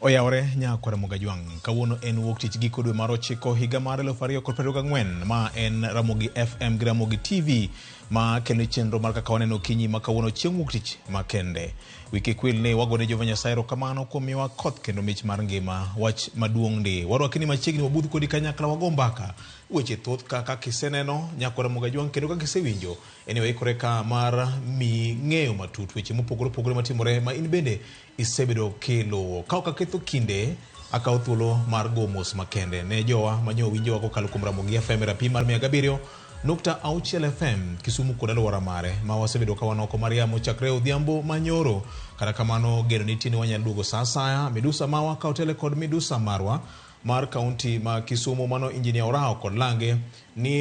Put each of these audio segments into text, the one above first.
Oyawore nyakwar Ramogi Ajwang'. Kawuono en wuok tich giko dwe mar ochiko higa mar 2024. Ma en Ramogi FM gi Ramogi TV ma kelo chenro mar kaka waneno okinyi ma kawuono chieng' wuok tich makende. Wi kik wil ni wagone Jehova Nyasaye erokamano kuom miyowa koth kendo mich mar ngima. Wach maduong' ndi. Warwaki ni machiegni wabudh kodi kanyakla wago mbaka. Weche thoth ka kaka iseneno nyakwar Ramogi Ajwang' kendo kaka isewinjo en ni waikore ka mar miyi ng'eyo matut weche mopogore opogore matimore ma in bende isebedo kiluwo. Ka ok aketho kinde, akawo thuolo mar go mos makende ne jowa ma nyo winjowa kokalo kuom Ramogi FM e rapim mar 107.6 FM Kisumu kod alwora mare ma wasebedo ka wan oko mar yamo chakre odhiambo ma nyoro. Kata kamano geno nitie ni wanyalo duogo sa asaya. Midusa mawa ka otele kod midusa marwa mar kaunti ma Kisumu mano Injinia Orao kod Lange ni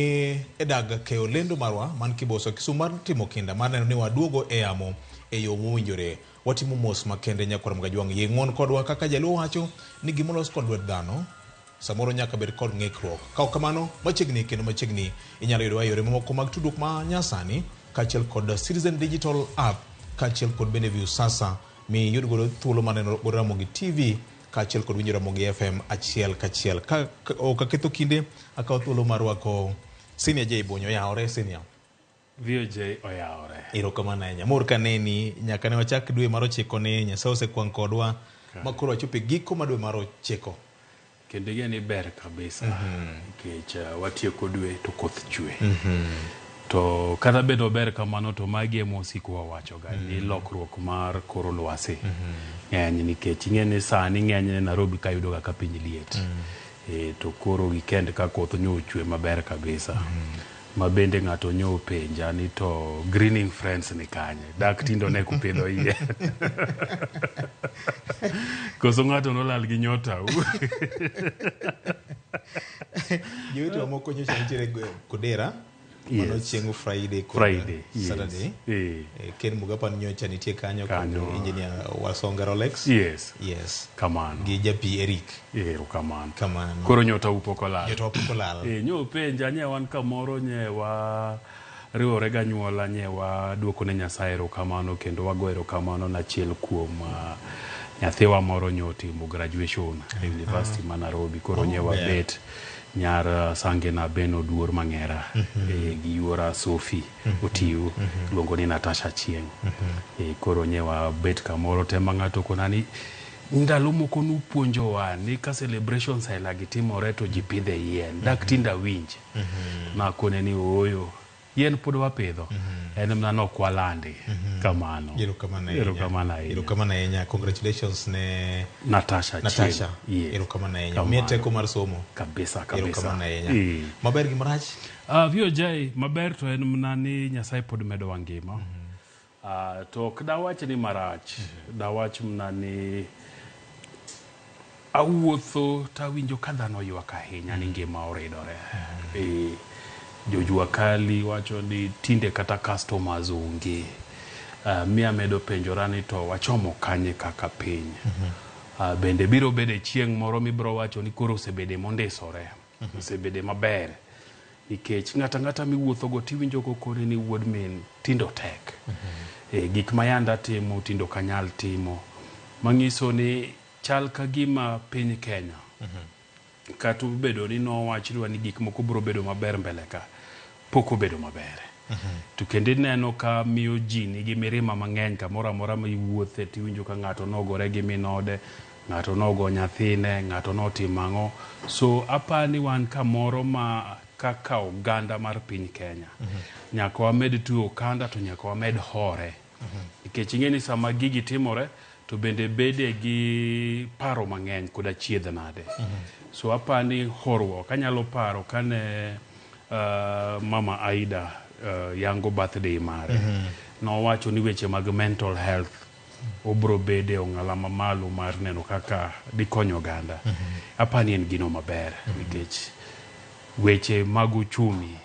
e dag keyo lendo marwa man Kiboso Kisumu mar timo kinda mar neno ni waduogo e yamo e yo mowinjore. Watimo mos makende nyakwar Mgajwang' yie ng'uon kodwa kaka jaluo wacho ni gima olos kod lwet dhano samoro nyaka bed kod ng'ikruok. Ka ok kamano, machiegni kendo machiegni inyalo yudowa e yore mamoko mag tudruok ma nyasani kaachiel kod Citizen Digital App kaachiel kod bende Viusasa mi iyud godo thuolo mar neno godo Ramogi TV kaachiel kod winjo Ramogi FM achiel kachiel. Ka ok aketho kinde, akawo thuolo mar rwako Senior J Bonyo. Oyawore Senior. VOJ oyawore. Erokamano ahinya. Mor kaneni nyaka ne wachak dwe mar ochiko ni Nyasaye osekwang' kodwa ma koro wachopo e giko mar dwe mar ochiko. Kendo ing'e ni ber kabisa nikech watieko dwe to koth chwe. To kata bed ober kamano to magi ema wasiko wawachoga ni lokruok mar kor lwasi ng'eny nikech ing'e ni sani ng'enyne Nairobi ka yudoga ka piny liet. To koro weekend ka koth nyo ochwe maber kabisa. Ma bende ng'ato nyo openja ni to greening friends ni kanye? Dak tindo ne kupidho yien. Koso ng'ato nolal gi nyotau. Jowetewa moko nyocha nitiere Kodera. Mano chieng' Friday kod Friday, yes. Saturday. Ken Mugapa nyocha nitie kanyo kod Kanyo. engineer Wasonga Rolex. Yes. Yes. Kamano. Gi japi Eric. Erokamano. Kamano. Koro nyotau pok olal. Nyotau pok olal. Nyo penja nye wan kamoro nye wa riwore ganyuola nye waduoko ne Nyasaye erokamano kendo wago erokamano ne achiel kuom nyathiwa moro nyo otimo graduation e university ma Nairobi. Koro nye wabet nyar Sangena Ben Oduor Mang'era gi yuora Sophie Otiu iluongo ni Natasha Achieng'. Koro nye wabet kamoro te ma ng'ato okona ni ndalo moko nupuonjowa ni ka celebrations aila gi timore to ji pidhe yien. Dak tinde awinj. Nakone ni ooyo, yien pod wapidho. En mana ni ok walandi. Kamano. Erokamano ahinya. Erokamano ahinya. Erokamano ahinya. Congratulations ne Natasha Achieng. Natasha. Yes. Erokamano ahinya. Kamano. Miye teko mar somo. Kabisa, kabisa. Erokamano ahinya. Maber gi marach? VOJ, maber to en mana ni Nyasaye pod medowa ngima. To ok dawach ni marach, dawach mana ni awuotho to awinjo ka dhano ywak ahinya ni ngima oridore. Jojua kali wacho ni tinde kata customers onge. Mi amedo penjora ni to wachomo kanye kaka piny. Bende biro bede chieng' moro mibiro wacho ni koro osebede mondisore, osebede maber. Nikech ng'ato ang'ata miwuothogo tiwinjo kokoni ni wuod min tindo tek. Gik ma yande atimo tindo ok anyal timo. Manyiso ni chal ka gima piny Kenya kata obedo ni nowachnwa ni gik moko biro bedo maber mbele ka, pok obedo maber. To kendo ineno ka miyo ji nigi mirima mang'eny kamoro amora ma iwuothe tiwinjo ka ng'ato nogore gi min ode, ng'ato nogo nyathine, ng'ato notimo ang'o. So apani wan kamoro ma kaka oganda mar piny Kenya, nyaka wamed tueyo okanda to nyaka wamed hore. Nikech ing'e ni sama gigi timore to bende bede gi paro mang'eny kod achiedh nade. So apani horuok, anyalo paro kane Mama Aida yango birthday mare, nowacho ni weche mag mental health obro bede ong'ala mamalo mar neno kaka dikony oganda. Apani en gino maber nikech weche mag uchumi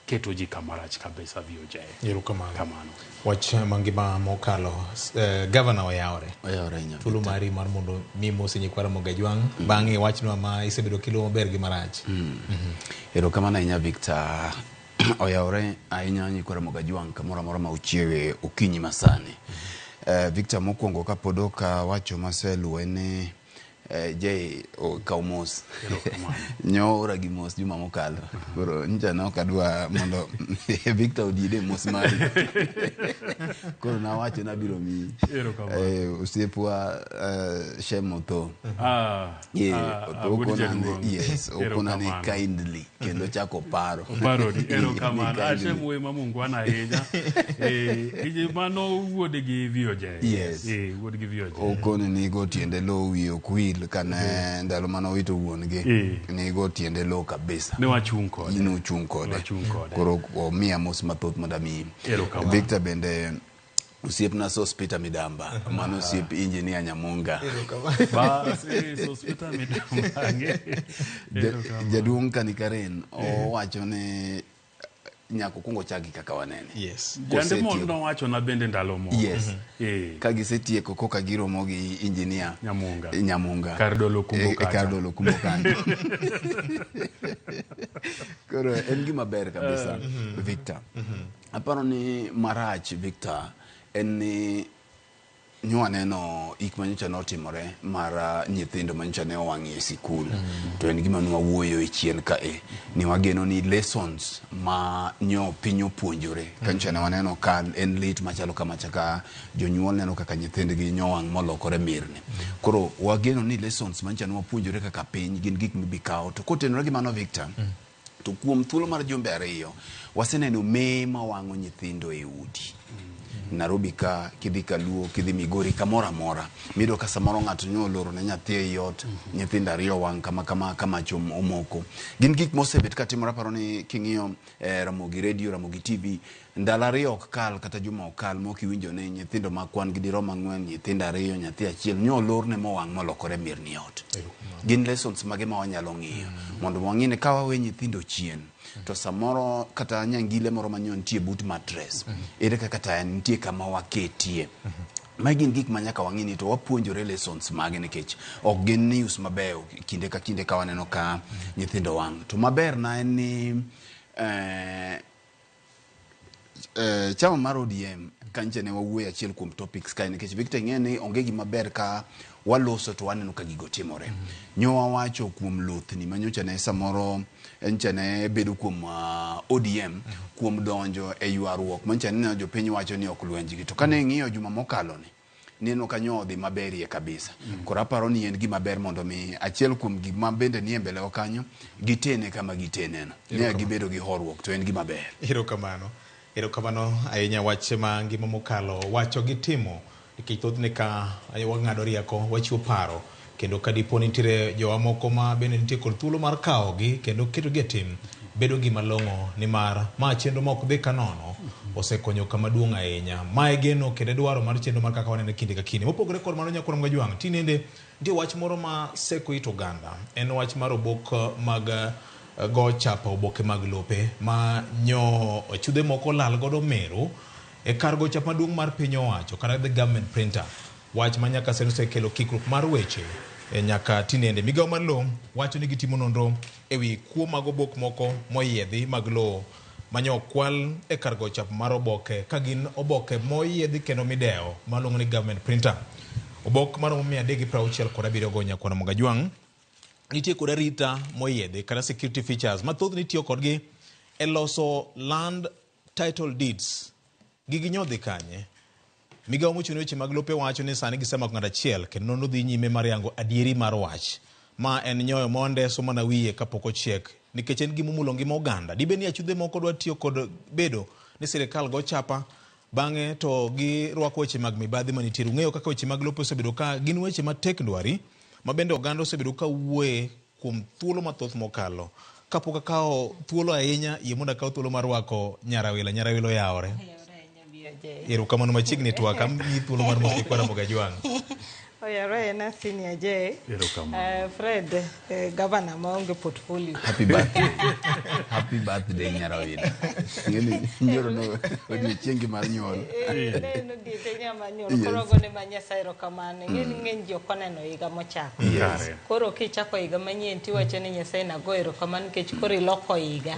keto ji kamarach kabisa VOJ. Erokamano. Kamano. Wach mangima mokalo, Governor oyawore. Oyawore ahinya. Thuolo mari mar mondo mi mosi nyikwa Ramogi Ajwang', bang'e wachnwa ma isebedo kiluwo maber gi marach. Erokamano ahinya Victor. Oyawore ahinya nyikwa Ramogi Ajwang' kamoro amora ma uchiewe okinyi masani. Victor, mokwongo kapod ok awacho maseluwo en ni Jay, kaw mos. Nyoora gi mos juma mokalo. Koro nyocha ne ok adwa mondo Victor odiede mos mari. Koro nawacho nabiro miyi. Erokamano. Osiepwa Shem Otho. Yeah, Otho okona ni, yes, okona ni kindly kendo chako paro. Paroni, erokamano. Ashem wuoyi ma mungwana ahinya. Mano wuod gi VOJ. Yes. Wuod gi VOJ. Okoni ni go tiende lowo wiye ok wil kane ndalo mane owito wuon gi. Ni go tiende lowo kabisa. Ne wachung' kode. In uchung' kode. Wachung' kode. Koro omiya mos mathoth mondo amiyi. Erokamano. Victor bende osiepna Sospeter Midamba, mano osiep Engineer Nyamunga. Bas, Sospeter Midamba. Jaduong' Kanikaren owacho ni nyaka okuong ochak gi kaka wanene. Jande mon nowachona bende ndalo moko. Yes. Ka gisetieko koka giromo gi Engineer Nyamunga. Nyamunga. Kar dolo kumbo kacha. Kar dolo kumbo kanyo. Koro en gima ber kabisa, Victor. Aparo ni marach, Victor, en ni nwaneno ik manyocha notimore mar nyithindo manyocha ne owang' e sikul. To en gima nwawuoyo e chien kae ni wageno ni lessons ma nyo piny opuonjore ka nyocha ne waneno ka en lit machalo kamacha ka jonyuol neno kaka nyithindgi nyowang' molokore mirni. Koro wageno ni lessons manyocha ne wapuonjore kaka piny gin gik mibi kawo. To kotenore gi mano, Victor, to kuom thuolo mar jumbe 2 waseneno mee mawang'o nyithindo e udi. Nairobi ka, kidhi Kaluo, kidhi Migori, kamoro amora miyudo ka samoro ng'ato nyo oloro ne nyathi ei ot, nyithindo 2 owang' kama kama ka mach omoko. Gin gik mosebet katimore. Aparo ni king'iyo Ramogi Radio, Ramogi TV, ndalo 2 ok kal kata juma ok kal mok iwinjo ni nyithindo ma kwan gi dirom 4, nyithindo 2, nyathi 1 nyo olorne mowang' molokore mirni e ot. Gin lessons mage ma wanyalo ng'iyo mondo wang'i ni ka wawe nyithindo chien to samoro kata nyangile moro manyo nitie but mattress, ere kaka ta nitie kama waketie. Magi gin gik ma nyaka wang'i ni to wapuonjore lessons mage, nikech ok gin news mabeyo kinde ka kinde ka waneno ka nyithindo wang'. To maber na en ni chama mar ODM kancha ne wawuoyo achiel kuom topics kae, nikech Victor ing'e ni onge gima ber ka waloso to waneno ka gigo timore. Nyo wawacho kuom lothni manyocha ne samoro nyocha ne bedo kuom ODM kuom donjo e ywaruok manyocha ne jopiny wacho ni ok lwenjgi, to kane ing'iyo juma mokalo ni neno ka nyo odhi maberie kabisa. Koro aparo ni en gima ber mondo mi achiel kuom gik ma bende nie mbele wa kanyo gitene kama giteneno ne gibedo gi horuok, to en gima ber. Erokamano. Erokamano ahinya. Wach ma ngima mokalo wacho gi timo, nikech thothne ka wang'ado rieko, wachiwo paro, kendo ka dipo ni nitiere jowa moko ma bende nitie kod thuolo mar kawogi kendo ketogi e tim, bedo gima long'o, nimar ma chenro ma ok dhi ka nono osekonyo kama duong' ahinya. Ma e geno kendo e dwaro mar chenro mar kaka waneno kinde ka kinde. Mopogore kod mano, nyakwar Mogajwang', tinende nitie wach moro ma seko it oganda. En wach mar obok mag go chapa, oboke mag lope ma nyo chudhe moko olal godo Meru e kar go chapa maduong' mar piny owacho kata the government printer. Wach ma nyaka sani osekelo kikruok mar weche nyaka tinende. Migawo mar lowo wacho ni gitimo nonro ewi kuo mag obok moko moyiedhi mag lowo manyo okwal e kar go chapa mar oboke, ka gin oboke moyiedhi kendo midewo maluongo ni government printer. Obok maromo 367 go, nyakwar Mogajwang', nitie kod arita moyiedhi kata security features ma thothne itiyo kodgi e loso land title deeds. Gigi nyodhi kanye? Migawo mochung' ne weche mag lope wacho ni sani gisemako ng'ato achiel kendo nonro dhi nyime mar yango adieri mar wach. Ma en nyoyo mondeso mana wiye kapok ochiek, nikech en gima omulo ngima oganda. Dibed ni achudhe moko dwa tiyo kod bedo ni sirikal go chapa, bang'e to girwako weche mag mibadhi manitiere. Ung'eyo kaka weche mag lope osebedo ka gin weche matek ndwari, ma bende oganda osebedo ka wuoye kuom thuolo mathoth mokalo. Kapok akawo thuolo ahinya, yie mondo akaw thuolo mar rwako Nyarawila. Nyarawila, oyawore. Erokamano, machiegni twak amiyi thuolo mar mos nyikwa Ramogi Ajwang'. Oyawore na Senior J. Erokamano. Fred, governor maonge portfolio. Happy birthday. Happy Happy birthday Nyarawina. Ng'eni nyoro no odiochiengi mar nyuol. Eh, ne en odiechieng' mar nyuol. Yes. Koro agone ma Nyasaye erokamano. Ing'e ni ng'eny ji ok oneno higa mochako. Kare. Koro kichako higa manyien tiwacho ni Nyasaye nago erokamano nikech koro iloko higa.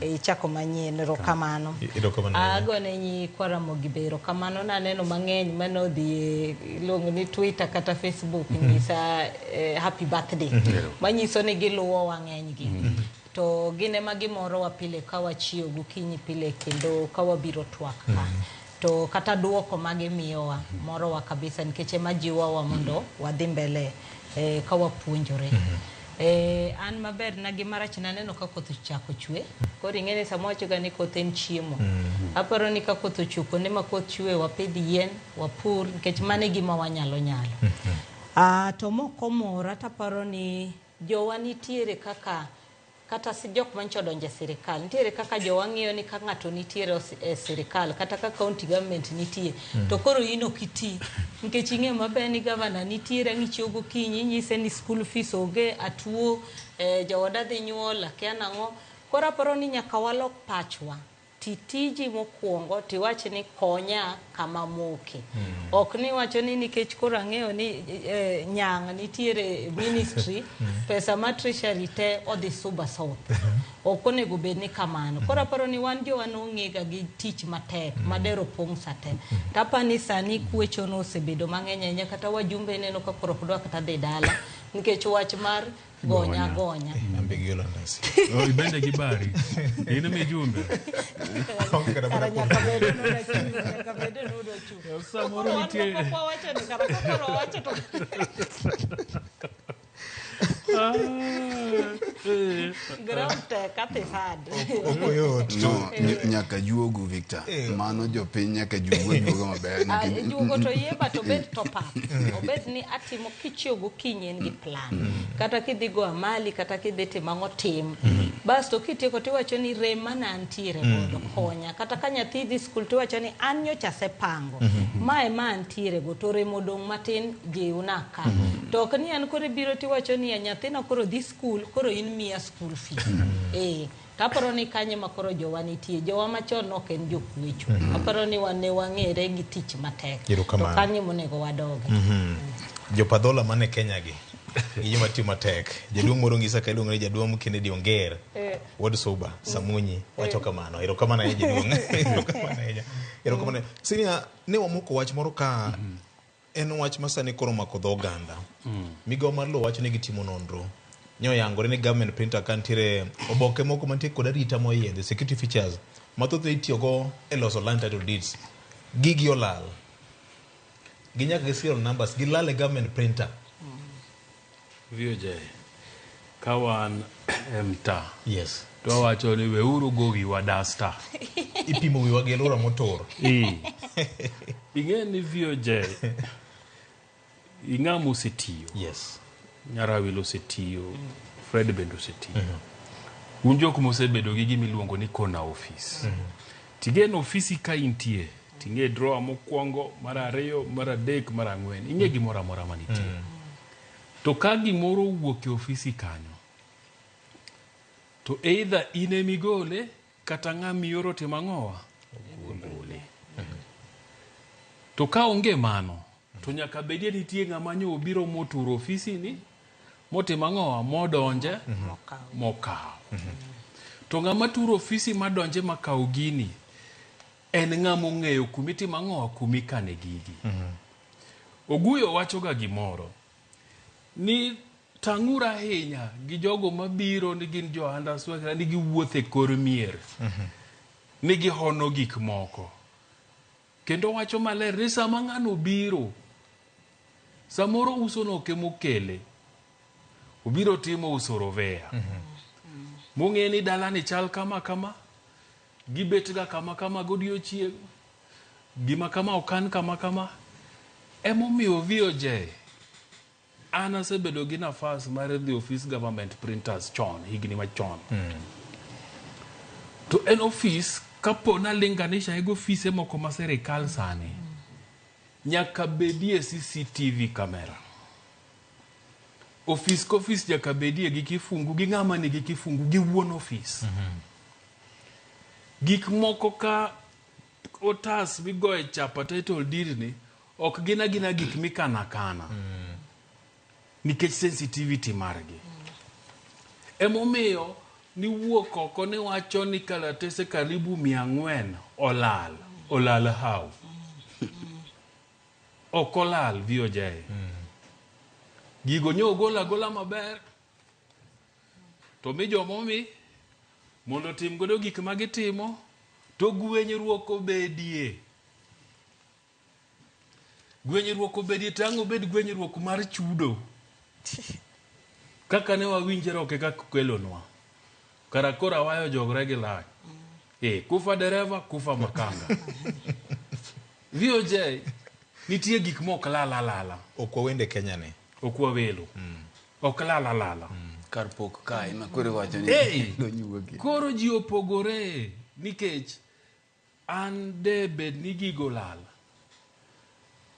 E, ichako manyien erokamano. Erokamano ahinya. Agone nyikwa Ramogi be erokamano naneno mang'eny mane odhi e iluongo ni Twitter kata Facebook nyisa happy birthday. Manyiso ni giluwowa ng'enygi. To gin ema gimorowa pile ka wachiew gokinyi pile kendo ka wabiro twak ka. To kata duoko magimiyowa morowa kabisa nikech ema jiwowa mondo wadhi mbele ka wapuonjore. An maber na gi marach naneno ka koth ochako chwe. Koro ing'e ni sama wachoga ni koth en chiemo. Aparo ni ka koth ochwe kuonde ma koth chwe wapidh yien, wapur nikech mano e gima wanyalo nyalo. To mokomora taparo ni jowa nitiere kaka kata jok mancho odonjo e sirikal nitiere kaka jowa ng'iyo ni ka ng'ato nitiere e sirikal kata ka county government nitie to koro in ok iti nikech ing'eyo maber ni gavana nitiere ang' ichiew gokinyi inyise ni school fees onge atuo jaoda dhi nyuol akia nang'o koro aparo ni nyaka walok pachwa ti tiji mokwongo tiwach ni konya kama moke. Ok ni wacho ni nikech koro ang'eyo ni nyang' nitiere ministry pesa ma treasury te odhi Suba South. Ok onego bed ni kamano. Koro aparo ni wan jowa nong'ega gi tich matek madero pong' sate. Tapani ni sani kwecho no osebedo mang'eny ahinya kata wajumbe ineno ka koro ok dwa kata dhi dala nikech wach mar gonya gonya. Ambe gi Yolandasi. Oh, ibende gi bari. In mijumbe. Onge kata Kara mana nyaka bed ni udwa chung', nyaka bed ni udwa chung'. Samoro Koro wan nitie moko wawacho ni kara ka koro wacho to Ah, eh. ground tek athi sad. Ok oyot. No, nyaka juogu Victor. Mano jopiny nyaka juogu ajuoga maber. Ah, juogo to yie but obed top up. Obed ni atimo kichiew gokinyi en gi plan. Kata kidhi go amali kata kidhi timo ang'o tim. Basto kitieko tiwacho ni rem mana antiere godo konya. Kata ka nyathi dhi skul tiwacho ni an nyocha asepango. Ma ema antiere go to rem odong' matin jiwna ka. To ok ni an koro ibiro tiwacho ni nyathina koro dhi skul koro in miya school fees. Eh, taparo ni kanye ma koro jowa nitie. Jowa machon ok en jokwecho. Aparo ni wan ne wang'ere gi tich matek. To Erokamano. kanye monego wadoge. Jopadhola mane Kenya gi. Gi joma tiyo matek. Jaduong' moro ng'isa ka iluongo ni jaduong' Kennedy Onger. Wuod Suba, Samunyi, wacho kamano. Erokamano ahinya jaduong'. Erokamano ahinya. Erokamano. Senior, ne wamoko wach moro ka en wach ma sani koro omako dho oganda. Migawo mar lowo wacho ni gitimo nonro. Ne oyangore ni government printer ka nitiere oboke moko mantie kod arita moyiedhi, security features, ma thothne itiyogo e loso land title deeds. Gigi olal. Gi nyaka gi serial numbers, gilal e government printer. VOJ, ka wan e mtaa Yes. to wawacho ni weuru go wiwa dasta. Ipimo wiwa gi alwora motur. Ing'e ni VOJ ing'ama osetiyo. Yes. Nyarawil osetiyo, Fred bende osetiyo. Un jok mosebedo gi gima iluongo ni corner office. Tigeno ofisi ka intie, ting'e drawer mokwongo, mar ariyo, mar adek, mar ang'wen. Ing'e gimoro amora manitie. To ka gimoro owuok e ofisi kanyo, to either in emigole kata ng'ama ioro timo ang'owa? Ogole. To ka onge mano, to nyaka bedie nitie ng'ama nyo obiro moturo ofisi ni, motimo ang'owa? Modonje, mokawo. To ng'ama turo ofisi madonje makawo gini, en ng'ama ong'eyo kumitimo ang'owa, kumikane gigi. Oguyo wachoga gimoro, ni tang'uru ahinya gi jogo mabiro ni gin jo underswag ni giwuotho e kor mier, ni gihono gik moko. Kendo wacho maler ni sama ng'ano obiro, samoro uso no ok emokele, obiro timo uso rovea. Mong'e ni dalani chal kama kama, gibet ga kama kama godiochieng', gima kama okan kama kama. Emomiyo VOJ, an asebedo gi nafas mar dhi ofis government printers chon, higni machon. To en ofis, kapo nalinganisha gi ofise moko ma sirikal sani, nyaka bedie CCTV camera. Ofis ka ofis nyaka bedie gi kifungu, gi ng'ama nigi kifungu, gi wuon ofis. Gik moko ka otas migoye chapa title deed ni ok gin agina gik mikana kana. Nikech sensitivity margi. Emomiyo niwuok oko ni wacho ni kalatese karibu 400 olal. Olal how? Ok olal VOJ. Gigo nyo ogol agola maber. To mi jomomi mondo otim godo gik ma gitimo to gwenyruok obedie. Gwenyruok obedie to ang' obed gwenyruok mar chudo. Kaka ne wawinjore ok e kaka okelonwa. Kara koro awayo jogre gi lach. Kufa dereva, kufa makanga. VOJ, nitie gik mok lal alala. Ok wawende Kenya ni. Ok wawelo. Ok lal alala. Kar pok kae ma koro iwacho ni Hey! nonyuogi. Koro ji opogore nikech an de bed ni gigo lal.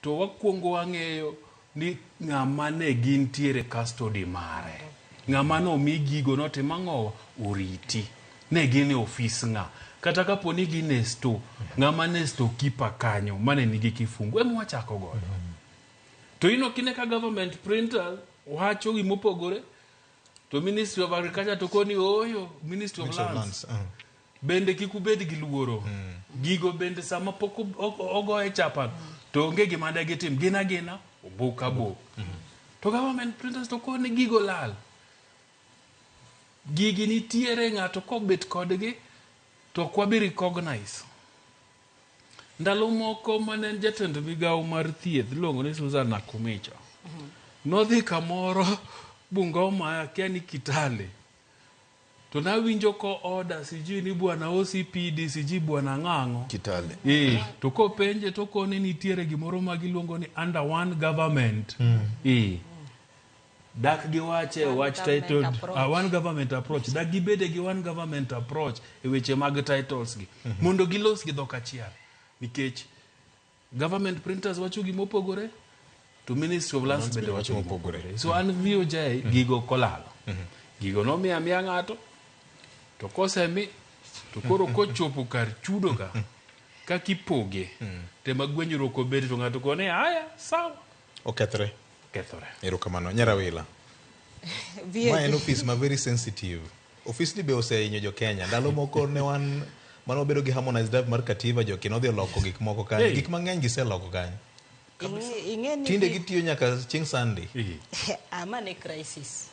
To wakwongo wang'eyo ni ng'ama ne gintiere custody mare. Ng'ama nomi gigo notim ang'owa? Oriti. Ne gin e ofis ng'a. Kata kapo ni gin e store, ng'ama ne store keeper kanyo mane nigi kifungu ema wachako godo. To in ok ine ka government printer wacho gimopogore to Ministry of Agriculture to koni ooyo Ministry of Ministry of Lands. Lands. Bende kik ubed gi luoro. Gigo bende sama pok ogoye chapa to onge gima de gitim. Gin agina obuk abuk. To government printers to koni gigo lal. Gigi nitiere ng'ato kobet kodgi to ok wabi recognize. Ndalo moko mane en jatend migawo mar thieth iluongo ni Susan Nakumicha. Nodhi kamoro Bungoma akia ni Kitale. To nawinjo ko order sijui ni bwana OCPD sijui bwana ng'ang'o. Kitale. To kopenje to koni nitiere gimoro ma giluongo ni under one government. Dak giwache wach title one government approach. Dak gibede gi one government approach e weche mag titles gi. Mondo gilos gi dhok achiel. Nikech government printers wacho gimopogore to Ministry of Lands bende wacho mopogore. So an VOJ gigo kolalo. Gigo nomiyo amiya ng'ato to kosemi to koro kochopo kar chudo ka kakipoge tema gwenyruok obed to ng'ato kone aya sawa Okethre. Kethore. Erokamano. Nyarawila. Ma en office ma very sensitive. Office ni be osehinyo jo Kenya. Ndalo moko ne wan mane wabedo gi harmonized draft mar katiba jo kinodhi oloko gik moko kanyo. Gik mang'eny giseloko kanyo. Tinde gitiyo nyaka chieng' Sunday. Mane crisis.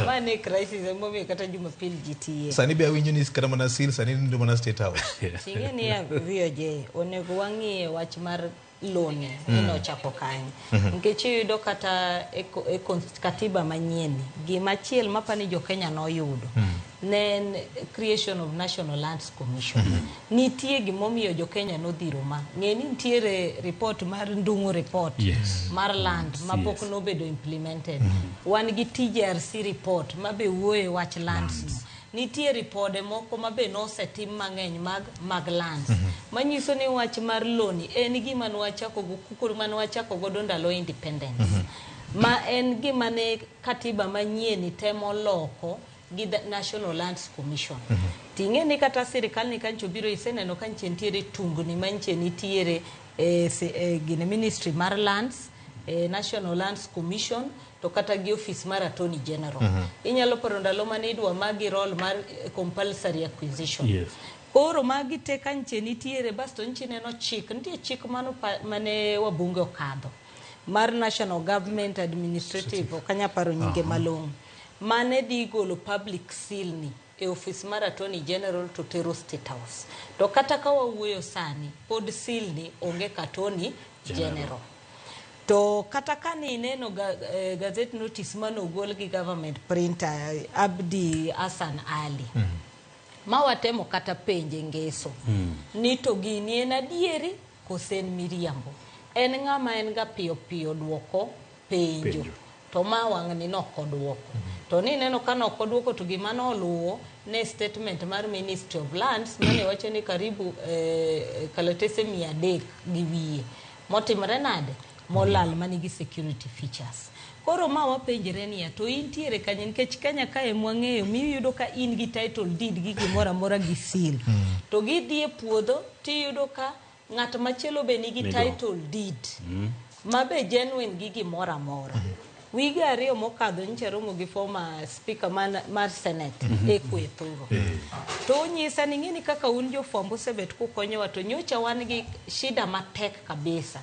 Mane crisis emomiyo kata Jumapil ji tiye. Sani be awinjo ni kata mana seal sani nindo mana State House. Ing'e ni VOJ onego wang'iye wach mar loni inochako kanyo. Nikech iyudo kata e katiba manyien gimachiel mapani jo Kenya noyudo ne en creation of National Lands Commission. Nitie gimomiyo jo Kenya nodhiro ma. Ng'e ni nitiere report mar Ndung'u report mar land mapok nobedo implemented. Wan gi TJRC report mabe wuoye wach lands no. Nitie ripode moko mabe nosetim mang'eny mag lands. Manyiso ni wach mar loni en gima nwachako godo ndalo independence. Ma en gima ne katiba manyien temo loko gi National Lands Commission. Ting'e ni kata sirikal ni kancho biro iseneno ka nche nitiere tungni manche nitiere gine Ministry mar Lands, National Lands Commission to kata gi office mar Attorney General. Inyalo paro ndalo mane idwa magi role mar compulsory acquisition. Koro magi te ka nche nitiere basto nche neno chik, nitie chik mano mane wabunge okadho mar National Government Administrative ok anyal paro nyinge malong'o mane dhi golo public seal ni e office mar Attorney General to tero State House. To kata ka wawuoyo sani pod seal ni onge ka Attorney General. To kata ka ni ineno gazette notice manogol gi government printer Abdi Hassan Ali. Ma watemo kata penje ngeso. Ni to gini en adieri kose en miriambo. En ng'ama en ga piyo piyo duoko penjo. To ma wang'ni nokoduoko. To ni neno ka nokoduoko to gima noluwo ne statement mar Ministry of Lands mane wacho ni karibu kalatese 300 gi wiye. Motimre nade? Molal manigi security features. Koro ma wapenjre niya, to intiere kanye nikech Kenya kae mwang'eyo miyudo ka in gi title deed gi gimoro amora gi seal. To gidhi e puodho tiyudo ka ng'at machielo be nigi Nigo. title deed ma be genuine gi gimoro amora. Wige 2 mokadho nyicha romo gi former speaker mar Senate Ekwe Thuro. To onyisa ni ing'e ni kaka un jofwambo osebet kukonyowa to nyocha wan gi shida matek kabisa.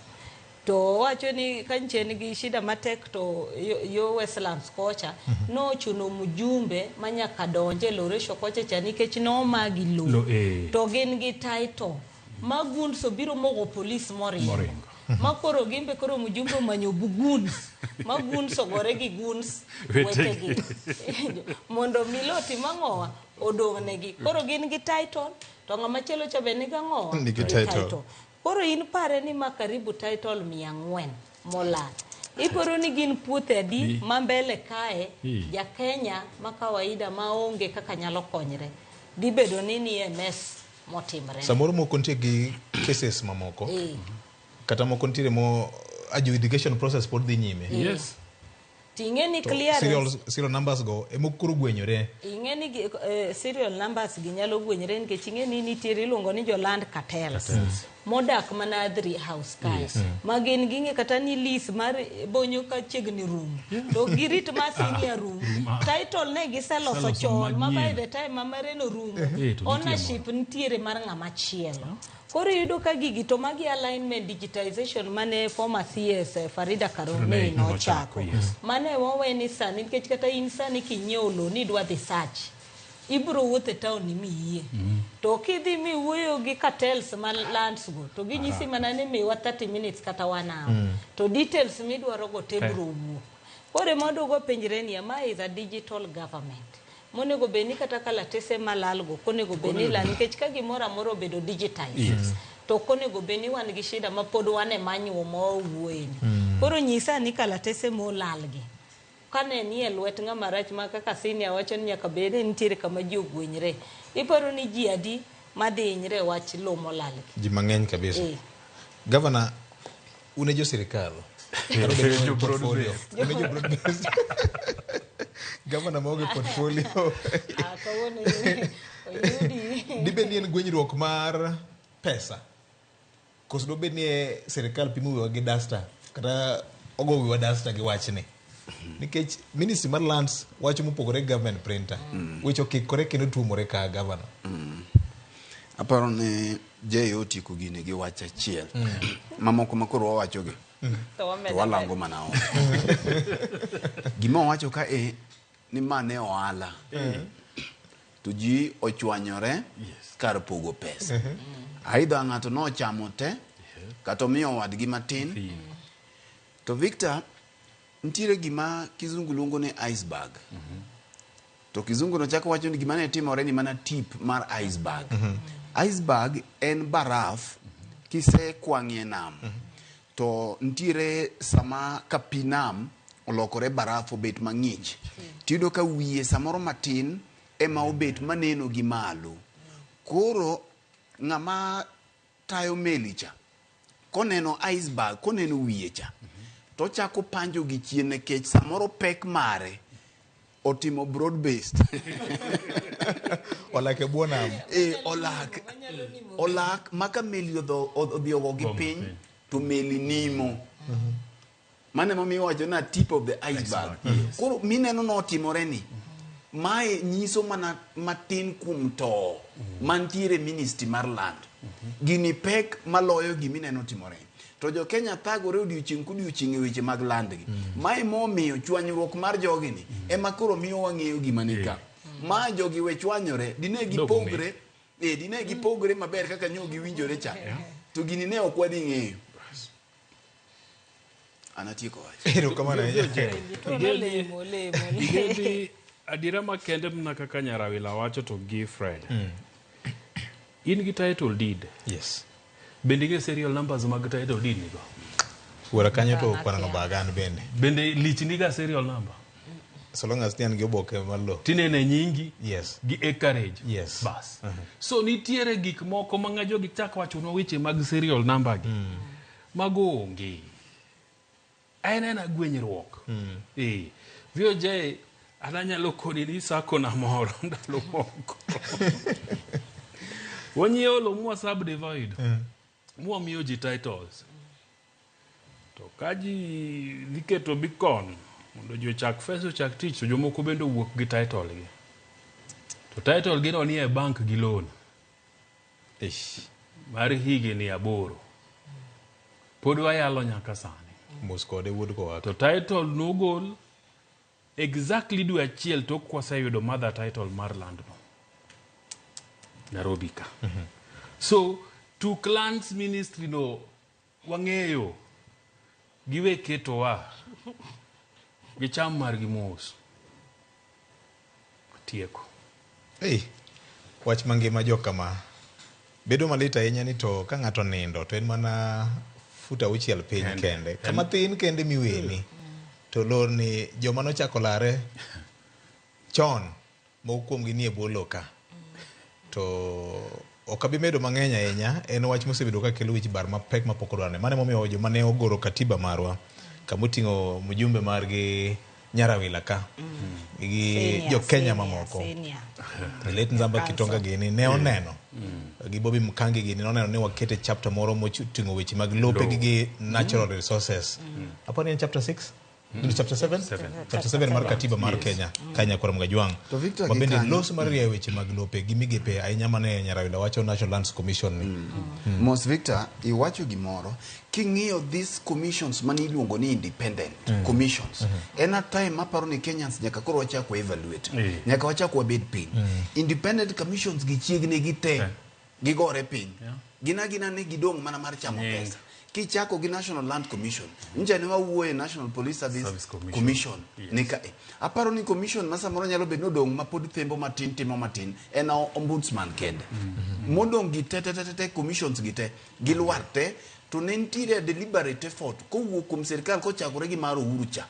To owacho ni ka nyicha en gi shida matek to yo Westlands kocha nochuno mjumbe manyaka donje Loresho kocha cha nikech nomagi lowo. Lo, eh. To gin gi title. Ma goons obiro mogo polis moringo. Moringo. Ma koro gimbe koro mjumbe omanyo goons. Ma goons ogore gi goons Wetegi. wetegi. Mondo mi lowo tim ang'owa odong' negi. Koro gin gi title to ng'ama chielo cha be nigi ang'owa? Nigi title. Koro in pare ni ma karibu title 400 molal. Iparo ni gin puothe adi ma mbele kae ja Kenya ma kawaida ma onge kaka nyalo konyre. Dibedo ni nie mess motimre. Samoro moko nitie gi cases mamoko. Kata moko nitiere mo adjudication process pod dhi nyime. Yes. Ting'e ni To clearance serial numbers go ema koro gwenyore. Ing'e ni serial numbers gi nyalo gwenyore nikech ing'e ni nitiere iluongo ni jo land cartels modak mana Adri House kae. Ma gin ging'e kata ni lease mar bonyo ka chiegni rumo. To girit ma senior rum. Title ne giseloso Seloso chon ma by manyien. the time ma mareno rumo. To nitie moro. Ownership nitiere mar ng'ama chielo. Koro iyudo ka gigi to magi alignment digitization mane former CS Farida Karoney Karoney nochako. nochako, yes. Mane wawe ni sani nikech kata in sani kinyiewo lowo ni idwa dhi search ibiro wuotho e town miyie. To kidhi miwuoyo gi cartels ma lands go to ginyisi mana ni miwa 30 minutes kata 1 hour. To details midwaro go te biro wuok. Koro ema waduogo penjre niya, ma is a digital government. Monego bed ni kata kalatese malal go konego bed ni lal nikech ka gimoro amora obedo digitized. To konego bed ni wan gi shida ma pod wan e manyuo ma wawuoye ni. Koro nyisa ni kalatese molal gi. Kane ni e lwet ng'ama rach ma kaka senior wacho ni nyaka bed ni nitiere kama ji ogwenyre. Iparo ni ji adi madhi hinyre e wach lowo molal gi? Ji mang'eny kabisa. Governor, un e jo sirikal. Kata obedo ni Jo portfolio. broad-based. Un e jo broad-based. Governor maonge portfolio. Kawuono oyudi. Dibed ni en gwenyruok mar pesa? Koso dobed ni e sirikal pimo wiwa gi duster kata ogo wiwa duster gi wachni? Nikech ministry mar lands wacho mopogore gi government printer. Weche okikore kendo tuomore ka governor. Aparo ni Jay otieko gini gi wach achiel. Mamoko ma koro wawacho gi. To wamedo To walango mana oko. Gima owacho ka e ni ma ne ohala. To ji ochwanyore kar pogo pesa. Aidha ng'ato nochamo te kata omiyo wadgi matin. To Victor, nitiere gima kizungu luongo ni iceberg. To kizungu no chako wacho ni gima ne timore ni mana tip mar iceberg. Iceberg en baraf kisekwang'ie nam. To nitiere sama ka pi nam olokore baraf obet mang'ich. Tiyudo ka wiye samoro matin ema obet maneno gi malo. Koro ng'ama tayo meli cha koneno iceberg, koneno wiye cha, to chako panjo gi chien nikech samoro pek mare otimo broad based. Olak e bwo nam. Olak. Olak maka meli odhi ogo gi piny to meli nimo. Mano emomiyo iwacho na tip of the iceberg. Koro mineno notimore ni mae nyiso mana matin kuom to mantiere ministry mar land. Gini pek maloyo gimineno timore. To jo Kenya thagore odiochieng' kodiochieng' e weche mag land gi. Mae momiyo chwanyruok mar jogi ni ema koro miyo wang'eyo gima ni ka. Ma jogi we chwanyore, dine gipogre, dine gipogre maber kaka nyo giwinjore cha. To gini ne ok wadhi ng'eyo. An atieko wach. Erokamano ahinya. Lemo, lemo. Ing'eni adiera makende mana kaka Nyarawila wacho to gi Fred. In gi title deed. Yes. Bende ing'e serial numbers mag title deed nigo? Wuora kanyo to kwanano baga an bende. Bende lich niga serial number? So long as ni an gi oboke mar lowo. Tinene nyingi Yes. gi acreage. Yes. Bas. So nitiere gik moko ma ng'ajo gi chak wachonwa weche mag serial number gi. Mago onge. En ena gwenyruok. VOJ an anyalo koni ni sako na moro ndalo moko. Wanyiewo lowo mwa subdivide. Mwamiyo ji titles. To ka ji dhi keto beacon mondo ji ochak fence ochak tich to jomoko bende owuok gi title gi. To title gi no nie e bank gi loan Eish. mar higni 8. Pod wayalo nyaka sani. Mos kode wuod kowaka. To title nogol exactly dwe achiel tok kwaseyudo mother title mar land no. Nairobi ka. So, to lands ministry no wang'eyo giwe ketowa gicham margi mos. Tieko. Ei, wach mangima jokama bedo malit ahinya ni to ka ng'ato nindo to en mana fut 6 piny kende. Kama thin kende miweni. To lor ni joma nochako lare chon moko kuomgi nie bwo lowo ka. To ok abi medo mang'eny ahinya, en wach mosebedo ka kelo wich bar mapek mapok odwarne. Mano emomiyo joma ne ogoro katiba marwa kamoting'o mjumbe margi Nyarawila ka gi jo Kenya mamoko. Late Nzamba Kitonga gini ne oneno gi Bobby Mkangi gini ne oneno ni wakete chapter moro moting'o weche mag lope gi natural resources. Aparo ni en chapter 6? Chapter 7? Chapter 7 mar katiba mar Kenya. Kenya koro Mgajwang'. To Victor Ma bende gikanyo- loso mar rieyo weche mag lope gi migepe ahinya mane Nyarawila wacho National Lands Commission ni. Mos Victor, iwacho gimoro. King'iyo these commissions mane iluongo ni independent commissions, en a time aparo ni Kenyans nyaka koro wachak wa evaluate. Nyaka wachak wabed piny. Independent commissions gi chiegni gi te. Gigore piny. Gin agina ni gidong' mana mar chamo pesa. Kichako gi National Land Commission, nja ne wawuoye National Police Service Commission. Commission. Ni ka aparo ni commission ma samoro nyalo bedo nodong' ma pod thembo matin timo matin en ombudsman kende. Modong' gi te te te te commissions gi te gilwar te to ne nitiere a deliberate effort kowuok kuom sirkal kochakore gi mar Uhuru cha.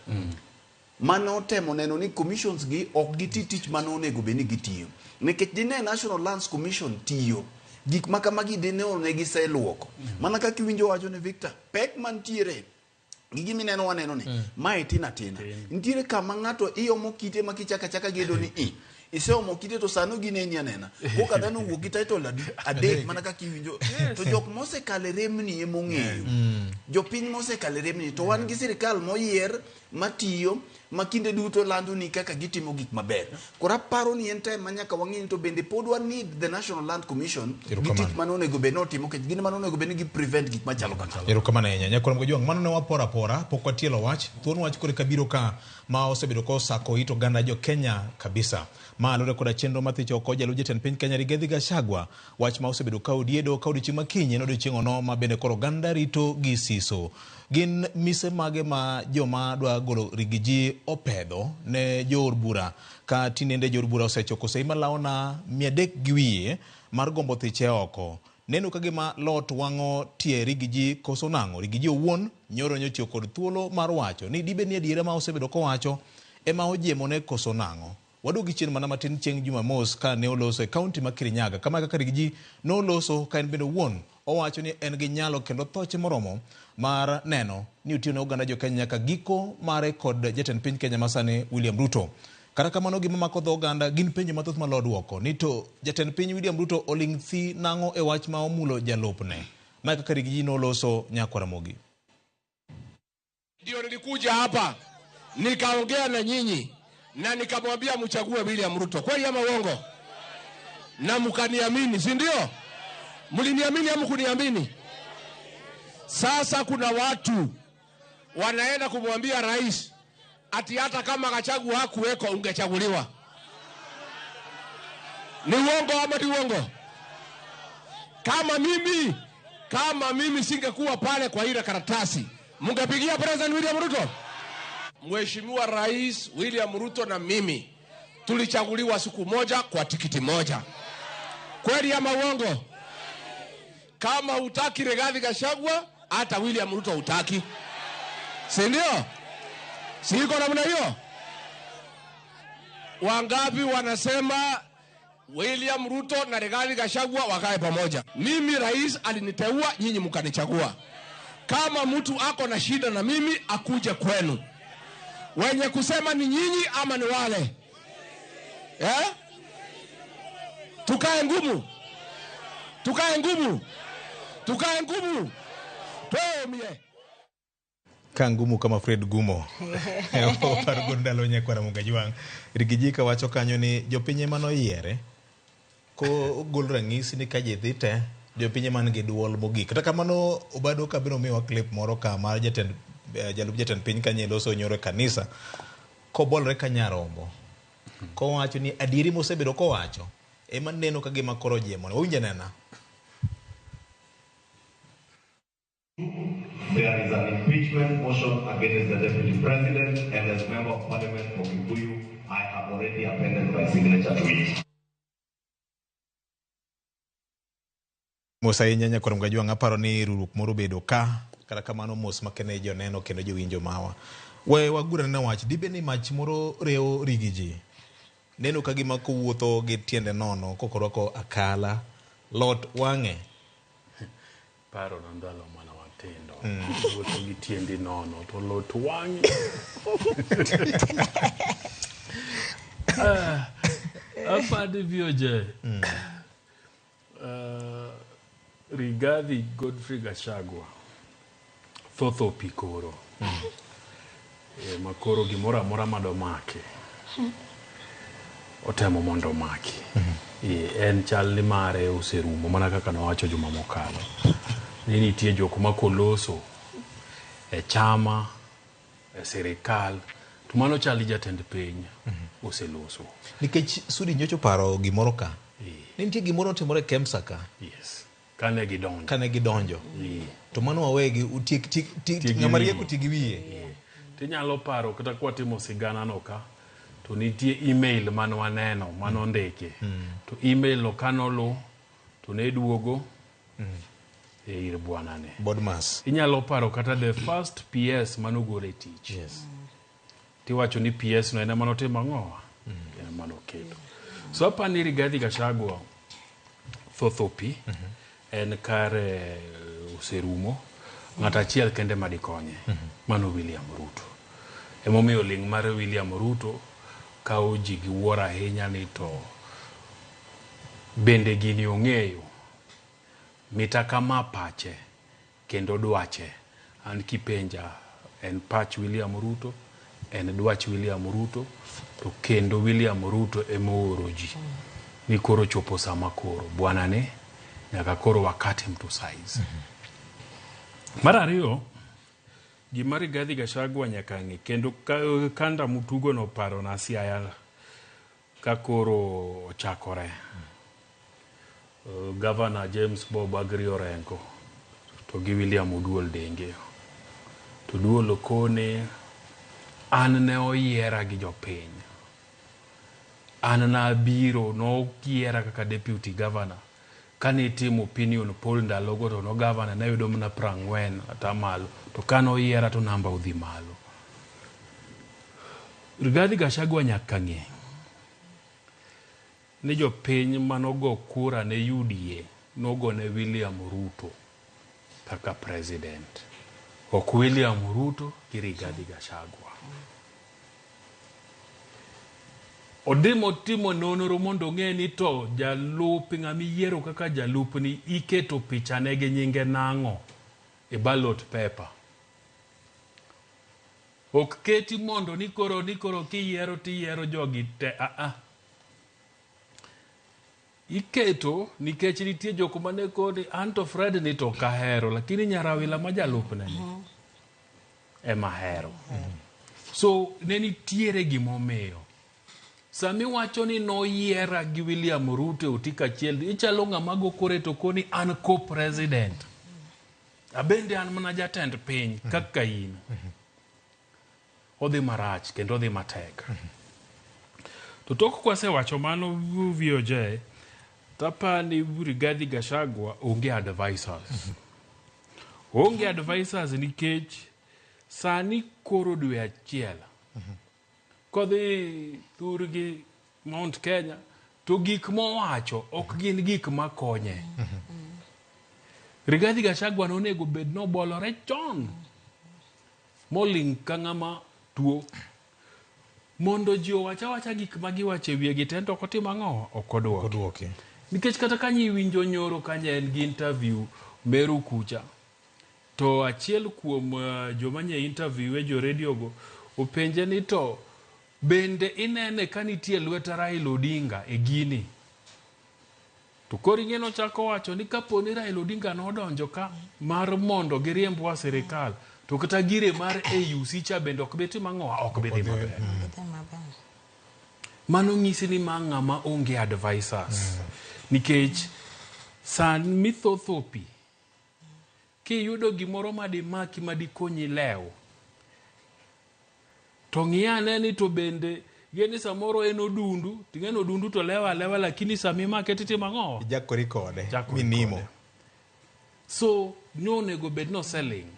Mane otemo neno ni commissions gi ok giti tich mane onego bed ni gitiyo. Nikech dine National Lands Commission tiyo, gik ma kamagi dine one giseluoko. Mana kaka iwinjo wacho ni Victor, pek mantiere gi gima ineno waneno ni mae tin atina. Nitiere kama ng'ato iomo kite ma kichaka chaka gedo ni i. Iseomo kite to sano gineni anena. Koka dhano owuok gi title adek mana kaka iwinjo. To jok mosekale remni emong'eyo. Jopiny mosekale remni to wan gi sirikal moyier matiyo ma kinde duto lando ni kaka gitimo gik maber. Koro aparo ni en time ma nyaka wang'e ni to bende pod wa need the National Land Commission gi tich mane onego bed ni otimo nikech gin mane onego bed ni gi prevent gik machalo kaka. Erokamano ahinya. Nyakwar Mgajwang', mano ne waporo apora, pok watielo wach. Thuon wach koro eka biro ka ma osebedo kosako it oganda jo Kenya kabisa. Ma luwore koda chenro mathich oko jalup jatend piny Kenya Rigathi Gachagua. Wach ma osebedo ka odiedo ka odiochieng' makinyi en odiochieng' ono ma bende koro oganda rito gi siso. Gin mise mage ma joma dwa golo Rigiji opedho ne joor bura ka tinende joor bura osechoko sei malawona 300 mar gombo thiche oko. Neno ka gima lot wang'o tie Rigiji koso nang'o. Rigiji owuon nyoro nyotiyo kod thuolo mar wacho ni dibed ni adiera ma osebedo kowacho ema ojiemone koso nang'o. Waduogi chien mana matin chieng' Jumamos ka ne oloso e kaunti ma Kirinyaga. Kama kaka Rigiji noloso ka en bende owuon owacho ni en gi nyalo kendo thoche moromo mar neno ni otiyo ne oganda jo Kenya nyaka giko mare kod jatend piny Kenya masani William Ruto. Kata kamano gima mako dho oganda gin penjo mathoth ma duoko ni to jatend piny William Ruto oling' thi nang'o e wach ma omulo jalupne. Mae kaka Rigiji noloso Nyakwar Ramogi. Ndio nilikuja hapa nikaongea na nyinyi na nikamwambia mchague William Ruto. Kweli ama uongo? Na mkaniamini, si ndio? Mliniamini ama kuniamini? Sasa kuna watu wanaenda kumwambia rais ati hata kama Gachagua hakuweko ungechaguliwa. Ni uongo ama ni uongo? Kama mimi singekuwa pale kwa ile karatasi, mungepigia President William Ruto? Mheshimiwa Rais William Ruto na mimi tulichaguliwa siku moja kwa tikiti moja. Kweli ama uongo? Kama hutaki Rigathi Gachagua, hata William Ruto hutaki. Si ndio? Si iko namna hiyo? Wangapi wanasema William Ruto na Rigathi Gachagua wakae pamoja? Mimi rais aliniteua, nyinyi mkanichagua. Kama mtu ako na shida na mimi akuje kwenu. Wenye kusema ni nyinyi ama ni wale? Eh? Tukae ngumu. Tukae ngumu. Tukae ngumu. Tuomie. Ka ngumu kama Fred Gumo. Opar go ndalo nyakwara Mugajwang'. Rigiji wacho kanyo ni jopiny ema noyiere ko gol ranyisi ni ka ji dhi te jopiny ema nigi duol mogik. Kata kamano Obado ka biro miwa clip moro ka mar jatend jalup jatend piny kanye loso nyoro e kanisa kobolre ka nyarombo kowacho ni adieri mosebedo kowacho ema neno ka gima koro jiemone. Wawinjo nena. There is an impeachment motion against the Deputy President, and as Member of Parliament for Kikuyu, I have already appended my signature to it. Mos ahinya nyakwar Mugajwang' aparo ni riwruok moro obedo ka kata kamano mos makene joneno kendo jowinjo mawa. We wagur anena wach dibe ni mach moro rewo Rigiji. Neno ka gima kowuotho gi tiende nono kokorwako akala lot wang'e. Paro na ndalo mana watindo. Wuotho gi tiendi nono to lot wang'i. Apani VOJ. Rigathi Godfrey Gachagua thoth opi koro. Makoro gimoro amora madomake otemo mondo omaki. En chal ni mare oserumo mana kaka nowacho juma mokalo. Ni nitie jok ma koloso e chama, e sirikal, to mano chal ni jatend piny oseloso. Nikech Sudi nyocha oparo gimoro ka. Ne nitie gimoro otimore e Kemsa ka. Yes. Kane gidonjo. Kane gidonjo. To mano wawegi ng'ama riek oti gi wiye. Tinyalo paro kata kwatimo sigana no ka, to nitie email mane waneno manondiki. To email no kanolu to ne duogo e ir bwana ni. Bodmas. Inyalo paro kata the first PS manogol e tich. Yes. Tiwacho ni PS no en ema notimo ang'owa? En ema noketo. So apani Rigathi Gachagua thoth opi en kare oserumo. Ng'at achiel kende madikonye, mano William Ruto. Emomiyo ling' mar William Ruto kawo ji gi wuoro ahinya ni to bende gini ong'eyo mita kama pache kendo dwache. An kipenja en pach William Ruto, en dwach William Ruto, to kendo William Ruto ema ooro ji ni koro chopo sama koro bwana ni nyaka koro wa cut him to size. Mar ariyo, gima Rigathi Gachagua nyaka ng'e kendo kanda mutugo no paro na Siaya ka koro ochakore. Governor James Bob Agri Orengo to gi William Oduol Denge. To Duol kone an ne oyiera gi jopiny. An nabiro noyiera kaka deputy governor. Kane itimo opinion poll ndalogo to no governor ne yudo mana 40% to kane oyiera to namba odhi malo. Rigathi Gachagua nyaka ng'e ni jopiny manogo kura ne UDA nogone William Ruto kaka president. Ok William Ruto gi Rigathi Gachagua. Odhi motimo nonro mondo ong'e ni to jalup ng'ama iyiero kaka jalupni iketo pichane gi nyinge nang'o e ballot paper. Ok keti mondo ni koro kiyiero tiyiero jogi te a. Iketo nikech nitie jok mane koni anto Fred ni to kahero lakini Nyarawila ma jalupne ni ema hero. So ne nitiere gimomiyo. Sami wacho ni noyiera gi William Ruto e otik achiel, ichalo ng'ama go kore to koni an co-president. Abende an mana jatend piny kaka in. Odhi marach kendo odhi matek. To tok kwasewacho mano VOJ, tapani Rigathi Gachagua onge advisors. Onge advisors nikech sani koro dwe achiel. Kodhi thurgi Mount Kenya to gik mowacho ok gin gik makonye. Rigathi Gachagua nonego bed nobolore chon moling' ka ng'ama tuo mondo ji owach awacha gik ma giwacho e wiye gi te to ok otim ang'o ok odwoki. Odwoki. Nikech kata ka iwinjo nyoro kanye en gi interview Meru kucha to achiel kuom joma nye interview e jo radio go openje ni to bende inene ka nitie lwet Raila Odinga e gini. To koro ing'e nochako wacho ni kapo ni Raila Odinga nodonjo ka mar mondo giriembwa sirikal to kata gire mar AUC cha bende ok bi timo ang'o ok bi dhi maber. Gidhi maber. Mano nyisi ni ma ng'ama onge advisors. Nikech sani mithotho pi kiyudo gimoro madimaki madikonyi lew to ng'i ane ni to bende ing'e ni samoro en odundu ting'e ni odundu to lewo alewa lakini sama imake titimo ang'o Ijakori kode. Ijakori Minimo. kode. So nonego bed noseling'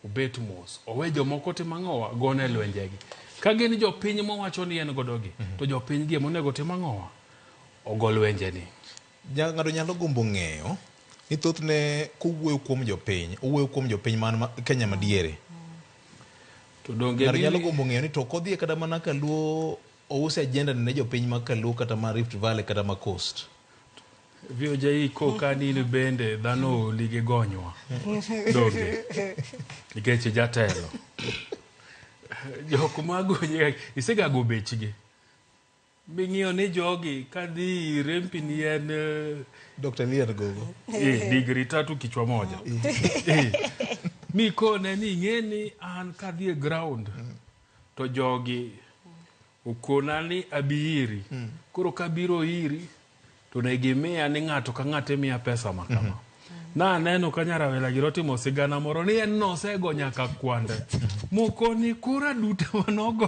obet mos owe jomoko tim ang'owa gone lwenjegi ka gin jopiny mowacho ni en godo gi to jopiny gi emonego tim ang'owa ogo lwenjeni. Ng'ato nyalo gombo ng'eyo ni thothne kowuoyo kuom jopiny, owuoyo kuom jopiny man Kenya madiere. To donge Ng'ato nyalo ni gombo ng'eyo ni to kodhi kata mana Kaluo ouse agenda ne jopiny ma Kaluo kata ma Rift Valley kata ma Coast. VOJ koka ni in bende dhano ooli gi gonywa. Donge. Nikech jatelo. Jok magonyi isegago bechgi. Ming'iyo ni jogi kadhi rempi ni en Dr. Lilian Gogo. Digri tatu kichwa moja. Mikone ni ing'e ni an kadhi e ground to jogi okona ni abi iri. Koro kabiro iri to ne gimiya ni ng'ato ka ng'ato imiya pesa ma kama. Na aneno ka nyarawera giro timo sigana moro ni en nosego nyaka kwande. Moko ni kura duto manogo.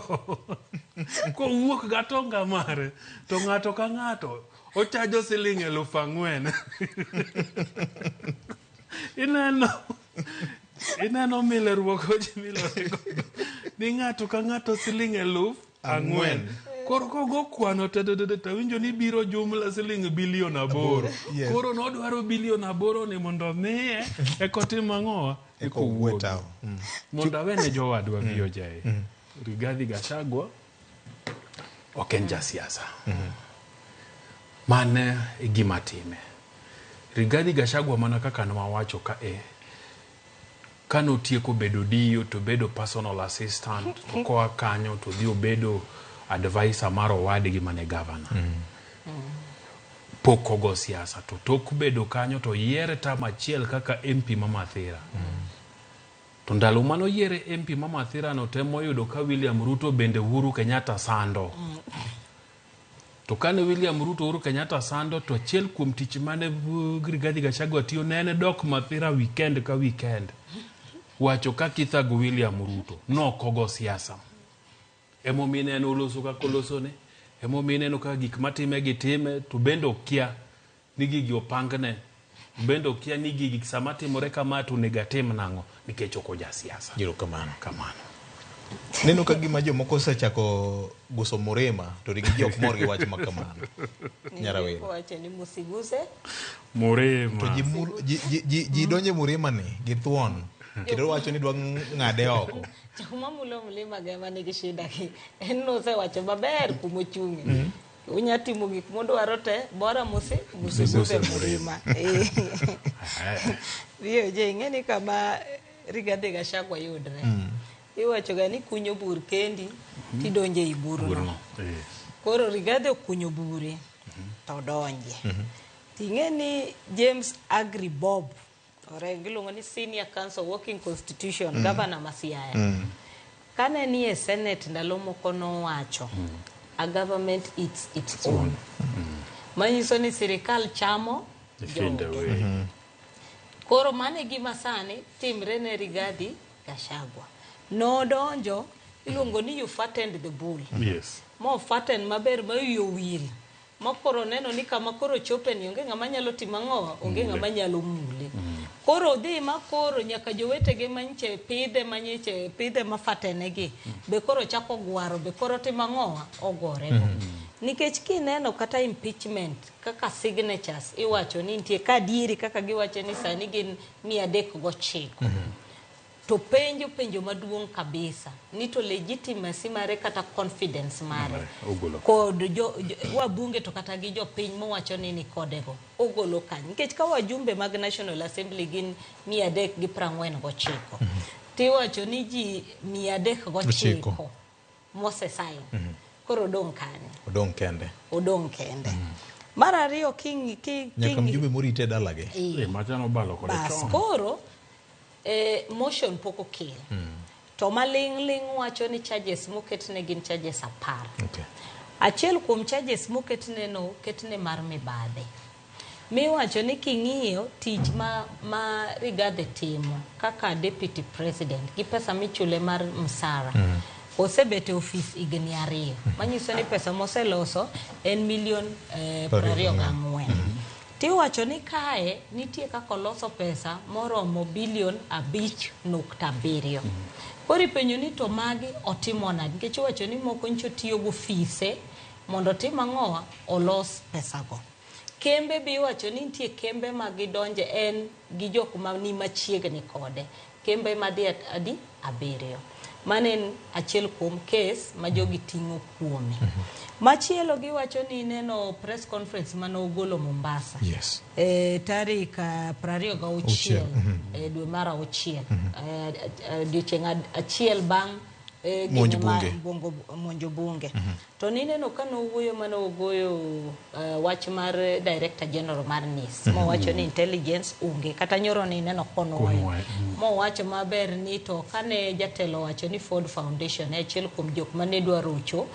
Kowuok gatonga mare to ng'ato ka ng'ato ochajo siling 4,000. Ineno mileruok oji milore godo. Ni ng'ato ka ng'ato siling 4,000. Koro kogo kwano te tawinjo ni biro jumla siling bilion 8. Yes. Koro nodwaro bilion 8 ni mondo miye eko tim ang'o? Eko wuo tao. Mondo awene jowadwa VOJ. Rigathi Gachagua ok en jasiasa. Mane e gima time. Rigathi Gachagua mana kaka nwawacho ka kanotieko bedo DO to bedo personal assistant to koa kanyo to dhi obedo advisor mar owadgi mane governor. Pok ogo siasa to tok bedo kanyo to yiere tam achiel kaka MP ma Mathira. To ndalo mano yiere MP ma Mathira no temo yudo ka William Ruto bende Uhuru Kenyatta sando. To kane William Ruto Uhuru Kenyatta sando to achiel kuom tich mane Rigathi Gachagua tiyo ne en dok Mathira weekend ka weekend. Wacho kaka ithago William Ruto nokogo siasa. Emomiyo ineno oloso kaka olosone, emomiyo ineno kaka gik matime gi time to bende okia ni gigi opangne. Bende okia ni gigi sama timore kama to onego atim nang'o nikech ok oja siasa. Erokamano. Kamano. Neno ka gima jomoko osechako guso Murima to rigi ji ok mor gi wach ma kamano. Nyarawera. Wacho ni musiguse. Murima. To ji donje Murima ni gi thuon. Kendo wacho ni dwa ng'ade oko. Joma mulo mlima ga ema nigi shida gi. En nosewacho maber kumochung'e. Unya timo gik modwaro te, bora musiguse Murima. VOJ ing'e ni kama Rigathi Gachagua yudre. Iwacho ga ni kunyo bur kendi tidonje ei burno. Koro Rigathi okunyo bure to donje. Ting'e ni James Agri Bob Orengo iluongo ni Senior Council Working Constitution Governor ma Siaya. Kane ni e Senate ndalo moko nowacho a government eats its own. Manyiso ni sirikal chamo joge. Koro mano e gima sani timre ne Rigathi Gachagua. Nodonjo iluongo ni you fattened the bull. Yes. Mo fatten maber ma wiye owil. Ma koro neno ni kama koro chope ni onge ng'ama nyalo timo ang'o, onge ng'ama nyalo mule. Koro dhi ma koro nyaka jowetege manyiche pidhe manyiche pidhe ma fatenegi be koro chako gwaro be koro timo ang'o ogorego. Nikech kineno kata impeachment kaka signatures iwacho ni nitie ka adieri kaka giwacho ni sani gin 309. To penjo penjo maduong' kabisa ni to legitimacy mare kata confidence mare Mare, ogolo. kod jo, jo, wabunge to kata gi jopiny mowacho ni ni kodego ogolo kanye nikech ka wajumbe mag National Assembly gin 349 tiwacho ni ji 309 mosesign koro odong' kanye Odong' kende. odong' kende mar ariyo king, king, Nyaka king, mjumbe morite e dalagi. Eh, machano obalo kode Bas, chon. koro motion pok okel to maling' ling' wacho ni charges moketne gin charges 10. Okay. Achiel kuom charges moketne no oketne mar mibadhi miwacho ni king'iyo tich ma Rigathi timo kaka deputy president gi pesa michule mar msara osebet e ofis higni 2 manyiso ni pesa moseloso en milion 24. Tiwacho ni kae nitie kaka oloso pesa moromo bilion 5.7. Koro ipenjo ni to magi otimo nade? Nikech iwacho ni moko nyicho tiyo gi ofise mondo otim ang'owa olos pesago. Kembe be iwacho ni nitie kembe ma gidonje en gi jok ma ni machiegni kode. Kembe madhi adi 7. Mano en achiel kuom kes ma jogi ting'o kuome. Machielo giwacho ni neno press conference mane ogolo Mombasa. Yes. Tarik 26 dwe mar 6 odiochieng' achiel bang' Monj bunge. Monjo bunge. To nineno ka nowuoyo mane ogoyo wach mar Director General mar NIS mowacho ni intelligence onge kata nyoro nineno konuoyo mowacho maber ni to kane jatelo owacho ni Ford Foundation e achiel kuom jok mane dwa rocho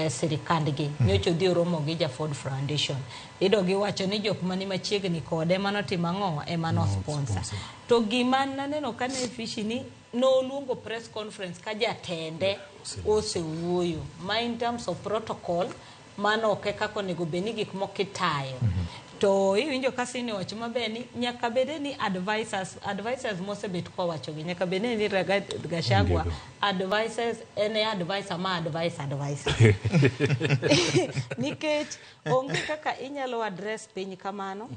sirikandgi nyocha odhi oromo gi ja Ford Foundation ido giwacho ni jok mani machiegni kode emanotimo ang'o emano sponsor. To gima naneno kane fishi ni noluongo press conference ka jatende osewuoyo ma in terms of protocol mano ok e kaka onego bed ni gik moko itayo. To iwinjo ka Sine owacho maber ni nyaka bede ni advisors mosebet kowachogi nyaka bed ni Rigathi Gachagua advisors en e advisor ma advice advisor nikech onge kaka inyalo address piny kamano.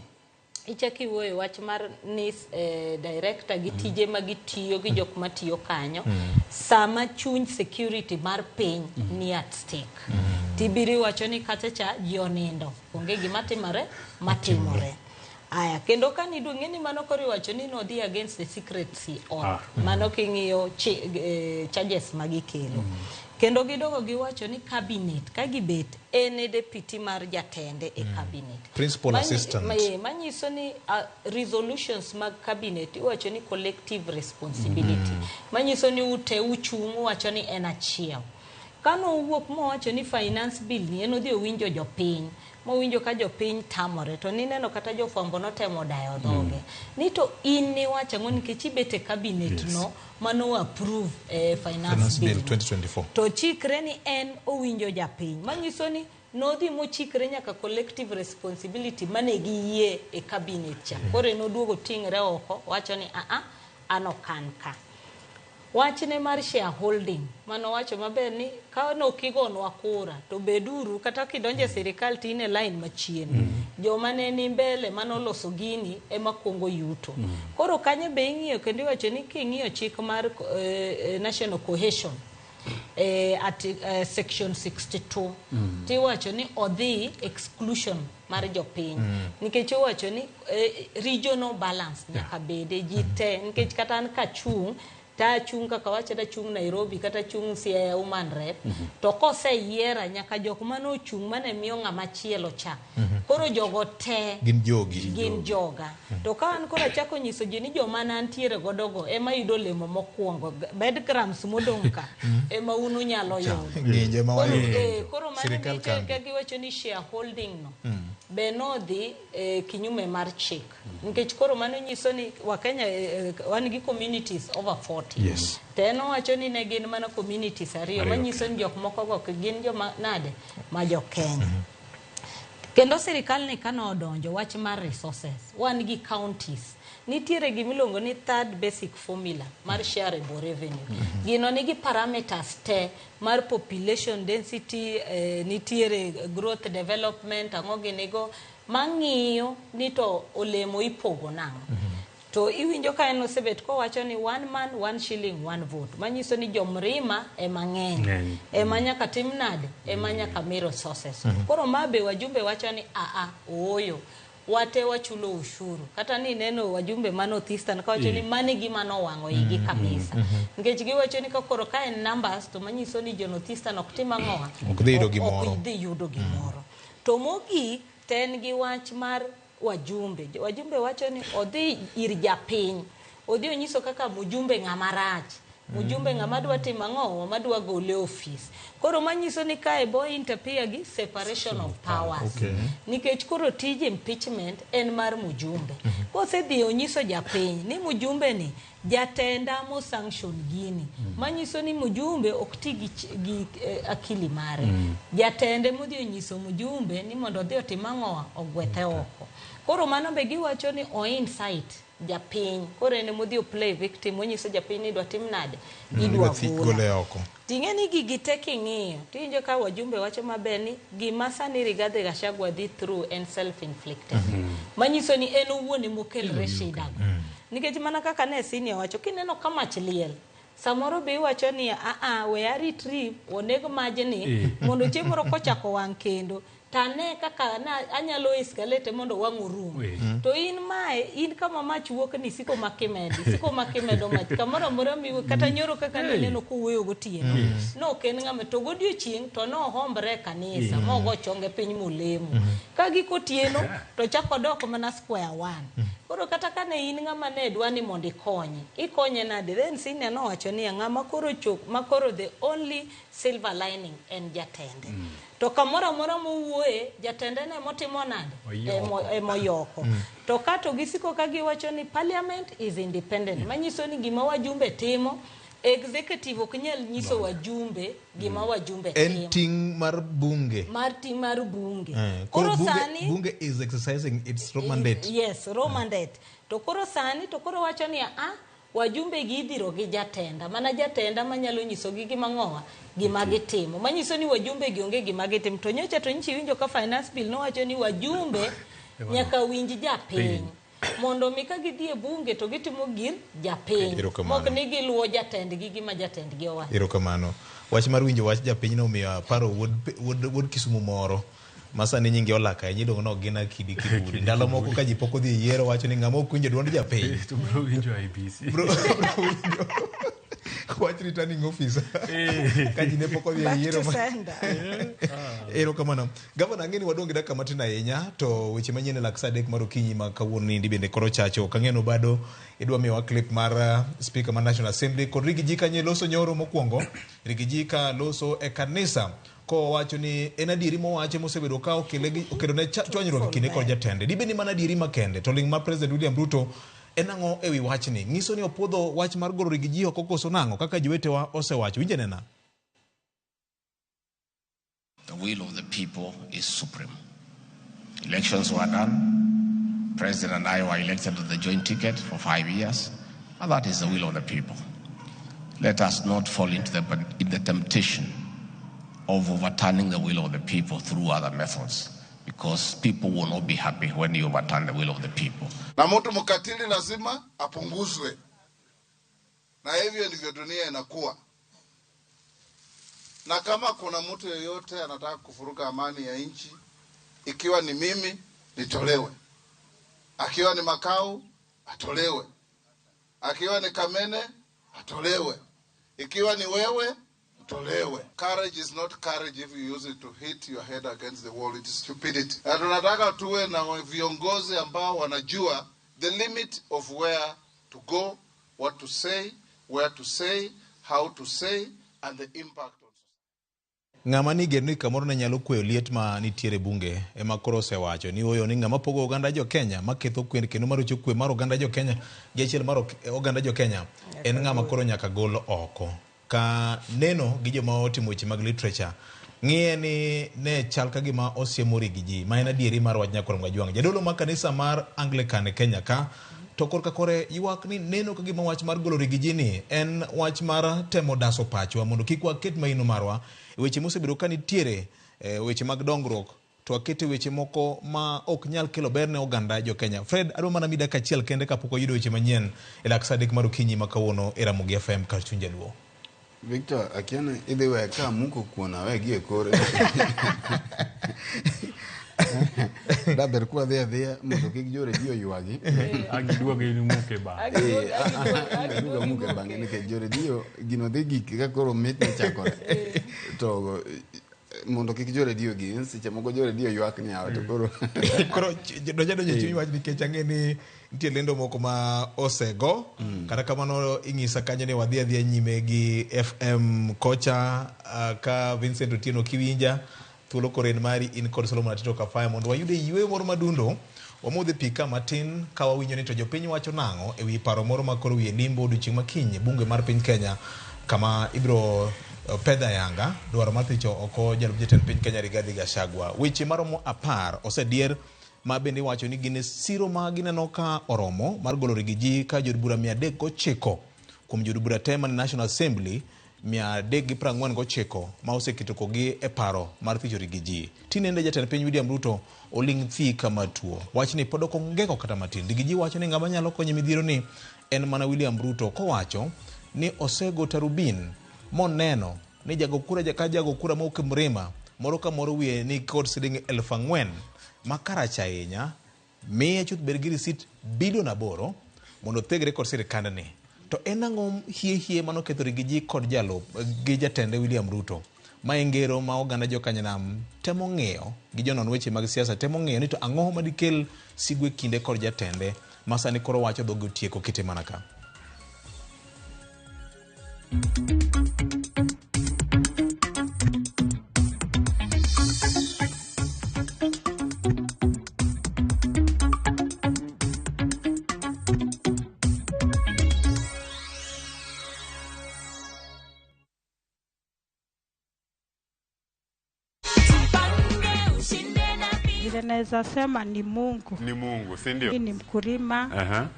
Ichako iwuoyo wach mar NIS director gi tije ma gitiyo gi jok matiyo kanyo sama chuny security mar piny ni at stake tibiro iwacho ni kacha cha ji onindo onge gima timore matimore. Aya kendo ka nidwa ng'e ni mano koro iwacho ni nodhi against the secrecy oath mano king'iyo charges magikelo kendo gidogo giwacho ni cabinet ka gibet en e deputy mar jatende e cabinet Principal assistant. Manyiso ni resolutions mag cabinet iwacho ni collective responsibility manyiso ni ute uchung' uwacho ni en achiel. Kano owuok mowacho ni finance bill ni en odhi owinjo jopiny mowinjo ka jopiny tamore to nineno kata jofwambo notemo dayo dhoge ni to in niwacho ang'o nikech ibet e cabinet no mano approve finance bill bill 2024 to chikre ni en owinjo japiny manyiso ni nodhi mochikre nyaka collective responsibility mane giyie e cabinet cha koro en oduogo ting're oko wacho ni a an ok an ka. Wachne mar shareholding mano wacho maber ni ka nokigonwa kura to beduru kata kidonjo e sirikal to in e line machien joma ne ni mbele manoloso gini ema kuongo yuto. Koro kanyo be ing'iyo kendo iwacho ni king'iyo chik mar National Cohesion at section 62 tiwacho ni odhi exclusion mar jopiny nikech owacho ni regional balance nyaka bede ji te nikech kata an kachung' ta chung' kaka wacho ta chung' Nairobi kata chung' Siaya Woman Rep to koseyiera nyaka jok mane ochung' mane miyo ng'ama chielo cha koro jogo te gin jogi gin joga to ka an koro achako nyiso ji ni joma ne antiere godo go ema yudo olemo mokwongo breadcrumbs modong' ka ema un unyalo yudo ng'injo ema wayudo koro mano Sirikal kambi. ka giwacho ni shareholding no be nodhi kinyume mar chik nikech koro mano nyiso ni Wakenya wan gi communities over 40 Yes. to en owacho ni ne gin mana communities ariyo manyiso ni jok moko go ok gin joma nade ma jo Kenya. Kendo sirikal ni kane odonjo wach mar resources, wan gi counties. Nitiere gimiluongo ni third basic formula mar shareable revenue. Gino nigi parameters te mar population density, nitiere growth development, ang'o ginigo, mang'iyo ni to olemo ipogo nang'o. To iwinjo ka en osebet kowacho ni one man, one shilling, one vote. Manyiso ni jomrima ema ng'eny. Ng'eny. Ema nyaka tim nade? Ema nyaka mi resources. Koro ma be wajumbe wacho ni aa, ooyo. Wate wachulo ushuru. Kata ni neno wajumbe ma North Eastern kawacho ni mani gima nowang'o igi kabisa. Nikech giwacho ni ka koro ka en numbers to manyiso ni jo North Eastern ok tim ang'owa? Ok dhi yudo gimoro. Ok dhi yudo gimoro. To mogik to en gi wach mar wajumbe. Wajumbe wacho ni odhi ir japiny. Odhi onyiso kaka mjumbe ng'ama rach. Mjumbe ng'ama dwa timo ang'o? Ng'ama dwa gole e ofis. Koro manyiso ni kae bo interfere gi separation of powers. Nikech koro tij impeachment en mar mjumbe. Kosedhi onyiso japiny ni mjumbe ni jatenda mo sanction gini. Manyiso ni mjumbe ok ti gi, gi akili mare. Jatende modhi onyiso mjumbe ni mondo odhi otim ang'o? Ogwethe oko. Koro mano be giwacho ni o incite japiny. Koro en emodhi o play victim onyiso japiny ni idwa tim nade? Idwa gola. Gole oko. Ting'e ni gigi te king'iyo tiwinjo ka wajumbe wacho maber ni gima sani Rigathi Gachagua dhi through en self inflicted. Manyiso ni en owuon emokelre shida go. Nikech mana kaka ne senior wacho kineno ka mach liel samoro be iwacho ni aa we aritri oneg majni mondo chieng' moro kochako wang' kendo tane kaka na anyalo escalate mondo wang' orum. To in mae in kama mach wuok ni siko makimedo siko makimedo mach kamoro amora miwuok kata nyoro kaka nineno kowuoyo gotieno no ok en ng'ama to godiochieng' to nohombre e kanisa mogo chonge piny molemo ka gik otieno to chako dok mana square one. Koro kata kane in ng'ama ne dwa ni mondo ikonye ikonye nade then senior nowacho niya ng'ama koro chok makoro the only silver lining en jatende. To kamoro amora mowuoye jatende ne motimo nade emoyoko. To ka to gisiko ka giwacho ni parliament is independent manyiso ni gima wajumbe timo executive ok nyal nyiso wajumbe gima wajumbe En timo ting' mar bunge. mar ting' mar bunge. Koro Koro bunge, sani bunge is exercising its raw mandate. Yes, raw mandate. To koro sani to koro wacho ni a wajumbe gi idhiro gi jatenda mana jatenda manyalo nyisogi gima ng'owa gima gitimo manyiso ni wajumbe gi onge gima gitimo to nyocha to nyichi winjo ka finance bill nowacho ni wajumbe nyaka winj japiny mondo mi ka gidhi e bunge to gitimo gir japiny Erokamano. mok ni giluwo jatendgi gima jatendgi owacho. Erokamano. Wach mar winjo wach japiny no omiyo aparo wuod Kisumu moro ma sani nyinge olak ahinya iluongo ni Ogina Kidi Kibudi. Ndalo moko ka ji pok odhi e yiero wacho ni ng'ama ok winjo duond japiny. To bro winjo IEBC. Bro winjo wach returning officer ka ji ne pok odhi e Back yiero. to sender. Erokamano. Gavana, ang'e ni wadong' gi dakika matin ahinya to weche manyien e lak sa 3 mar okinyi ma kawuono ni bende koro chacho. Ok ang'e no bado idwa miyowa clip mar Speaker mar National Assembly kod Riggy G kanye loso nyoro mokwongo. Riggy G ka loso e kanisa kowacho ni en adieri mowacho mosebedo ka okelo ne chwanyruok e kinde kod jatende. Dibed ni mana adieri makende to ling' mar President William Ruto en ang'o ewi wachni? Nyiso ni opuodho wach mar golo Riggy G oko koso nang'o kaka jowetewa osewacho. Winje nena. The will of the people is supreme. Elections were done. President and I were elected on the joint ticket for 5 years, and that is the will of the people. Let us not fall into the temptation of overturning the will of the people through other methods, because people will not be happy when you overturn the will of the people. Na mtu mkatili lazima apunguzwe. Na hivyo ndivyo dunia inakuwa. Na kama kuna mtu yeyote anataka kufuruka amani ya nchi, ikiwa ni mimi nitolewe, akiwa ni Makau atolewe, akiwa ni Kamene atolewe, ikiwa ni wewe utolewe. Courage is not courage if you use it to hit your head against the wall. It is stupidity. Na tunataka tuwe na viongozi ambao wanajua the limit of where to go, what to say, where to say, how to say, and the impact. Ng'ama ni geno ni kamoro ne nyalo kweyo liet ma nitiere bunge ema koro osewacho ni oyo ni ng'ama pogo oganda jo Kenya maketho kwe kendo marocho kwe mar oganda jo Kenya gi achiel mar oganda jo Kenya en ng'ama koro nyaka gol oko. Ka neno gi joma otimo weche mag literature Ng'iye ni ne chal ka gima osiemo Riggy G, ma en adieri mar wach Nyakwar Kajwang'. Jadolo mar kanisa mar Anglican e Kenya ka, to korka kore ywak ni neno ka gima wach mar golo Riggy G ni en wach mar temo daso pachwa mondo kik waket maino marwa e weche mosebedo ka nitiere e weche mag dongruok to wakete weche moko ma ok nyal kelo ber ne oganda jo Kenya. Fred, adwa mana miyi dakika achiel kende kapok wayudo weche manyien e lak sa 3 mar okinyi ma kawuono e Ramogi FM kar chuny Jaluo. Victor, akia ni idhi we ka amuko kuon awe gi e kore. Daber kwadhi adhiya mondo kik jo redio oywagi. Agiduogo in muke bang'e. Aduogo amuke bang'e nikech jo redio gino dhi gik ka koro mit ne chakore. To mondo kik jo redio gi seche moko jo redio ywak ni yawa to koro koro donja donjo e chuny wach nikech ang'e ni nitie lendo moko ma osego. Kata kamano ing'isa kanyo ni wadhi adhiya nyime gi FM kocha ka Vincent Otieno kiwinja thuolo koro en mari in kod Solomon Atito Kafaya mondo wayude yueyo moro madundo wamodhe pi ka matin ka wawinjo ni to jopiny wacho nang'o e wi paro moro ma koro wiye limbo odiochieng' ma kiny e bunge mar piny Kenya kama ibiro pedha yanga dwaro mar thicho oko jalup jatend piny Kenya Rigathi Gachagua. Weche maromo 10 osedier ma bende iwacho ni gin siro ma gineno ka oromo mar golo Riggy G ka jood bura 309 kuom jood bura te mane National Assembly 349 ma oseketo kogi e paro mar thicho Riggy G. Tinende jatend piny William Ruto oling' thi kama tuo. Wachni pod ok ongeko kata matin. Riggy G wacho ni ng'ama nyalo konye midhiero ni en mana William Ruto kowacho ni osego tarubin moneno ni jago kura ka jago kura mowuok e Mrima moro ka moro wiye ni kod siling 4,000 ma karach ahinya miye chuth bed gi risit bilion 8 mondo othegre kod sirikandni. To en ang'o hie hie manoketho Riggy G kod jalup gi jatende William Ruto? Ma e ngero ma oganda jokanyanam temo ng'iyo gi jonon weche mag siasa temo ng'iyo ni to ang'o madikel sigu e kinde kod jatende ma sani koro wacho dhoge otieko kite mana ka. Vile naweza sema ni Mungu. Ni Mungu, si ndio? Mimi ni mkulima.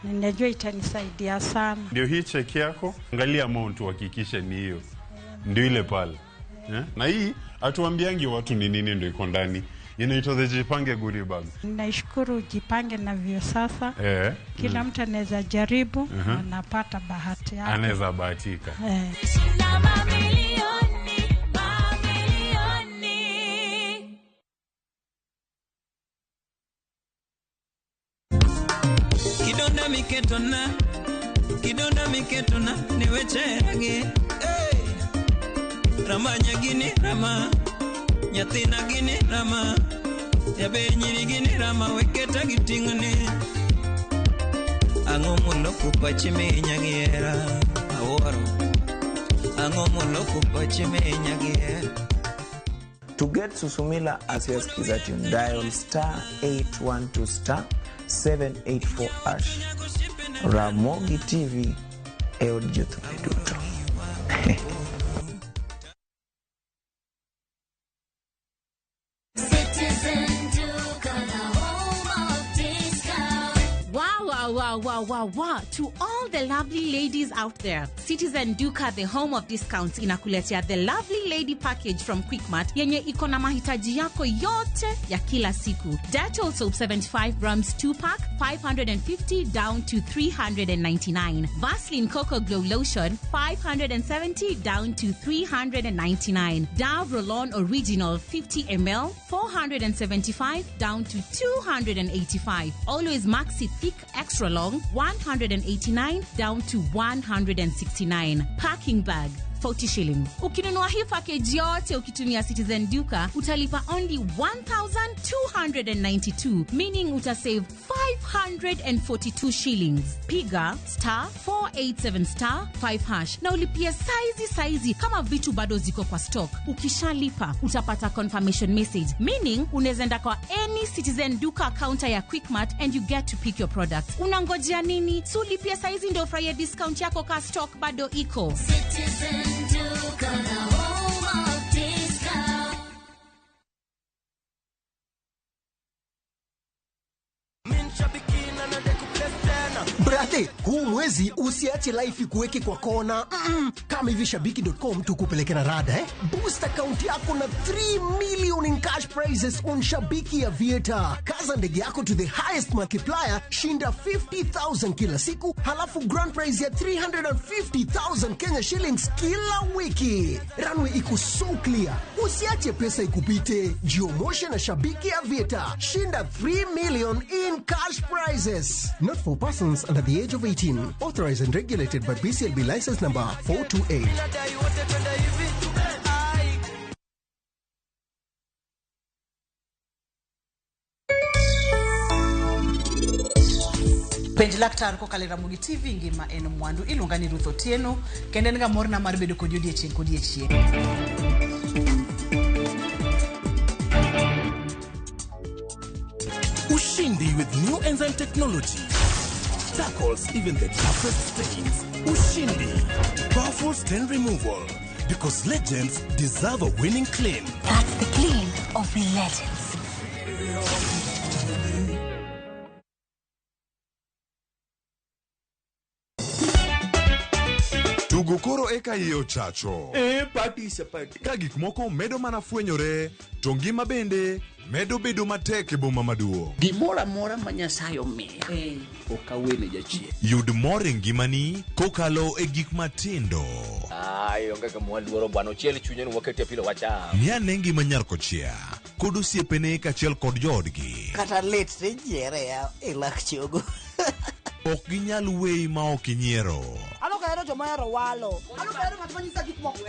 Ninajua itanisaidia sana. Ndio hii cheki yako, angalia amount uhakikishe ni hiyo. Ndio ile pale. Na hii hatuambiangi watu ni nini ndio iko ndani. Inaitwa the Jipange Goodie Bag. Ninaishukuru Jipange na Viusasa. Kila mtu anaweza jaribu, anapata bahati yake. Anaweza bahatika. Kidonda miketona, kidonda miketona, niwecheragi. Hey! Rama nyagini rama, nyathina gini rama, jaber nyiri gini rama, weketa giting'oni. Ang'o moloko pachi minya gi hera, awuoro. Ang'o moloko pachi minya gi hera. To get Susumila as your Skiza tune, dial star 812 star 784 hash. Ramogi TV e od jothumbe duto. Wow, wow, wow, wow, wow. To all the lovely ladies out there, Citizen Duka, the home of discounts, inakuletea the lovely lady package from Quickmart yenye iko na mahitaji yako yote ya kila siku. Dettol soap 75 grams 2 pack, 550 down to 399. Vaseline Cocoa Glow Lotion, 570 down to 399. Dove Roll-On Original 50 ml, 475 down to 285. Always Maxi Thick Extra Long, 189 down to 169. Packing bag, 40 shillings. Ukinunua hii package yote ukitumia Citizen Duka, utalipa only 1,292, meaning utasave 542 shillings. Piga star 487 star 5 hash na ulipie saizi saizi kama vitu bado ziko kwa stock. Ukishalipa utapata confirmation message, meaning unaweza enda kwa any Citizen Duka counter ya Quickmart and you get to pick your products. Unangojea nini? Si ulipie saizi ndio ufurahie discount yako ka stock bado iko. Citizen Duka, the home of discount. Brother, huu mwezi usiache life ikuweke kwa kona. Kama hivi shabiki.com tukupeleke na rada eh? Boost account yako na 3 million in cash prizes on Shabiki Aviator. Kaza ndege yako to the highest multiplier, shinda 50,000 kila siku, halafu grand prize ya 350,000 Kenya shillings kila wiki. Runway iko so clear. Usiache pesa ikupite. Jiomoshe na Shabiki Aviator. Shinda 3 million in cash prizes. Not for persons under the age of 18. Authorized and regulated by BCLB license number 428. Penj laktar kokalo e Ramogi TV ngima en mwandu. Iluonga ni Ruth Otieno kendo en ga morna mar bedo kodi odiechieng' kodiechieng'. Ushindi with new enzyme technology tackles even the toughest stains. Ushindi, powerful stain removal. Because legends deserve a winning clean. That's the clean of legends. Tugo koro eka iye ochacho. E pati sapati. Ka gik moko medo mana fwenyore, to ngima bende medo bedo matek e boma maduong'. Gimoro amora ma Nyasaye omiya ok awene jachien. Yud mor e ngimani kokalo e gik matindo. Ai, onge kama waluoro bwana, ochiel chunye ni wakete pilo wacham. Ng'i ane ngima nyar kochia kod osiepene kaachiel kod joodgi. Kata lit tinyiere ya e lak chogo. Ok ginyal weyi ma ok inyiero. An ok ahero joma ohero walo. An ok ahero ng'at ma nyisa gik moko.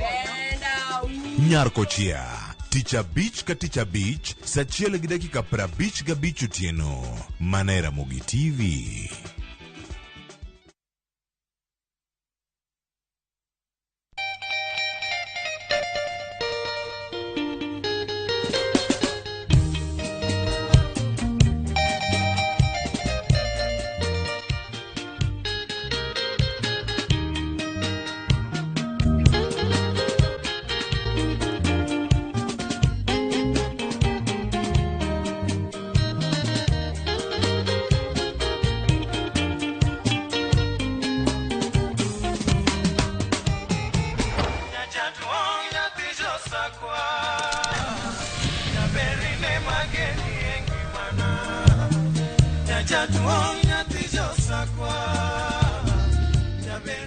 Nyar kochia tich abich ka tich abich saa achiel gi dakika 55 otieno mana e Ramogi TV.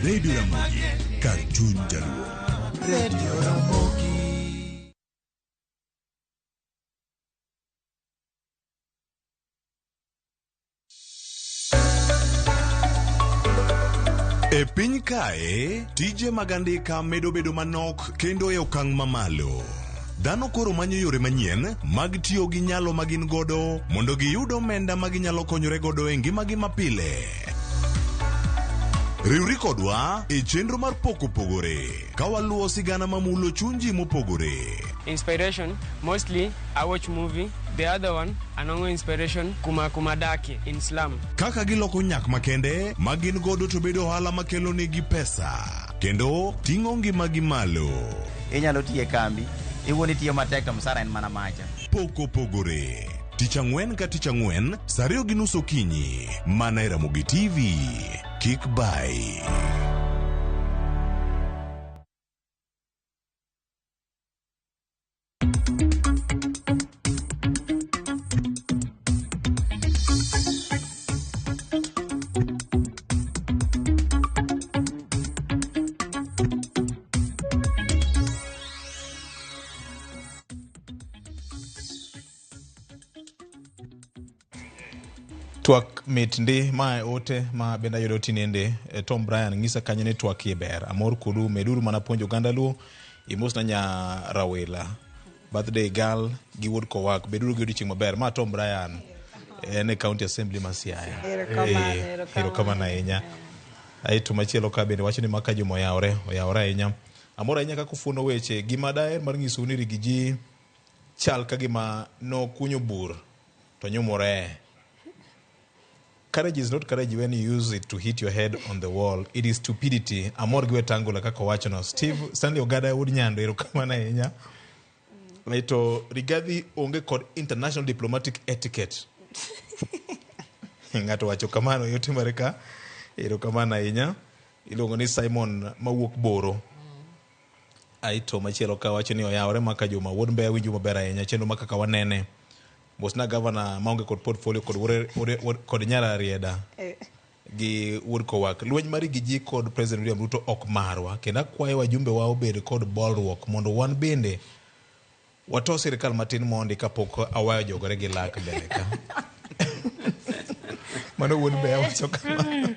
Radio Ramogi, kar chuny jaluo. Radio Ramogi. E piny kae, tije mag andika medo bedo manok kendo e okang' mamalo. Dhano koro manyo yore manyien mag tiyo gi nyalo ma gin godo mondo giyud omenda ma ginyalo konyore godo e ngimagi mapile. Riwri kodwa e chenro mar Pok Opogore ka waluwo sigana mamulo chuny ji mopogore. Inspiration, mostly I watch movie. The other one, anongo inspiration kuma kuma dake in slum. Kaka giloko nyak makende ma gin godo to bedo ohala makelo negi pesa kendo ting'o ngimagi malo. Inyalo tiyo e kambi, iwuon itiyo matek to msara en mana macha. Pok Opogore. Tich ang'wen ka tich ang'wen, saa 2:30 okinyi, mana e Ramogi TV. Kik bai. Twak mit ndi mae ote ma bende ayudo tinende. Tom Bryan ng'isa kanyo ni twak iye ber. Amor kodu meduru mana puonjo oganda Luo. Imosna nya Rawela. Birthday girl gi wuod Kowak. Beduru gi odiochieng' maber. Ma Tom Bryan. En e County Assembly ma Siaya. Erokamano, Erokamano ahinya. Aeto machielo ka bende wacho ni maka juma oyawore, oyawore ahinya. Amor ahinya kaka ufuono weche. Gima daher mar nyisou ni Rigiji chal ka gima nokunyo bur to nyumore. Courage is not courage when you use it to hit your head on the wall. It is stupidity. Amor gi Wetangula kaka owachono. Steve Stanley Ogada wuod Nyando, erokamano ahinya. Aeto Rigathi onge kod international diplomatic etiquette. Ng'ato wacho kamano yote mare ka. Erokamano ahinya. Iluongo ni Simon mawuok Boro. Aito machielo ka wacho ni oyawore maka Juma wuod Mbeya winjo maber ahinya chenro ma kaka wanene. Mosna gavana maonge kod portfolio kod wuore, kod nyara Rieda gi wuod Kowak. Lweny mar gi ji kod President William Ruto ok marwa kendo akwayo wajumbe wa obed kod bolruok mondo wan bende wato sirikal matin mondi kapok awayo jogore gi lak mbele ka. Mano wuod Mbeya wacho kamano.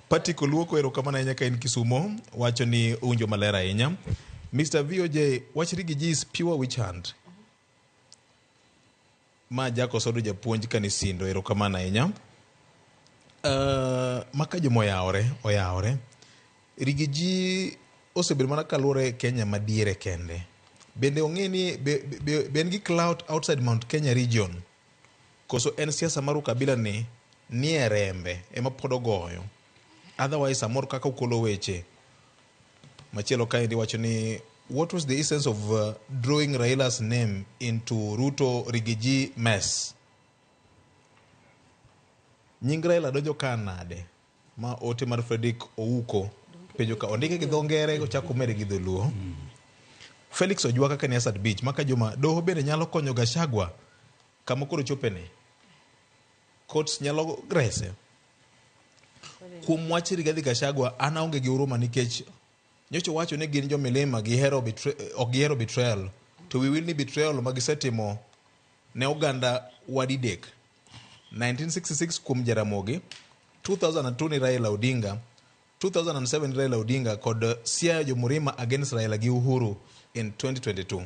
Patrick Oluoko, erokamano ahinya ka in Kisumo, wacho ni owinjo maler ahinya. Mr. VOJ, wach Riggy G is pure witch hunt. Ma Jack Osodo japuonj kanisindo, erokamano ahinya. Maka joma oyawore, oyawore. Riggy G osebedo mana kaluwore e Kenya madiere kende. Bende ong'e ni be en gi clout outside Mount Kenya region? Koso en siasa mar ukabila ni nie rembe ema pod ogoyo. Otherwise amor kaka ukolo weche. Machielo kaendi wacho ni what was the essence of drawing Raila's name into Ruto Riggy G mess? Nying Raila donjo ka nade? Ma ote mar Frederick Ouko penjo ka ondike gi dho ngere ochako mede gi dholuo. Felix Ojwaka kaka ni Asad Beach maka Juma doho bende nyalo konyo Gachagua kama koro chopene. Courts nyalo rese. Kuom wach Rigathi Gachagua an aonge gi huruma nikech nyocha wacho ni gin jo milima gihero ok gihero betrayal to we will ni betrayal ma gisetimo ne oganda wadidek 1966 kuom Jaramogi 2002 ni Raila Odinga 2007 ni Raila Odinga kod Siaya Jomurima against Raila gi Uhuru in 2022.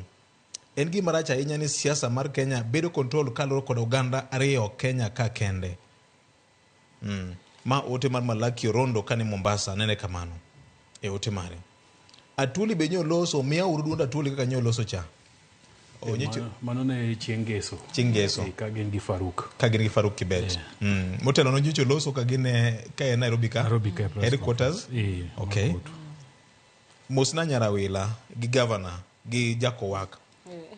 En gima rach ahinya ni siasa mar Kenya bedo control kaluwore kod oganda ariyo Kenya ka kende. Ma ote mar Malaki Orondo kani Mombasa nene kamano e ote mare. Atwoli be nyo loso, miya uru duond Atwoli kaka nyo loso cha. Mano ne chieng' ngeso. Chieng' ngeso. Ka gin gi Faruk. Ka gin gi Faruk Kibet. Motelo no nyocha loso ka gin ka en Nairobi ka. Nairobi ka e press Headquarters. Okay. Mosna Nyarawila gi governor gi Jakowak.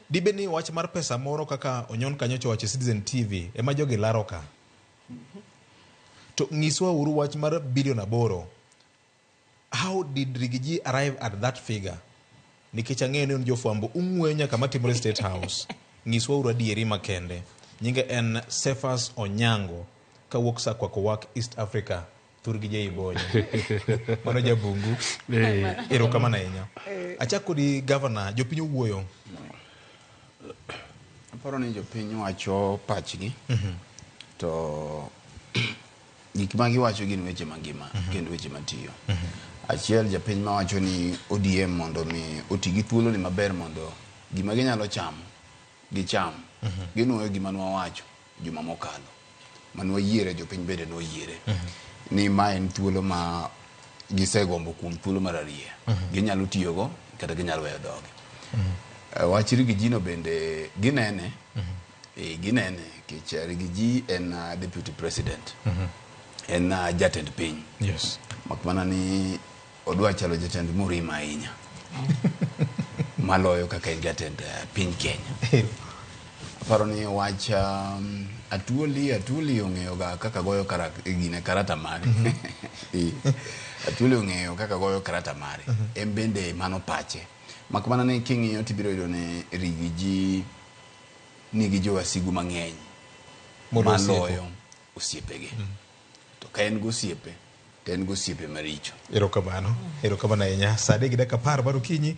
Dibe ni wach mar pesa moro kaka Onyon kanyocha owacho e Citizen TV ema jogi laro ka. To nyiswa uru wach mar bilion 8. How did Riggy G arrive at that figure? Nikech ang'eyo ni un jofwambo ung'weyo nyaka matimore State House. Nyiswa uru adieri makende. Nyinge en Cephas Onyango kawuok Sakwa Kowak East Africa thurgi je ibonyo. Mano jabungu. Erokamano ahinya. Achak kodi governor, jopiny owuoyo. Aparo ni jopiny wacho pachgi to gik ma giwacho gin weche mangima kendo weche matiyo. Achiel japiny mawacho ni ODM mondo mi oti gi thuolo ni maber mondo gima ginyalo chamo gicham. Ginuoyo gima nwawacho juma mokalo manwayiere jopiny bende noyiere ni ma en thuolo ma gisegombo kuom thuolo mar ariyo ginyalo tiyogo kata ginyalo weyo dhoge. Wach Riggy G no bende ginene ginene nikech Riggy G en deputy president en jatend piny mak mana ni odwa chalo jatend Murima ahinya maloyo kaka en jatend piny Kenya. Aparo ni wach Atwoli ong'eyo ga kaka goyo gine karata mare. Atwoli ong'eyo kaka goyo karata mare. En bende mano pache. Mak mana ni king'iyo tibiro yudo ni Riggy G nigi jowasigu mang'eny maloyo osiepege. To ka en gosiepe, to en gosiepe maricho. Erokamano. Erokamano ahinya. Saa 3:10 mar okinyi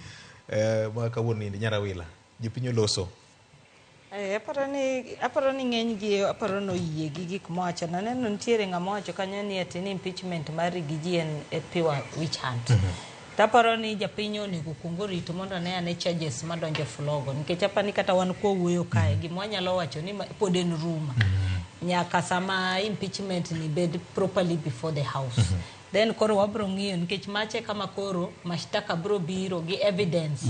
ma kawuono ni Nyarawila. Jopiny oloso. Aparo ni ng'eny gi aparo ni oyie gi gik mowacho. Naneno nitiere ng'ama owacho kanyo ni ati ni impeachment mar Riggy G en e pure witch hunt. To aparo ni japiny onego kuong orit mondo one ane charges madonjo e flogo nikech apani kata wan kwawuoyo kae gima wanyalo wacho ni pod en rumour. Nyaka sama impeachment ni bed properly before the house. Then koro wabro ng'iyo nikech mache kama koro mashtaka bro biro gi evidence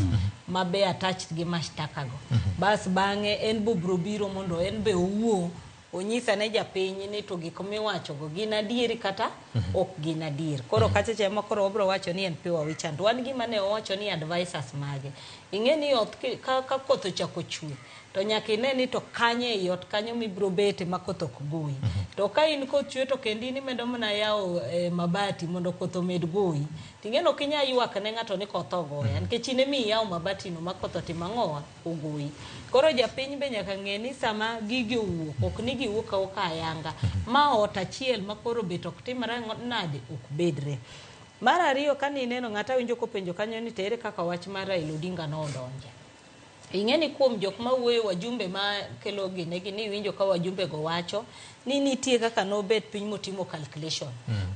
ma be attached gi mashtaka go. Bas bang'e en bo bro biro mondo en be owuo onyisa ne japiny ni to gik miwacho go gin adieri kata ok gin adier. Koro kacha cha ema koro wabro wacho ni en pure witch hunt. Wan gima ne owacho ni advisors mage. Ing'e ni ot ka koth ochako chwe to nyaka ine ni to kanye ei ot kanyo mibro bete ma koth ok goyi. To ka in koth chwe to kendi in imedo mana yawo eh, mabati mondo koth omed goyi. Ting'eno ok inyal ywak ne ng'ato ni koth ogoya nikech in emi iyawo mabati no ma koth otimo ang'owa ogoyi. Koro japiny be nyaka ng'e ni sama gigi owuok ok ni giwuok awuoka ayanga. Ma ot achiel ma koro bet ok timre nade ok bedre. Mar ariyo kane ineno ng'ato awinjo kopenjo kanyo ni to ere kaka wach mar Raila Odinga nodonje. Ing'e ni kuom jok ma wuoyo wajumbe ma kelo gine gi ni iwinjo ka wajumbe go wacho ni nitie kaka nobet piny motimo calculation.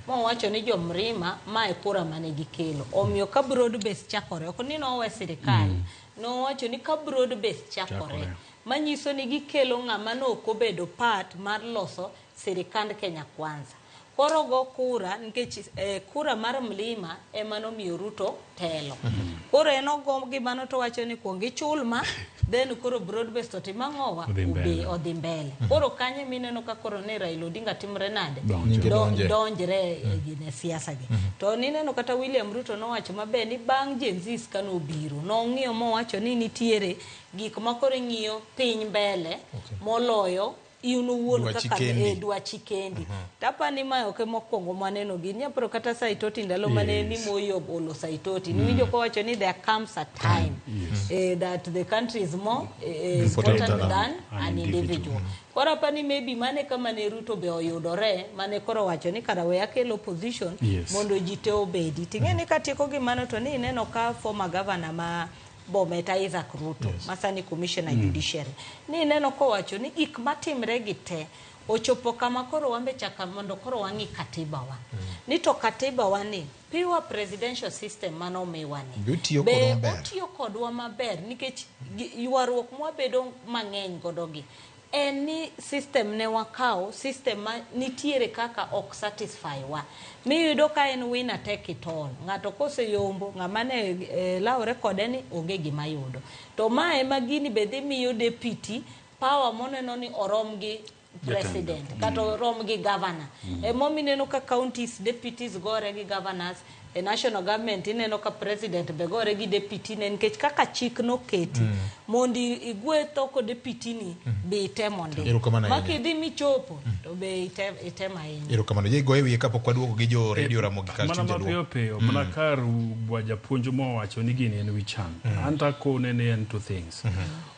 Mowacho ni jo Mrima ma e kura mane gikelo. Omiyo ka broad base chakore, ok ni nowe sirikal. Nowacho ni ka broad base chakore, Chakore. manyiso ni gikelo ng'ama nok obedo part mar loso sirikand Kenya Kwanza. Koro go kura nikech eh, kura mar mlima ema nomiyo Ruto telo. Koro en ogo gimano to wacho ni kuong ichul ma then koro broad based otim ang'owa Odhi mbele. Obe- odhi mbele. Koro kanyo mineno ka koro ni Raila Odinga timre nade? Donjo. Donje. Donjre e gine siasa gi. To nineno kata William Ruto nowacho maber ni bang' Gen Zs kanobiro nong'iyo mowacho ni nitiere gik ma koro ing'iyo piny mbele moloyo in owuon Dwachi kaka kendi. eh, dwachi kendi. Tapa ni mae ok e mokwongo mwaneno gini. Aparo kata Saitoti ndalo mane Yes. ni Moi ogolo Saitoti. Niwinjo kowacho ni there comes a time Yes. that the country is more Important important than than an an individual. individual. Koro apani maybe mane kama ne Ruto be oyudore mane koro wacho ni kara we akel opposition Yes. mondo ji te obedi. Ting'e ni katieko gi mano to ni ineno ka former governor ma Bomet Isaac Ruto Yes. ma sani commissioner judiciary ni ineno kowacho ni gik matimre gi te ochopo kama koro wambe chaka mondo koro wang'i katiba wa ni to katiba wa ni pure presidential system manomiwa ni Be otiyo be kodwa maber? otiyo kodwa maber nikech ywaruok mwabedo mang'eny godo gi en ni system ne wakawo system ma nitiere kaka ok satisfy wa miyudo ka en winner take it all ng'ato koseyombo ng'ama ne eh, lawre kode ni onge gima yudo to ma ema gini be dhi miyo deputy power moneno ni orom gi president kata orom gi governor emomiyo ineno ka counties deputies gore gi governors e national government ineno ka president be gore gi deputy ne nikech kaka chik noketi mondo igwe thoko deputy ni be itemo ndi Erokamano ma ahinya. kidhi michopo to be item ahinya Erokamano. Je, goye wiye kapok waduogo gi jo Radio Ramogi kar mana Chuny mapiyo Jaluo. piyo mana kar wa japuonj mowacho ni gini en wichan an takone ni en two things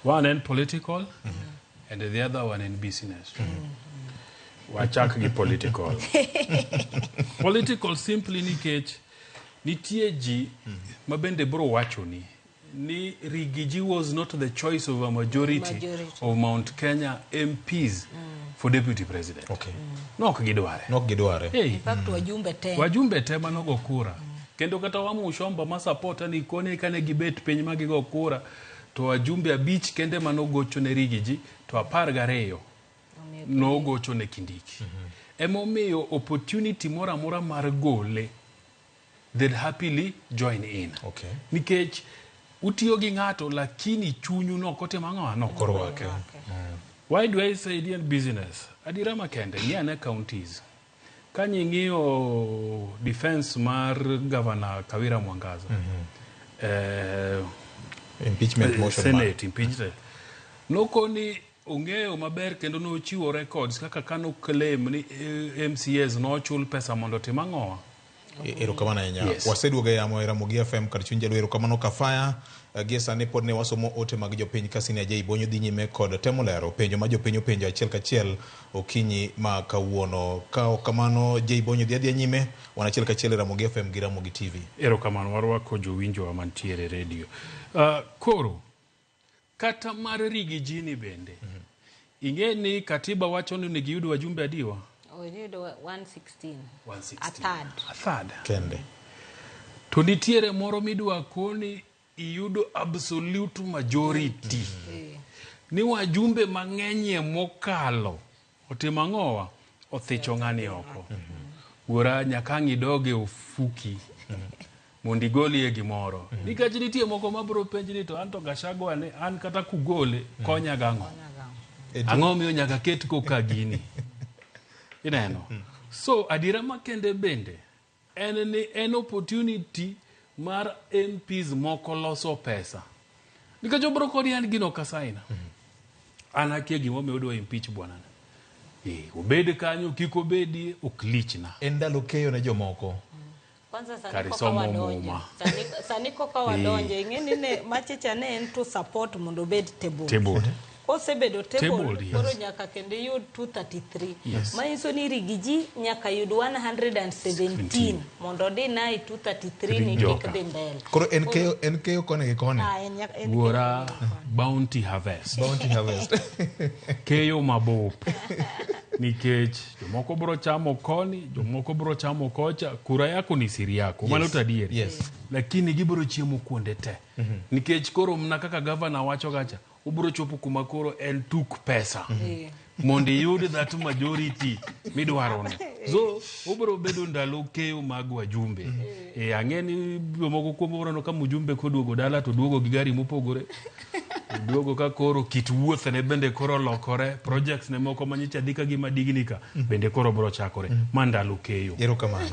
one en political and the other one en business wachak gi political political simply nikech nitie ji ma bende bro wachoni ni Rigiji was not the choice of a majority, Majority. of Mount Kenya MPs for deputy president. Okay. Nok gidware. Nok gidware. Hey. In fact wajumbe te Wajumbe te manogo kura. Kendo kata Wamuchomba ma support ni kone kane gibet piny ma gigo kura to wajumbe 5 kende manogocho ne Rigiji to 12 nogocho ne Kindiki. Emomiyo opportunity moro amora mar gole they'd happily join in. Okay. Nikech utiyo gi ng'ato lakini chunyu nok otimo ang'o nok orwake. Why do I say it business? Adiera makende, ng'i ane counties. Ka ing'iyo defense mar Governor Kawira Mwangaza. Impeachment motion mar- Senate impeached. Nokoni ong'eyo maber kendo nochiwo records kaka kano claim ni MCAs nochul pesa mondo otim ang'owa. Erokamano ahinya. Yes. Waseduogo e yamo e Ramogi FM kar Chuny Jaluo. Erokamano Kafaya. Gie sani pod ne wasomo ote mag jopiny ka Senior J Bonyo dhi nyime kod temo lero penjo ma jopiny openjo achiel kachiel okinyi ma kawuono. Ka ok kamano J Bonyo dhi adhiya nyime wan achiel kachiel e Ramogi FM gi Ramogi TV. Erokamano warwako jowinjowa mantiere e redio. Koro kata mar Rigiji ni bende ing'e ni katiba wacho ni onego iyud wajumbe adiwa? Oyudo 116. 116. A third. A third. Kende. To nitiere moro midwa koni iyudo absolute majority. Ni wajumbe mang'enyie mokalo otimo ang'owa othicho ng'ani oko. Wuora nyaka ang' idog e ofuki mondo igolie gimoro. Nikech nitie moko mabiro penji ni to an to Gachagua ni an kata kugole konya gang'o? Ang'o miyo nyaka ket koka gini? Ineno? So adiera makende bende en ni en opportunity mar MPs moko loso pesa. Nikech obro koni an gino ok asaina. An akia gimomiyo udwa impeach bwanani. Obed kanyo kik obedie ok lichna. En ndalo keyo ne jomoko. Kwanza sani Kar koka isomo wadonjo. Muma. Sani koka wadonjo, ing'e ni ne machicha ne en to support mondo obed table. Tabled. Kosebedo table, Tabled, yes. koro nyaka kendo iyud 233. Yes. Manyiso ni Rigiji nyaka yud 117 mondo deny 233 ni kik Joka. dhi mbele. Koro en keyo, en keyo koni gi koni. Ah, en nyaka- en Wuora bounty harvest. Bounty harvest. Keyo mabup. Nikech jomoko bro chamo koni, jomoko bro chamo kocha, kura yako ni siri yako. Mano to adier. Yes. Lakini gibro chiemo kuonde te. Nikech koro mna kaka gavana wacho kacha, ubro chopo kuma koro en tuk pesa. Mondo iyud that majority midwarono. So, ubro bedo ndalo keyo mag wajumbe. Ang'e ni jomoko kuom ubro neno ka mjumbe koduogo dala to duogo gi gari mopogore. Duogo ka koro kit wuothne bende koro lokore, projects ne moko manyicha dhi ka gima digni ka bende koro bro chakore. Ma ndalo keyo. Erokamano.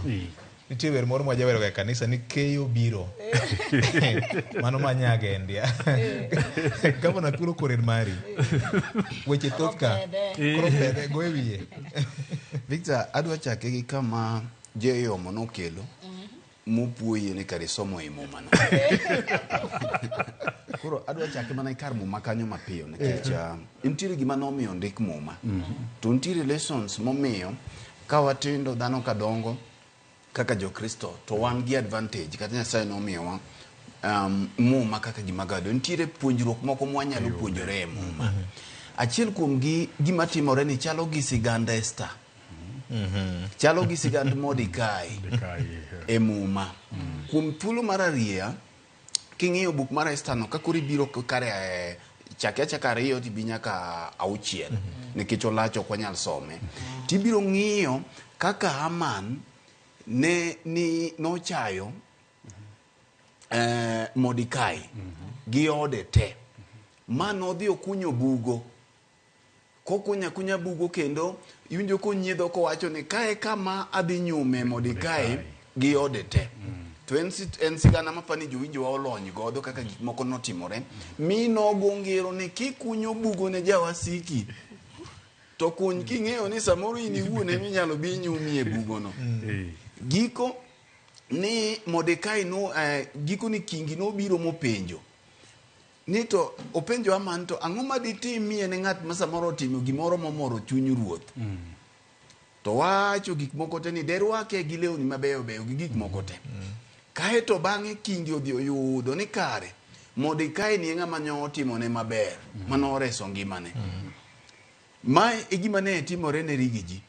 Nitie wer moro mwajaweroga e kanisa ni keyo biro. Mano manyagendia. Gavana thuolo koro en mari. Weche thoth ka. Koro pedhe, go e wiye. Victor, adwa chake gi kama Jeyomo nokelo mopuoyie ni kare somo e muma no. Koro adwa chake mana kar muma kanyo mapiyo nikech nitiere gima nomiyo ndik muma. To nitiere lessons momiyo ka watindo dhano ka dongo kaka jokristo to wan gi advantage kata Nyasaye nomiyowa muma kaka gima gado. Nitiere puonjruok moko mwanyalo puonjore e muma. Achiel kuom gi gima timore ni chalo gi sigand Esther. Chalo gi sigand Mordecai e muma. Kuom thuolo mar ariya, king'iyo buk mar Esther no, ka koro ibiro kare chake achaka 2 tibi nyaka 6, nikech olach ok wanyal some. Tibiro ng'iyo kaka Haman ne ni nochayo Mordecai gi ode te. Ma nodhi okunyo bugo. Kokunyo akunya bugo kendo iwinjo konyiedho kowacho ni kae kama adhi nyume Mordecai gi ode te. To en sigana mapani jowinjowa olony godo kaka gik moko notimore. Mi nogo ngero ni kikunyo bugo ne jawasiki to kuny king'eyo ni samoro in iwuon ema inyalo bi nyumi e bugono. Giko ni Mordecai no giko ni kingi nobiro mopenjo. Ni to openjo Haman to ang'o ma ditimie ne ng'at ma samoro otimo gimoro momoro chuny ruoth. To wacho gik moko te ni derwake gi lewni mabeyo beyo gi gik moko te. Kae to bang'e kingi odhi oyudo ni kare Mordecai ni e ng'ama ne otimone maber, mane oreso ngimane. Mae e gima ne timore ne Rigiji.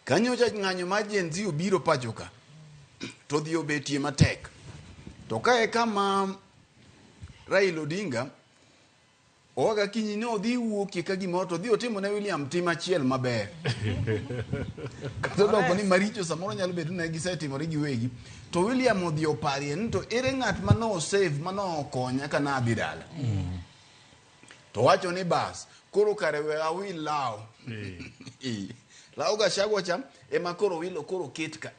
Kanyocha ng'anyo mar Gen Z obiro pacho ka, to odhi obetie matek. To kae kama Raila Odinga owaga kinyi ne odhi wuokie ka gimoro to odhi otimo ne William tim achiel maber. Kata odoko ni maricho samoro nyalo bedo ne gisetimore giwegi. To William odhi oparie ni to ere ng'at mane osave mane okonya ka ne adhi dala. To wacho ni bas, koro kare we awil law. Law Gachagua cha ema koro wilo koro ket ka.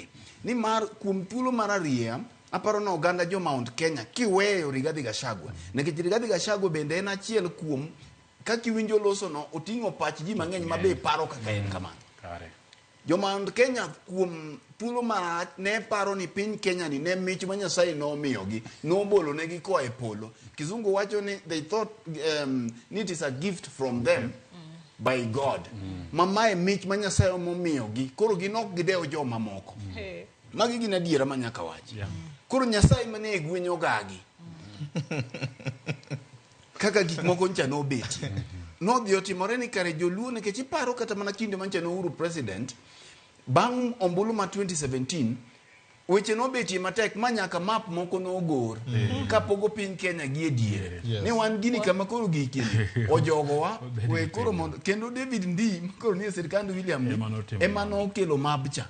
Nimar kuom thuolo mar ariya aparo ni oganda jo Mount Kenya kiweyo Rigathi Gachagua. Nikech Rigathi Gachagua bende en achiel kuom kaka iwinjo loso no oting'o pach ji mang'eny ma be paro kaka en kamano. Jo Mount Kenya kuom thuolo marach ne paro ni piny Kenya ni ne mich ma Nyasaye nomiyogi, nobolo negi koa e polo. Kizungu wacho ni they thought ni it is a gift from them by God. Ma mae mich ma Nyasaye momiyogi, koro gin ok gidew joma moko. Magi gin adiera ma nyaka wachi. Koro Nyasaye mane gwenyo gagi. Kaka gik moko ncha nobetie. Nodhi otimore ni kare joluo nikech iparo kata mana kinde mancha ne Uhuru president bang' ombulu ma 2017 weche nobetie matek ma nyaka map moko nogor kapogo piny Kenya gi e diere. Ni wan gini kama koro giki ojogowa we koro mondo kendo David Ndii koro nie sirkand William ni ema nokelo map cha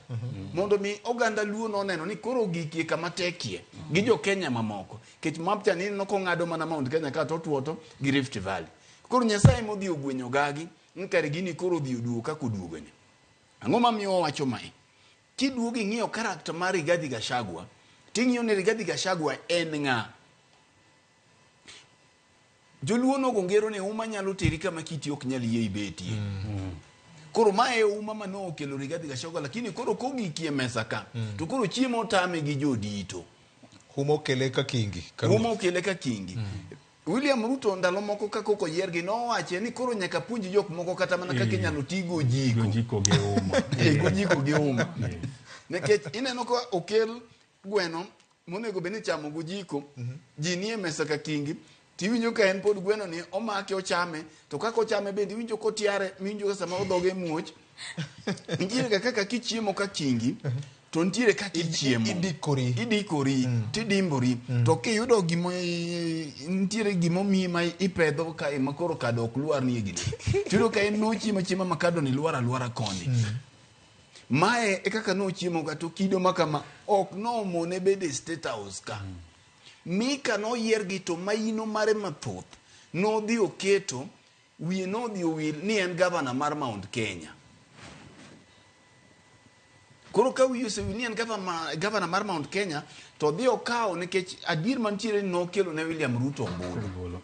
mondo mi oganda Luo noneno ni koro gikie kama tekie gi jo Kenya mamoko. Kech map cha ni nokong'ado mana Mount Kenya ka to otuoto gi Rift Valley. Koro Nyasaye modhi ogwenyo gagi ni kare gini koro odhi oduogo kaka oduogo ni. Ang'o mamiyo wawacho mae? Kiduogo ing'iyo character mar Rigathi Gachagua, ting'iyo ni Rigathi Gachagua en ng'a? Joluo nogo ngero ni uma nyalo teri kama kiti ok nyal yie ibetie. Koro mae e uma mane okelo Rigathi Gachagua, lakini koro kogikie mesa ka to koro chiemo otame gi jodito. Huma okele ka kingi. Ka Huma ruoth. okele ka kingi. William Ruto ndalo moko ka koko oyiergi nowache ni koro nyaka puonj jok moko kata mana kaka inyalo ti gojiko. Gojiko gi uma. Gojiko gi uma. Nikech ineno ka okel gweno monego bed ni ichamo gojiko, ji nie mesa ka kingi, tiwinjo ka en pod gweno ni omake ochame, to kaka ochame bende iwinjo kotiare, miwinjo ka sama odhoge muoch. Nitiere ga kaka kichiemo ka kingi, to nitiere kaka ichiemo. Idikori. Idikori, tidimbori. To kiyudo gimo, nitiere gimomiyi ma ipedho kae ma koro kado ok lwar ni e gini. Tiyudo ka en nochiemo achiema ma kado ni lwar alwara koni. Mae e kaka nochiemo ga to kido ma kama ok nomone bedo e State House ka. Mika noyier gi to maino mare mathoth nodhi oketo wiye nodhi owil ni en gavana mar Mount Kenya. Koro ka wiye osewil ni en gavana mar Mount Kenya to odhi okawo nikech adier mantiere ni nokelo ne William Ruto ombulu.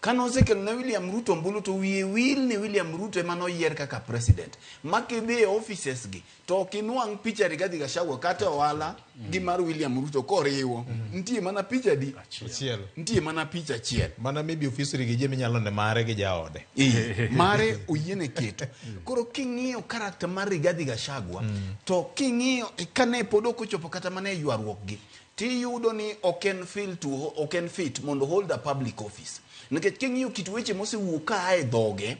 Ka nosekelo ne William Ruto ombulu to wiye wil ni William Ruto ema noyier kaka president. Ma kidhi e offices gi to ok inwang' picha Rigathi Gachagua kata ohala gi mar William Ruto koriwo. Nitie mana picha di? Achiel. Nitie mana picha achiel. Mana maybe ofis Riggy G minyalo ne mare gi jaode. Mare oyiene keto. Koro king'iyo character mar Rigathi Gachagua to king'iyo kane pod ok ochopo kata mana e ywaruok gi tiyudo ni ok en feel to ok en fit mondo hold a public office. Nikech king'iyo kit weche mosewuok ka a e dhoge,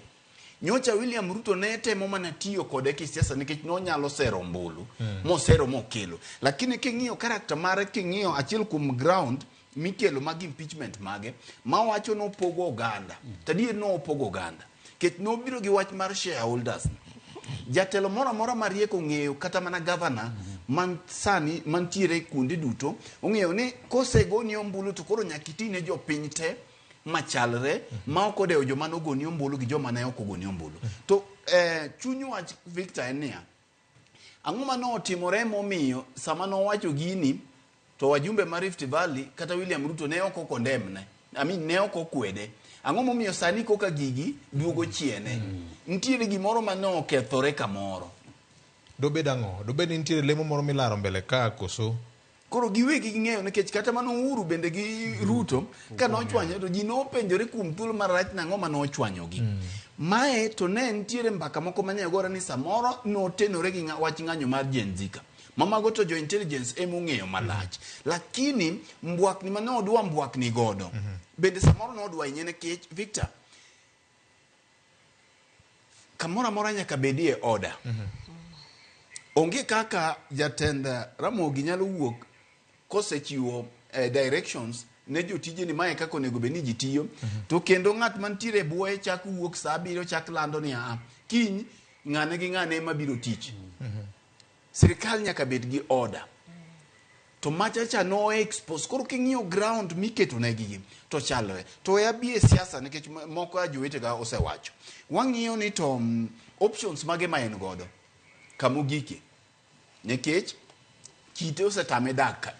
nyocha William Ruto ne temo mana tiyo kode kisiasa nikech nonyalo sero ombulu mosero mokelo. Lakini king'iyo character mare, king'iyo achiel kuom ground mikelo mag impeachment mage mawacho nopogo oganda, to adier nopogo oganda nikech nobiro gi wach mar shareholders. Jatelo moro amora mariek ong'eyo kata mana gavana man sani mantiere kuonde duto ong'eyo ni kosegoni ombulu to koro nyaka iti ne jopiny te machalre ma ok odewo joma nogoni ombulu gi joma ne ok ogoni ombulu. To chuny wach Victor en niya, ang'o ma notimore momiyo sama nowacho gini to wajumbe mar Rift Valley kata William Ruto ne ok okondemne, I mean, ne ok okwede? Ang'o momiyo sani koka gigi duogo chiene? Nitiere gimoro ma ne okethore kamoro. Dobed ang'o? Dobed ni nitiere lemo moro milaro mbele ka koso? Koro giwegi ging'eyo nikech kata mana Uhuru bende gi Ruto ka nochwanyo to ji nopenjore kuom thuolo marach nang'o ma nochwanyogi. Mae to ne nitiere mbaka moko mane ogore ni samoro notenore gi wach ng'anyo mar Gen Z ka. Mamago to jo intelligence ema ong'eyo malach. Lakini mbwakni mane odwa mbwakni godo bende samoro nodwa hinye nikech Victor kamoro amora nyaka bedie order. Onge kaka jatend Ramogi nyalo wuok kosechiwo directions ne jotije ni mae kaka onego bed ni ji tiyo, to kendo ng'at mantiere e bwoye chak wuok saa 7 chak lando ni aa kiny ng'ane gi ng'ane ema biro tich. Sirikal nyaka bed gi order. To machacha no expose. Koro king'iyo ground miketo negi to chalre. To e abi e siasa nikech moko a jowetega osewacho. Wang'iyo ni to options mage ma en godo kamogike. Nikech kite osetame dak ka.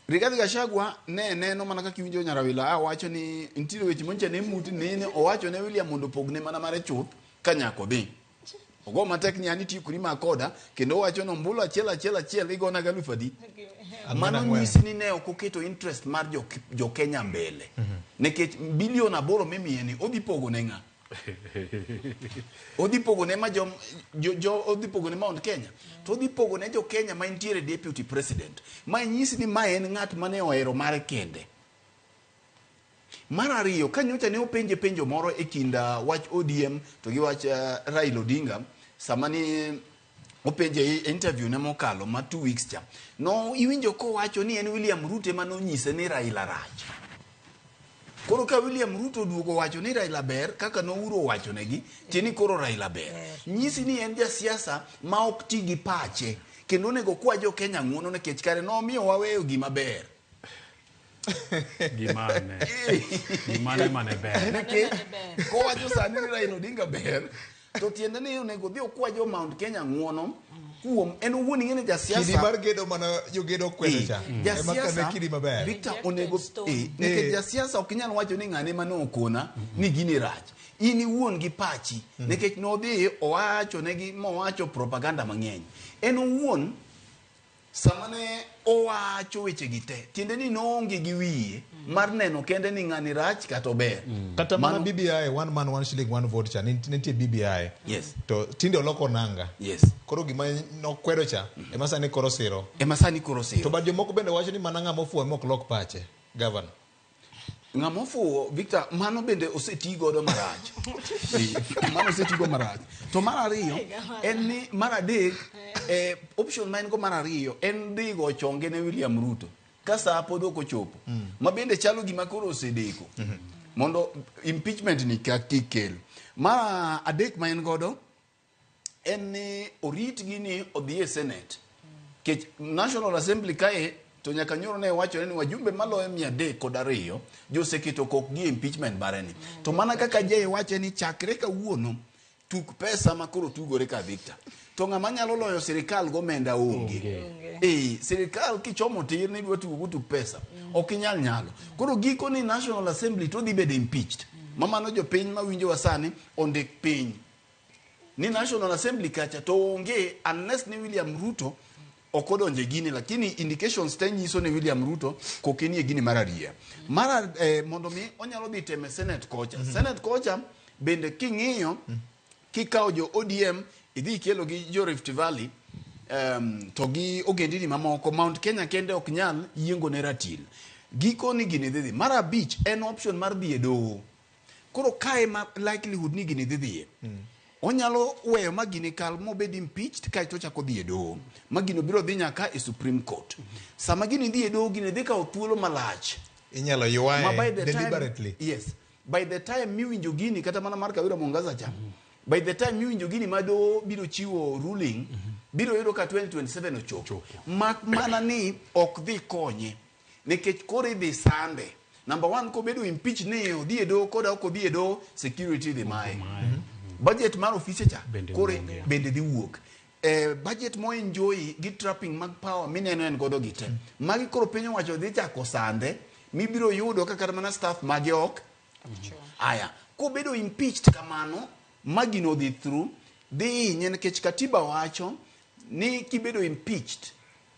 Rigathi Gachagua ne neno mana kaka iwinjo Nyarawila a wacho ni nitiere weche moncha ne mut ni owacho ne William mondo opogne mana mare chuth ka nyako dhi. Ogo matek ni an itiekori ma koda kendo owacho ni ombulu achiel achiel achiel igona gi alufu adi. Mano nyisi ni ne ok oketo interest mar jo Kenya mbele. Nikech bilion 8 mimiye ni odhi pogo ne ng'a? Odhi pogo ne ma jo odhi pogo ne Mount Kenya. To odhi pogo ne jo Kenya ma nitiere deputy president. Ma nyisi ni ma en ng'at mane ohero mare kende. Mar ariyo, ka nyocha ne openje penjo moro e kind wach ODM to gi wach Raila Odinga, sama ni openje e interview ne mokalo ma 2 weeks cha, no iwinjo kowacho ni en William Ruto ema nonyise ni Raila rach. Koro ka William Ruto oduogo wacho ni Raila ber, kaka nouro owacho negi, tiende ni koro Raila ber. Nyisi ni en jasiasa ma ok ti gi pache, kendo onego kwa jo Kenya ng'uono nikech kare nomiyo waweyo gima ber. Gimane mane ber. Nikech kowacho sani ni Raila Odinga ber, To tiende ni onego odhi okwa jo Mount Kenya ng'uono kuom en owuon ing'e ni jasiasa Kidi mar gedo mana jogedo okwedo cha. Ema Jasiasa kane kidi maber. Victor onego nikech jasiasa ok inyal wacho ni ng'ane mane okona ni gini rach. In iwuon gi pachi nikech nodhi owacho negi mowacho propaganda mang'eny. En owuon sama ne owacho wechegi te, tiende ni noonge gi wiye mar neno kende ni ng'ani rach kata ober. Kata mana BBI one man one shilling one vote cha nitie BBI. Yes. To tinde oloko nanga. Yes. Koro gima nokwedo cha ema sani koro siro. Ema sani koro siro. To but jomoko bende wacho ni mana ng'ama ofuwo ema ok lok pache. Governor. Ng'ama ofuwo Victor, mano bende oseti godo marach. Mano osetigo marach. To mar ariyo en ni mar adek option ma en go mar ariyo en dhi go chonge ne William Ruto ka saa pod ok ochopo. Ma bende chalo gima koro osedeko. Mondo impeachment ni kik kel. Mar adek ma en godo en ni orit gini odhi e Senate. Kech National Assembly kae to nyaka nyoro ne wachore ni wajumbe maloyo 302 joseketo kokgi e impeachment bareni. To mana kaka Jay wache ni chakre kawuono tuk pesa ma koro tugore ka Victor. To ng'ama nyalo loyo sirikal gomenda onge. Sirikal kichomo tir ni idwa tugo go tuk pesa, ok inyal nyalo. Koro giko ni National Assembly to dhi bedo impeached. Ma mano jopiny mawinjowa sani ondik piny. Ni National Assembly kacha to onge unless ni William Ruto ok odonjo e gini, lakini indications te nyiso ni William Ruto koke nie gini mar ariya. Mar mondo mi onyalo dhi teme Senate kocha. Senate kocha bende king'iyo kikawo jo ODM idhi ikelo gi jo Rift Valley to gi ogendini mamoko, Mount Kenya kende ok nyal yiengo ne ratil. Giko ni gini dhi dhi. Mar abich en option mar dhi e doho. Koro kae ma likelihood ni gini dhi dhiye. Onyalo weyo ma gini kal mobed impeached kaeto ochako dhi e doho. Ma gino biro dhi nyaka e Supreme Court. Sama gini dhi e doho gini dhi kawo thuolo malach. Inyalo ywaye deliberately. Yes. By the time miwinjo gini kata mana mar Kawira Mwangaza cha. By the time miwinjo gini ma doho biro chiwo ruling, biro yudo ka 2027 ochopo. Mak mana ni ok dhi konye. Nikech koro idhi sande. Number one, kobedo impeach ni odhi e doho koda ok odhi e doho, security dhi maye. Budget mar ofise cha koro bende dhi wuok. Budget mo enjoy gi trapping mag power mineno en godo gi te. Magi koro piny owacho dhi chako sande mibiro yudo ka kata mana staff mage ok. Aya, kobedo impeached kamano, magino dhi through, dhi hinye nikech katiba wacho ni kibedo impeached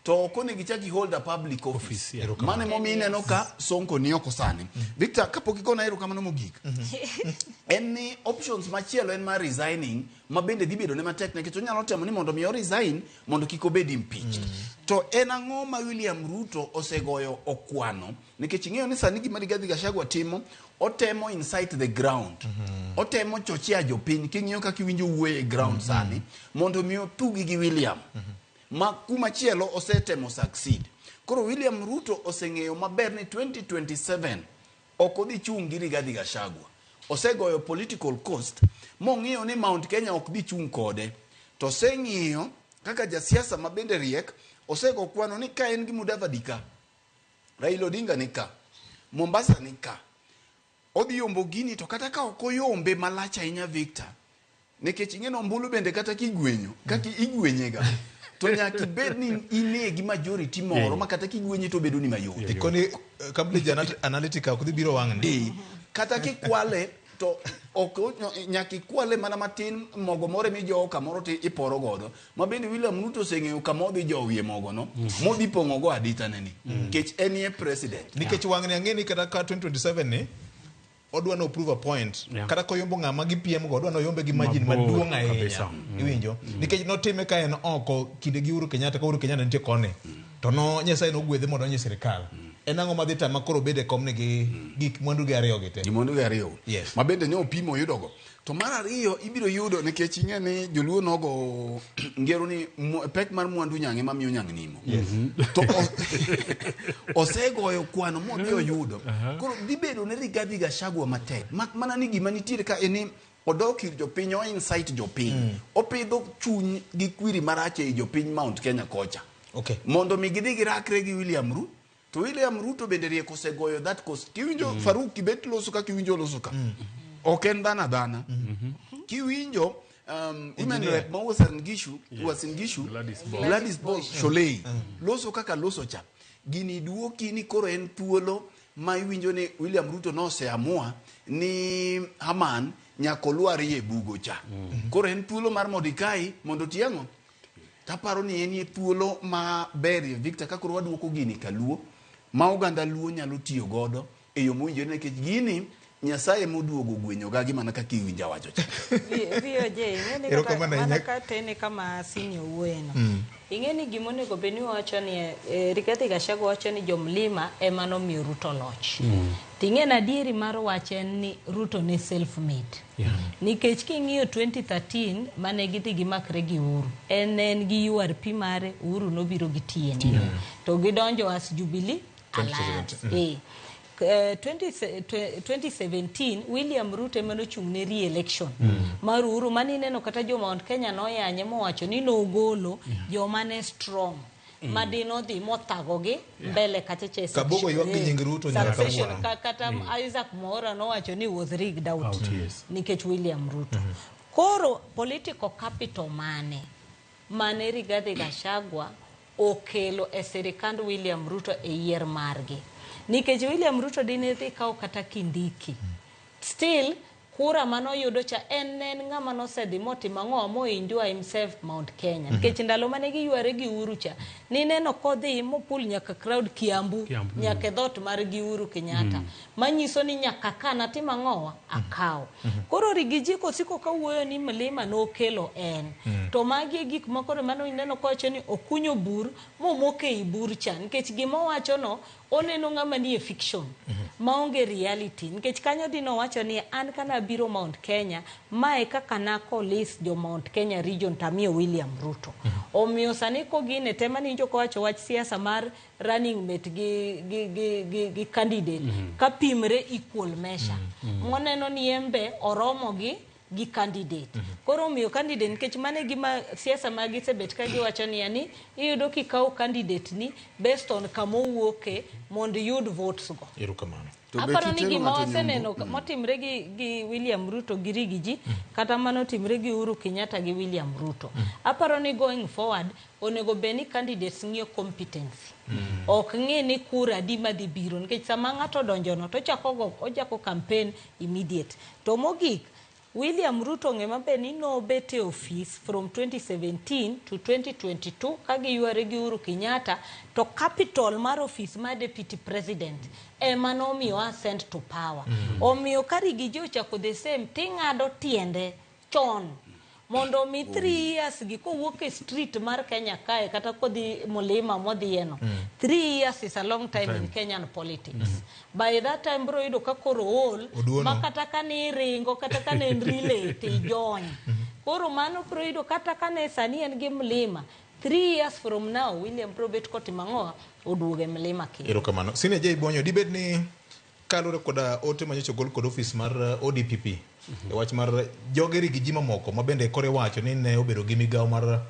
to ok onego ichak i hold a public office. Mano emomiyo ineno ka Sonko ni oko sani. Victor, kapok igona erokamano mogik, en ni options machielo en mar resigning ma bende dhi bedo ne matek nikech onyalo temo ni mondo mi o resign mondo kik obed impeached. To en ang'o ma William Ruto osegoyo okwano nikech ing'eyo ni sani gima Rigathi Gachagua timo, otemo incite the ground. Otemo chochea jopiny king'iyo kaka iwinjo wuoyo e ground sani mondo mi otugi gi William. Ma kumachielo osetemo succeed. Koro William Ruto oseng'eyo maber ni 2027 ok odhi chung' gi Rigathi Gachagua. Osegoyo political cost mong'iyo ni Mount Kenya ok dhi chung' kode. To oseng'iyo kaka jasiasa ma bende riek, osego kwano ni ka en gi Mudavadi ka, Raila Odinga ni ka, Mombasa ni ka, odhi yombo gini to kata ka ok oyombe malach ahinya Victor, nikech ing'e ni ombulu bende kata kigwenyo, kaka igwenyega, to nyaka ibed ni in gi majority moro ma kata kigwenye to bedo ni mayot. Ikoni Cambridge Analytica ok dhi biro wang'ni. Kata kikwale to ok nyaka ikwale mana matin mogo moro mijowo kamoro to iporo godo. Ma bende William Ruto oseng'eyo kama odhi jowie mogo no, modhi pong'o go adita ne ni. Nikech en ye president. Nikech wang'ni ang'e ni kata ka 2027 ni odwa no prove a point. Kata koyombo ng'ama gipiem go, odwa no yombe gi margin maduong' ahinya. Iwinjo? Nikech notime ka en oko kinde gi Uhuru Kenyatta, ka Uhuru Kenyatta nitie koni. To no Nyasaye nogwedhe mondo odonj e sirikal. En ang'o madhi tama koro obed e komni gi gik mwandu gi ariyo gi te? Gi mwandu gi ariyo. Yes. Ma bende ne opimo oyudogo. To mar ariyo ibiro yudo nikech ing'e ni joluo nogo ngero ni pek mar mwandu nyang' ema miyo nyang' nimo. Yes. To osegoyo kwano modhi oyudo. Koro dhi bedo ne Rigathi Gachagua matek. Mak mana ni gima nitiere ka en ni odok ir jopiny, o incite jopiny. Opidho chuny gi kwiri marach ei jopiny Mount Kenya kocha. Okay. Mondo mi gidhi girakre gi William Ruto. To William Ruto bende riek osegoyo that cost. Kiwinjo Faruk Kibet loso kaka iwinjo loso ka. Ok en dhano adhana. Kiwinjo Women rep ma Uasin Gishu, Uasin Gishu, Gladys Boss Sholei loso kaka loso cha. Gini duoki ni koro en thuolo ma iwinjo ni William Ruto noseamua ni Haman nyaka olwarie bugo cha. Koro en thuolo mar Mordecai mondo tiang'o. Taparo ni en thuolo maber, Victor, ka koro waduoko gini kaluo ma oganda luo nyalo tiyo godo e yo mowinjore, nikech gini Nyasaye moduogo gwenyoga gi mana kaka iwinja wacho cha. VOJ, ing'e ni kata Erokamano mana ahinya. ka tene kama senior wuoyeno. Ing'e ni gimonego bed ni wacho ni Rigathi Gachagua wacho ni jomlima ema nomiyo Ruto loch. Ting'e ni adieri mar wach en ni Ruto ne self made. Nikech king'iyo 2013 mane gidhi gimakre gi Uhuru, en gi URP mare, Uhuru nobiro gi TNA. To gidonjo as Jubilee Alliance. 2017 William Ruto ema nochung' ne re-election mar Uhuru, mane ineno kata jo Mount Kenya noyanye mowacho ni nogolo joma ne strong ma dinodhi mothagogi mbele kachacha e Kabogo ywak gi nying Ruto nyaka succession. kawuono. Kata Isaac Mwaura nowacho ni was rigged out, Out, yes. nikech William Ruto. Koro political capital mane Rigathi Gachagua okelo e sirikand William Ruto e yier margi, nikech William Ruto dine dhi kawo kata Kindiki, still kura manoyudo cha en ng'ama nosedhi motimo ang'o moenjoy himself Mount Kenya, nikech ndalo mane giyware gi Uhuru cha nineno kodhi mopul nyaka crowd Kiambu, Kiambu. Nyaka e dhoot mar gi Uhuru Kenyatta, manyiso ni nyaka ka natim ang'owa akawo. Koro Rigiji kosiko kawuoyo ni mlima nokelo en, to magi e gik makoro mano ineno kowacho ni okunyo bur momoko ei bur cha, nikech gima owachono oneno ng'ama nie fiction maonge reality, nikech kanyo dino wacho ni an kana biro Mount Kenya mae kaka nakolis jo Mount Kenya region tamiyo William Ruto. Omiyo sani kogine tema ni kowacho wach siasa mar running mate gi candidate kapimre equal measure, moneno ni embe oromo gi candidate. Koro omiyo candidate, nikech mano e gima siasa ma gisebet ka giwacho niya ni iyudo kikawo candidate ni based on kama owuoke mondo iyud votes go. Erokamano. To be Aparo ni kitero gima ng'ato waseneno nyombo. motimre gi William Ruto gi Rigiji, kata mano timre gi Uhuru Kenyatta gi William Ruto. Aparo ni going forward onego bed ni candidates ng'iyo competency. Ok ng'i ni kura adi madhi biro, nikech sama ng'ato odonjono to ochako go ochako campaign immediate. To mogik, William Ruto ng'e maber ni nobet e ofis from 2017 to 2022 ka giyware gi Uhuru Kenyatta, to capital mar ofis mar deputy president ema nomiyo ascend to power. Omiyo ka Rigiji ochako the same ting'ado tiende chon mondo mi 3 years gi kowuok e street mar Kenya kae kata kodhi mlima modhiyeno. 3 years is a long time in Kenyan politics. By that time bro yudo ka koro ool Oduono. ma kata ka ni ringo kata ka ne en relay to ijony. Koro mano bro yudo kata ka ne sani en gi mlima, 3 years from now William bro bet kotimo ang'o, oduogo e mlima kendo. Erokamano. Sine J Bonyo, dibed ni kaluwore koda ote manyocha ogol kod ofis mar ODPP e wach mar joge Rigiji mamoko ma bende kore wacho ni ne obedo gi migawo mar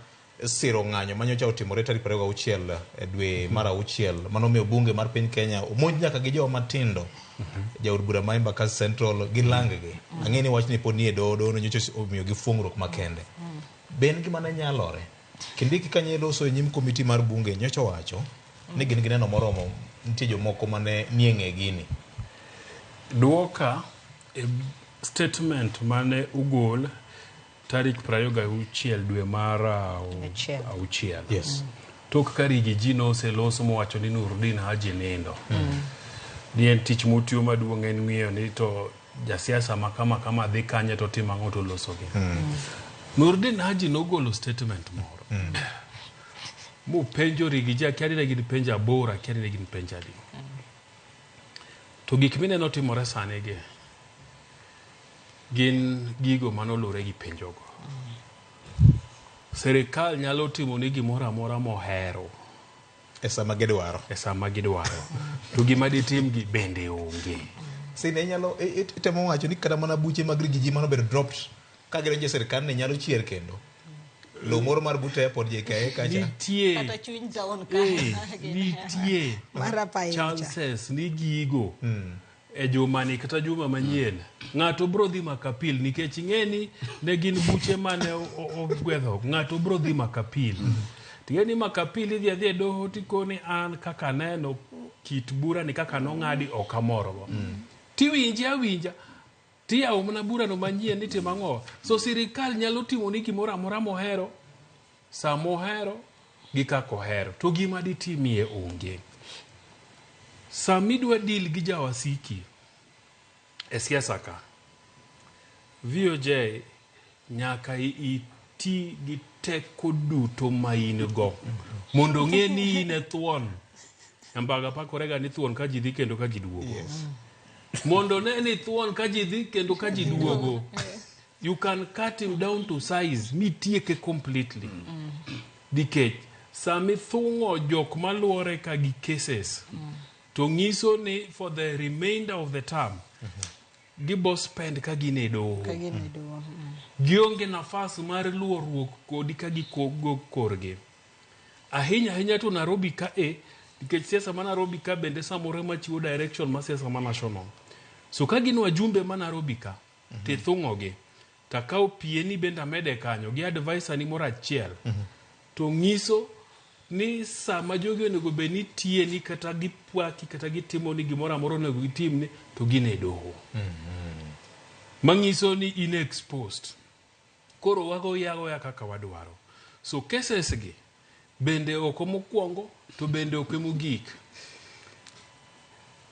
siro ng'anyo manyocha otimore tarik 26 e dwe mar auchiel manomiyo bunge mar piny Kenya omonj nyaka gi joma matindo, jaod bura ma Embakasi Central gi lang-gi. Ang'e ni wachni pod nie doho, doho no nyocha omiyo gi fuong'ruok makende. Be en gima ne nyalore? Kindiki kanye loso e nyim komiti mar bunge nyocha owacho ni gin gi neno moromo nitie jomoko mane nie ng'e gini. Duoka e statement mane ogol tarik 26 dwe mar auchiel. Yes. Tok ka Rigiji noseloso mowacho ni Nurdin Haji nindo. Ni en tich motiyo maduong' en ng'iyo ni to jasiasa ma kama kama dhi kanye to timo ang'o to losogi. Nurdin Haji nogolo statement moro. Mopenjo Rigiji, akia ni ne gin penjo aboro, akia ni ne gin penjo adi. To gik mineno timore sani gi gin gigo manolure gi penjogo. Sirikal nyalo timo ni gimoro amora mohero e sama gidwaro. E sama gidwaro. To gima ditimgi bende onge. Sine inyalo itemo wacho ni kata mana buche mag Rigiji mano bedo dropped ka gidonjo e sirikal ne nyalo chier kendo. Lowo moro mar but airport JKIA kacha. Nitie Kata chuny town ka. Nitie Mar Apayi cha. chances ni gigo e jumani kata juma manyien ng'ato bro dhi makapil nikech ing'e ni ne gin buche mane ogwedho ng'ato bro dhi makapil ting'e ni makapil idhi adhi e doho tikoni an kaka aneno kit bura ni kaka nong'adi ok amorgo tiwinje awinja tiyawo mana burano manyien ni timo ang'o so sirikal nyalo timoni gimoro amora mohero sa mohero gi kaka ohero to gima ditimie onge samidwa deal gi jawasiki e siasa ka VOJ nyaka iti gi teko duto ma in go mondo ong'e ni in e thuon Nyambaga pakorega ni thuon ka ji dhi kendo ka ji duogo mondo ne ni thuon ka ji dhi kendo ka ji duogo you can cut him down to size mitieke completely nikech sami thung'o jok maluore ka gi cases to nyiso ni for the remainder of the term gibo spend ka gin e doho Ka gin e doho. Gionge nafas mar luoruok kodi ka gikogo korgi ahinya ahinya to Nairobi ka e nikech siasa ma Nairobi ka bende samoro ema chiwo direction ma siasa ma national so ka gin wajumbe ma Nairobi ka tithung'ogi takawo pieni bende amede kanyo gi advisor ni moro achiel to nyiso ni sama jogi onego bed ni tiyeni kata gipwaki kata gitimoni gimoro amora onego gitimni to gin e doho manyiso ni in exposed koro wagoyi agoya kaka wadwaro so cases gi bende ok mokwongo to bende ok mogik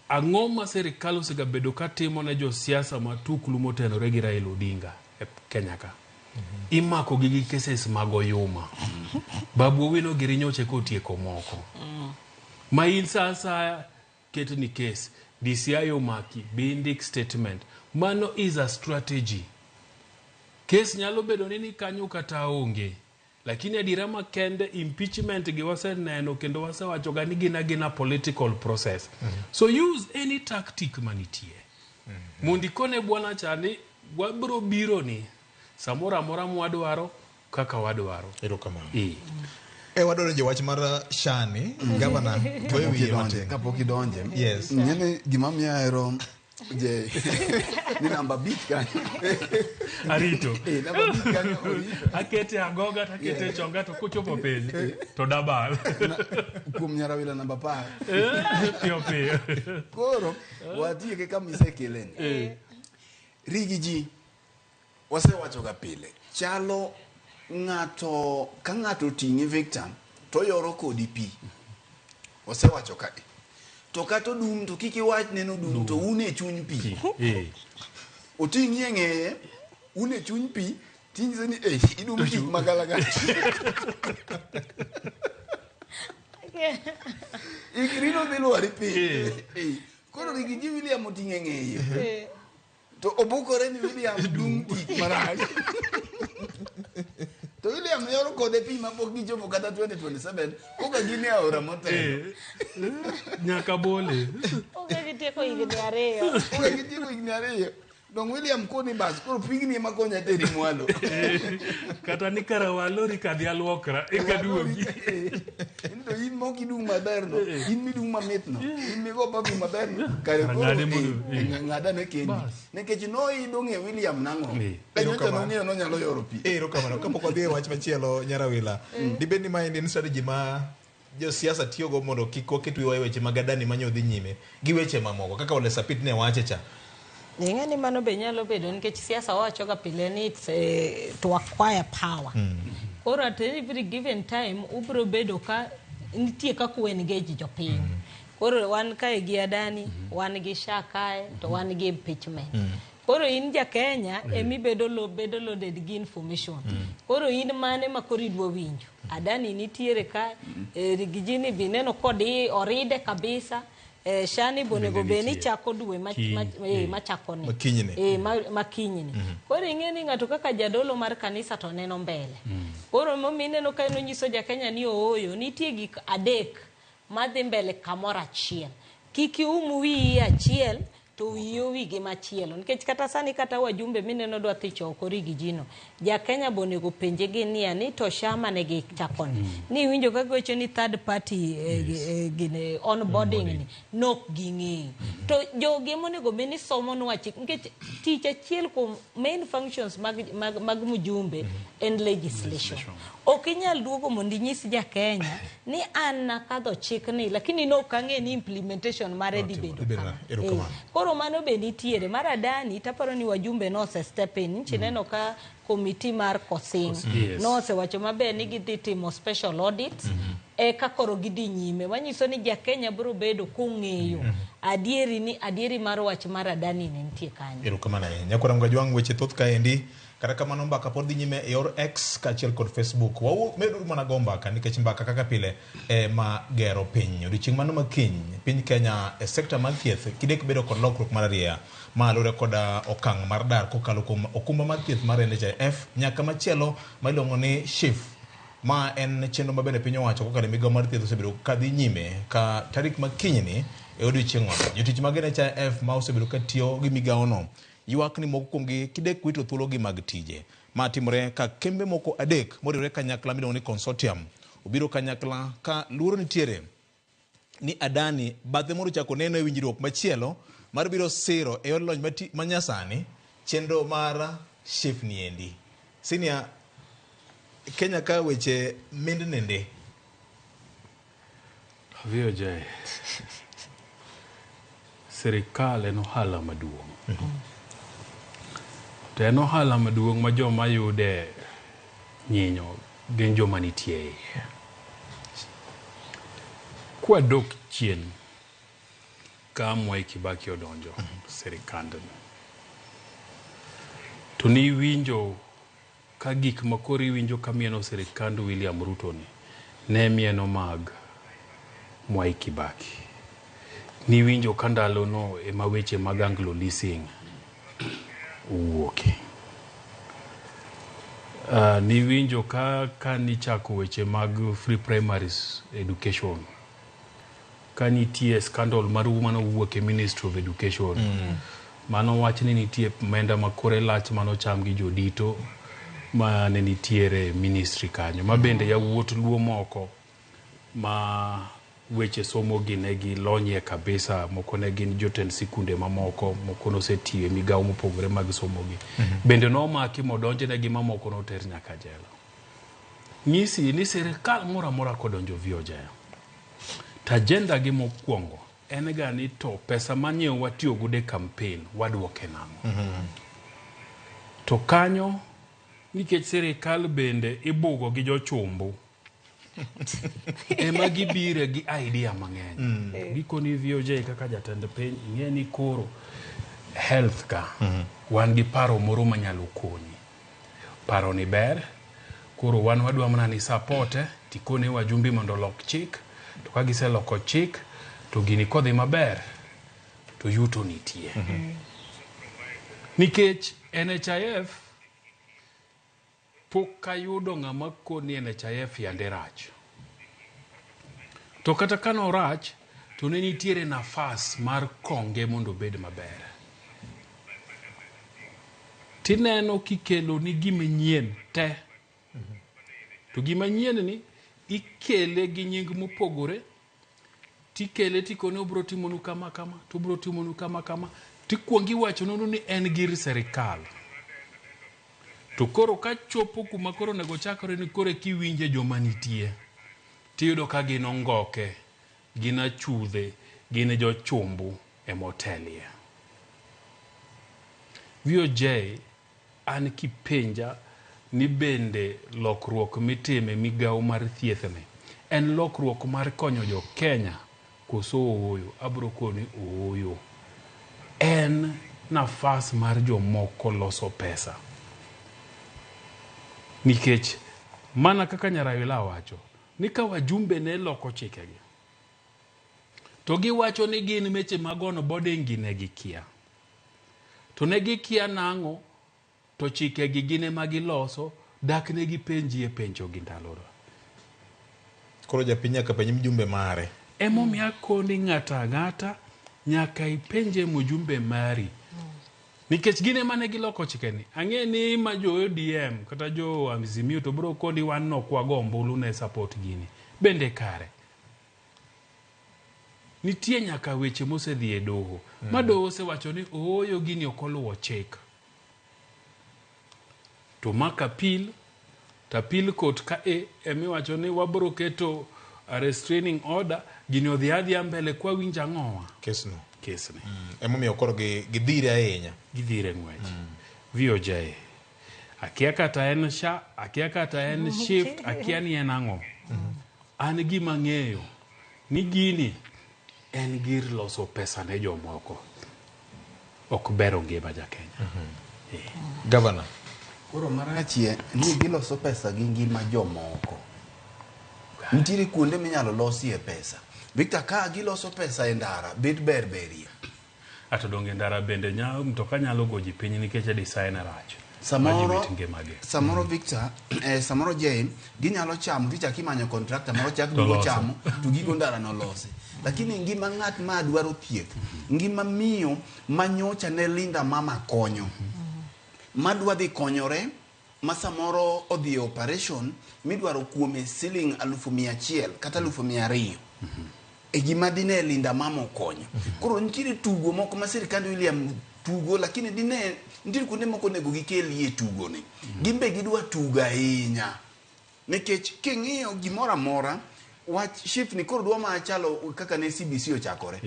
ang'o ma sirikal osegabedo ka timo ne josiasa matuklu motenore gi Raila Odinga e Kenya ka imako gi gi cases mag oyuma Babu Owino giri nyoche kotieko moko ma in sa asaya ketni case DCI omaki bi indik statement mano is a strategy case nyalo bedo ni ni kanyo kata onge lakini adiera makende impeachment gi waseneno kendo wasewacho ga ni gin agina political process so use any tactic manitie mondo ikone bwana cha ni wabro biro ni samoro amora mwadwaro kaka wadwaro erokamano e. E wadwaro winjo wach mar Shani, gavana goyo wiye matin. Kapok idonje. Yes. Ng'eni gima miyo ahero je ni namba 5 kanyo. Arito. Eh, namba 5 kanyo orito. Akete agoga to akete chonga to kochopo piny to dabal. Kuom Nyarawila namba 10. Piyo piyo. Koro watieke kama isekeleni. Rigi ji wasewacho ga pile chalo ng'ato ka ng'ato oting'i Victor to yoro kodi pi wasewacho ka to kata odum to kik iwach ne nodum to un e chuny pi oting'i e ng'eye un e chuny pi tinyise ni eh idum tik magalagala ikri nodhi lwari piny koro Rigi ji William oting'e e ng'eye to obukore ni William dum tik marach to William yoro kode pi mapok gichopo kata 2027 koka gin e aora motelo nyaka bole Onge gitieko higni ariyo. Onge gitieko higni ariyo dong William koni bas koro pigni ema konya teri mwalo kata ni kara walori kadhi aluokra eka duogi in to in mok idung maber no in midung mamit no in migo papi maber no kare koro Ng'ade mondo- ng'adane kendi nikech noidho ng'e William nang'o nyocha nong'eyo nonyalo yoro pi Erokamano. Kapok wadhi e wach machielo Nyarawila, dibed ni maendi en strategy ma josiasa tiyogo mondo kik waket wiwa e weche mag Adani manyo dhi nyime gi weche mamoko kaka Ole Sapit ne wache cha. Ing'e ni mano be nyalo bedo nikech siasa wawacho ga pile ni it's to acquire power. Koro at every given time ubro bedo ka nitie kaka u engage jopiny. Koro wan kae gi Adani, wan gi SHA kae, to wan gi impeachment. Koro in ja Kenya emibedo lo, bedo loaded gi information. Koro in mane ma koro idwa winjo? Adani nitiere ka, Rigijini bi neno kodi oride kabisa. Shani bonego bed ni chako dwe machako ni. Makinyni. Makinyni. Koro ing'e ni ng'ato kaka jadolo mar kanisa to neno mbele. Koro momiyo ineno ka en onyiso ja Kenya ni ooyo, nitie gik adek madhi mbele kamoro achiel. Kik ium wiyi achiel To wiyi owi gi machielo nikech kata sani kata wajumbe mineno dwa thi choko rigi jino ja Kenya bo onego penje gi niya ni to shama ne gi chakoni ni iwinjo ka giwacho ni third party gine onboarding ni nok ging'eyo to jogi ema onego bed ni somonwa chik nikech tich achiel kuom main functions mag mjumbe en legislation. Ok inyal duogo mondo inyis ja Kenya ni an nakadho chikni lakini nok ang'e ni implementation mare dhi bedo kama. Erokamano. Koro mano be nitiere mar Adani taparo ni wajumbe nose step in nchi neno ka komiti mar Kosing Yes. nosewacho maber ni gidhi timo special audit eka koro gidhi nyime manyiso ni ja Kenya biro bedo kong'eyo adieri ni adieri mar wach mar Adani ne nitie kanyo. Erokamano ahinya. Nyakwar Mgajwang' weche thoth kaendi. Kata kamano mbaka pod dhi nyime e yor X kaachiel kod Facebook. Wameduru mana go mbaka nikech mbaka kaka pile ema gero piny. Odiochieng' mano makiny piny Kenya e sekta mar thieth kidek bedo kod lokruok mar arieya ma luwore kod okang' mar dar kokalo kuom okumba mar thieth mar NHIF nyaka machielo ma iluongo ni SHIF. Ma en chenro ma bende piny owacho kokalo e migawo mar thieth osebedo ka dhi nyime ka tarik ma kinyni e odiochieng'no. Jotich mag NHIF ma osebedo ka tiyo gi migawono ywak ni moko kuomgi kidek wito thuologi mag tije. Ma timore ka kembe moko adek moriwore kanyakla miluongo ni consortium obiro kanyakla ka luoro nitiere ni Adani bathe moro ochako neno e winjruok machielo mar biro siro e yor lony manyasani chenro mar SHIF niendi. Senior, Kenya ka weche mindni ndi. VOJ, sirikal en ohala maduong'. To en ohala maduong' ma joma yude nyinyo gin joma nitie iye. Kwadok chien ka Mwai Kibaki odonjo sirikandni, to niwinjo ka gik ma koro iwinjo ka mieno sirikand William Ruto ni ne mieno mag Mwai Kibaki. Niwinjo ka ndalono ema weche mag Anglo Leasing owuoke. Niwinjo ka nichako weche mag free primary education, ka nitie scandal mar mano wuok e Ministry of Education. Mano wach ni nitie omenda ma kore lach manocham gi jodito mane nitiere ministry kanyo. Ma bende yawuot luo moko ma weche somo gi ne gilonyie kabisa, moko ne gin jotend sikunde mamoko, moko nosetiyo e migawo mopogore mag somo gi. Bende nomaki modonjnegi mamoko noter nyaka jela. Nyisi ni sirikal moro amora kodonjo VOJ, to agenda gi mokwongo en ga ni to pesa manye watiyo godo e campaign waduoke nang'o. To kanyo nikech sirikal bende ibugo gi jochumbu ema gibire gi idea mang'eny. Gikoni VOJ kaka jatend piny ing'e ni koro health ka wan gi paro moro manyalo konyi. Paro ni ber, koro wan wadwa mana ni support tikone wajumbe mondo olok chik, to ka giseloko chik to gini kodhi maber to yuto nitie. Nikech NHIF pok ayudo ng'ama koni NHIF yande rach. To kata ka norach, to ne nitiere nafas mar konge mondo obed maber. Tineno kikelo ni gima nyien te. To gima nyien ni ikele gi nying mopogore, tikele tikone obro timonu kama kama, to obro timonu kama kama, tikuongo iwachonunu ni en gir sirikal. To koro kachopo kuma koro onego chakore ni koro kiwinje joma nitie, tiyudo ka gin ongoke, gin achudhe, gin jochumbu emotelie. VOJ an kipenja ni bende lokruok mitime migawo mar thieth ni en lokruok mar konyo jo Kenya koso ooyo, abro koni ooyo. En nafas mar jomoko loso pesa. Nikech mana kaka Nyaraila wacho, ni ka wajumbe ne loko chikegi, to giwacho ni gin meche mag onboarding gi ne gikia. To ne gikia nang'o, to chikegi gin ema giloso, dak ne gipenjie penjo gi ndalono. Koro japiny nyaka penj mjumbe mare. Emomiyo akoni ng'ato ang'ata Nyaka ipenje mjumbe mari. Nikech gin ema ne giloko chikeni. Ang'e ni ma jo ODM kata jo Azimio to bro koni wan nok wago ombulu ne support gini. Bende kare. Nitie nyaka weche mosedhi e doho. Ma doho osewacho ni ooyo gini ok oluwo chik. To mak appeal, to appeal court ka e emiwacho ni wabro keto a restraining order, gini odhi adhiya mbele kwa winjo ang'owa. Kesno. Kesni. Emomiyo koro gidhire ahinya. Gidhire ng'wech. VOJ. Akia kata en SHA, akia kata en SHIF, akia ni en ang'o. An gima ang'eyo ni gini en gir loso pesa ne jomoko. Ok bero ngima ja Kenya. Governor. Koro marachie ni giloso pesa gi ngima jomoko. Nitiere kuonde minyalo losie pesa. Victor, ka giloso pesa e ndara, bet ber berie. Ato donge ndara bende mtoka nyalo goji piny nikech design rach. Samoro Victor, samoro Jane, ginyalo chamo tichak imanyo contractor moro chak duogo chamo to gigo ndara no losi. Lakini ngima ng'at ma dwaro thieth, ngima miyo manyocha ne Linda Mama konyo, madwa dhi konyore, ma samoro odhi e operation midwaro kuome siling 100,000 kata 200,000. E gima dine Linda Mama okonyo. Koro nitiere tugo moko ma sirikand William tugo, lakini dine nitiere kuonde moko onego gikelie tugo ni. Gin be gidwa tugo ahinya. Nikech king'iyo gimoro amora, wach SHIF ni koro dwa ma chalo kaka ne CBC ochakore.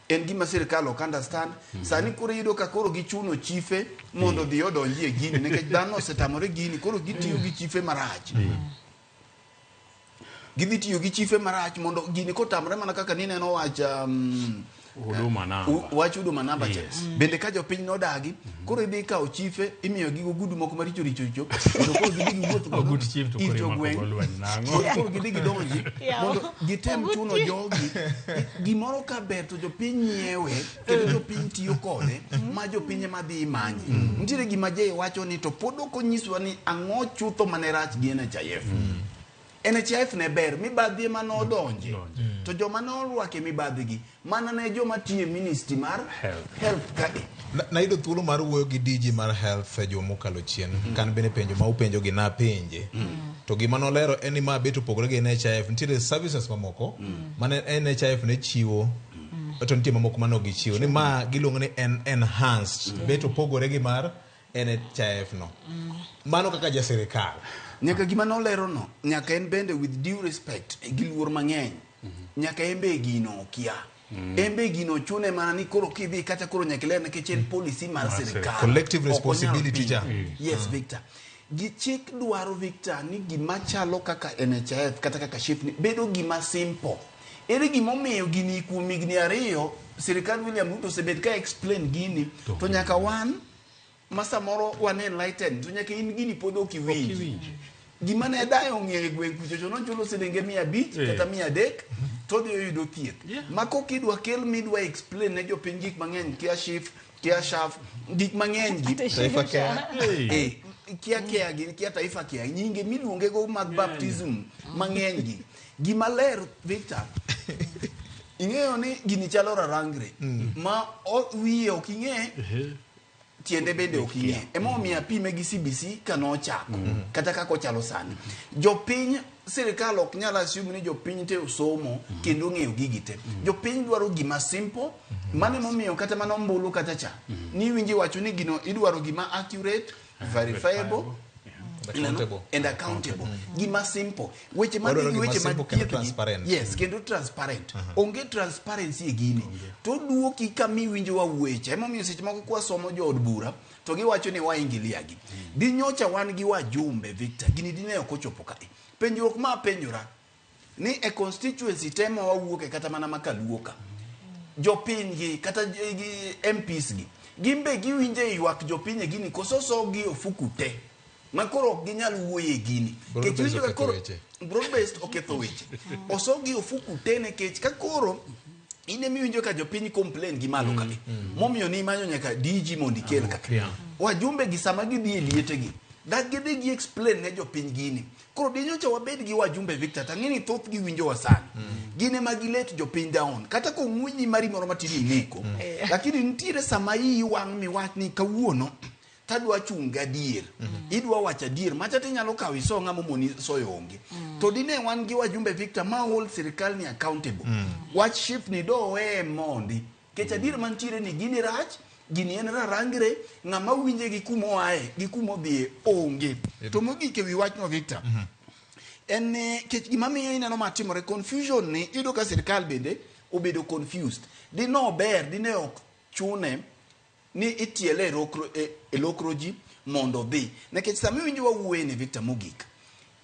En gima sirikal ok understand. Sani koro iyudo ka koro gichuno chife mondo odhi odonji e gini, nikech dhano osetamore gini, koro gitiyo gi chife marach. Gidhi tiyo gi chife marach mondo gini kotamore mana kaka nineno wach Huduma namba. Wach Huduma namba cha. Bende ka jopiny nodagi, koro idhi kawo chife, imiyo gigo gudu moko maricho richo richo, mondo koro gidhi giwuoth godo Ogut chief to ir koro imako jogweng'. go lweny nang'o? Mondo koro gidhi gidonji, mondo gitem Ogut chuno chief. jogi. Gimoro ka ber to jopiny nyiewe, kendo jopiny tiyo kode, ma jopiny ema dhi manye. Nitiere gima Jay wacho ni to pod ok onyiswa ni ang'o chutho mane rach gi NHIF. NHIF ne ber, mibadhi ema nodonje. To joma norwake mibadhi gi, mana ne joma tiyo e ministry mar health kae. Nayudo thuolo mar wuoyo gi DG mar health e juma mokalo chien. Kan bende penjo ma upenjo gi napenje. To gima nolero en ni ma bet opogore gi NHIF. Nitiere services mamoko mane NHIF ne chiwo, to nitie mamoko mane ok gichiwo. Ni ma giluongo ni en enhanced. Bet opogore gi mar NHIF no. Mano kaka ja sirikal. Nyaka gima nolero no, nyaka en bende with due respect, gi luor mang'eny, nyaka en be gino okia. En be gino chune mana ni koro kidhi kata koro nyaka iler nikech en policy mar Mar sirikal. sirikal. Collective Ok onyal responsibility cha. pimo. Yes, Victor. Gi chik dwaro, Victor, ni gima chalo kaka NHIF kata kaka SHIF ni bedo gima simple. Ere gimomiyo gini kuom higni 2 sirikal William Ruto osebet ka explain gini to nyaka wan ma samoro wan enlightened to nyaka in gini pod ok iwinji. Gima ne dayo ong'eyo e gweng' kucho to nochulo silinge 500 kata 300 to odhi oyudo thieth. Ma kok idwa kel midwa explain ne jopiny gik mang'eny kia SHIF, kia SHAF, gik mang'eny gi. Taifa Care. Kia Care gi, kia Taifa Care, nyinge miluonge go mag baptism mang'eny gi. Gima ler, Victor, ing'eyo ni gini chalo rarangre ma wiye ok ing'e, tiende bende ok ing'e. Emomiyo apime gi CBC ka nochako, kata kaka ochalo sani. Jopiny, sirikal ok nyal assume ni jopiny te osomo kendo ong'eyo gigi te. Jopiny dwaro gima simple, mano emomiyo kata mana ombulu kata cha, ni iwinjo iwacho ni gino idwaro gima accurate, verifiable, Accountable. and accountable. Gima simple. Weche Wadwaro madhi gi gima weche mag simple kendo thieth gi. transparent. Yes, kendo transparent. Onge transparency e gini. To duoki kama iwinjo wawuoye cha. Emomiyo seche moko kwasomo jood bura to giwacho ni waingilia gi. Di nyocha wan gi wajumbe, Victor, gini dine ok ochopo kae. Penjruok ma apenjora ni e constituency te ma wawuoke kata mana makaluo ka, jopiny gi kata gi MPs gi, gin be giwinjo e ywak jopiny e gini koso sogi ofuku te ma koro ok ginyal wuoyo e gini. Broad Nikech based iwinjo ka oketho koro weche. broad based oketho weche. Osogi ofuku te nikech ka koro in ema iwinjo ka jopiny complain gi malo kae. Momiyo ni imanyo nyaka DG mondo ikel ka. Wajumbe gi sama gidhi e liete gi, dak gidhi gi explain ne jopiny gini. Koro dinyocha wabed gi wajumbe, Victor, tang'e ni thoth gi winjowa sani. Gin ema gilet jopiny down. Kata kong'wenyi mari moro matin ineko. Lakini nitiere sama iyi wang' miwach ni kawuono tadwa chung' gadier. Idwa wacho adier. Macha tinyalo kawo iso ng'ama omoni soyo onge. To dine wan gi wajumbe Victor ma hold sirikal ni accountable. Wach SHIF ni do weye mondi. Nikech adier mantiere ni gini rach, gini en rarangre, ng'ama winje gi kuma oaye gi kuma odhiye onge. To mogik ewi wachno Victor, en ni kech gima miyo ineno matimore confusion ni iyudo ka sirikal bende obedo confused. Dine ober, dine ok chune ni itiele e rokro, e lokro ji mondo odhi. Nikech sama iwinjo wawuoye ni Victor mogik,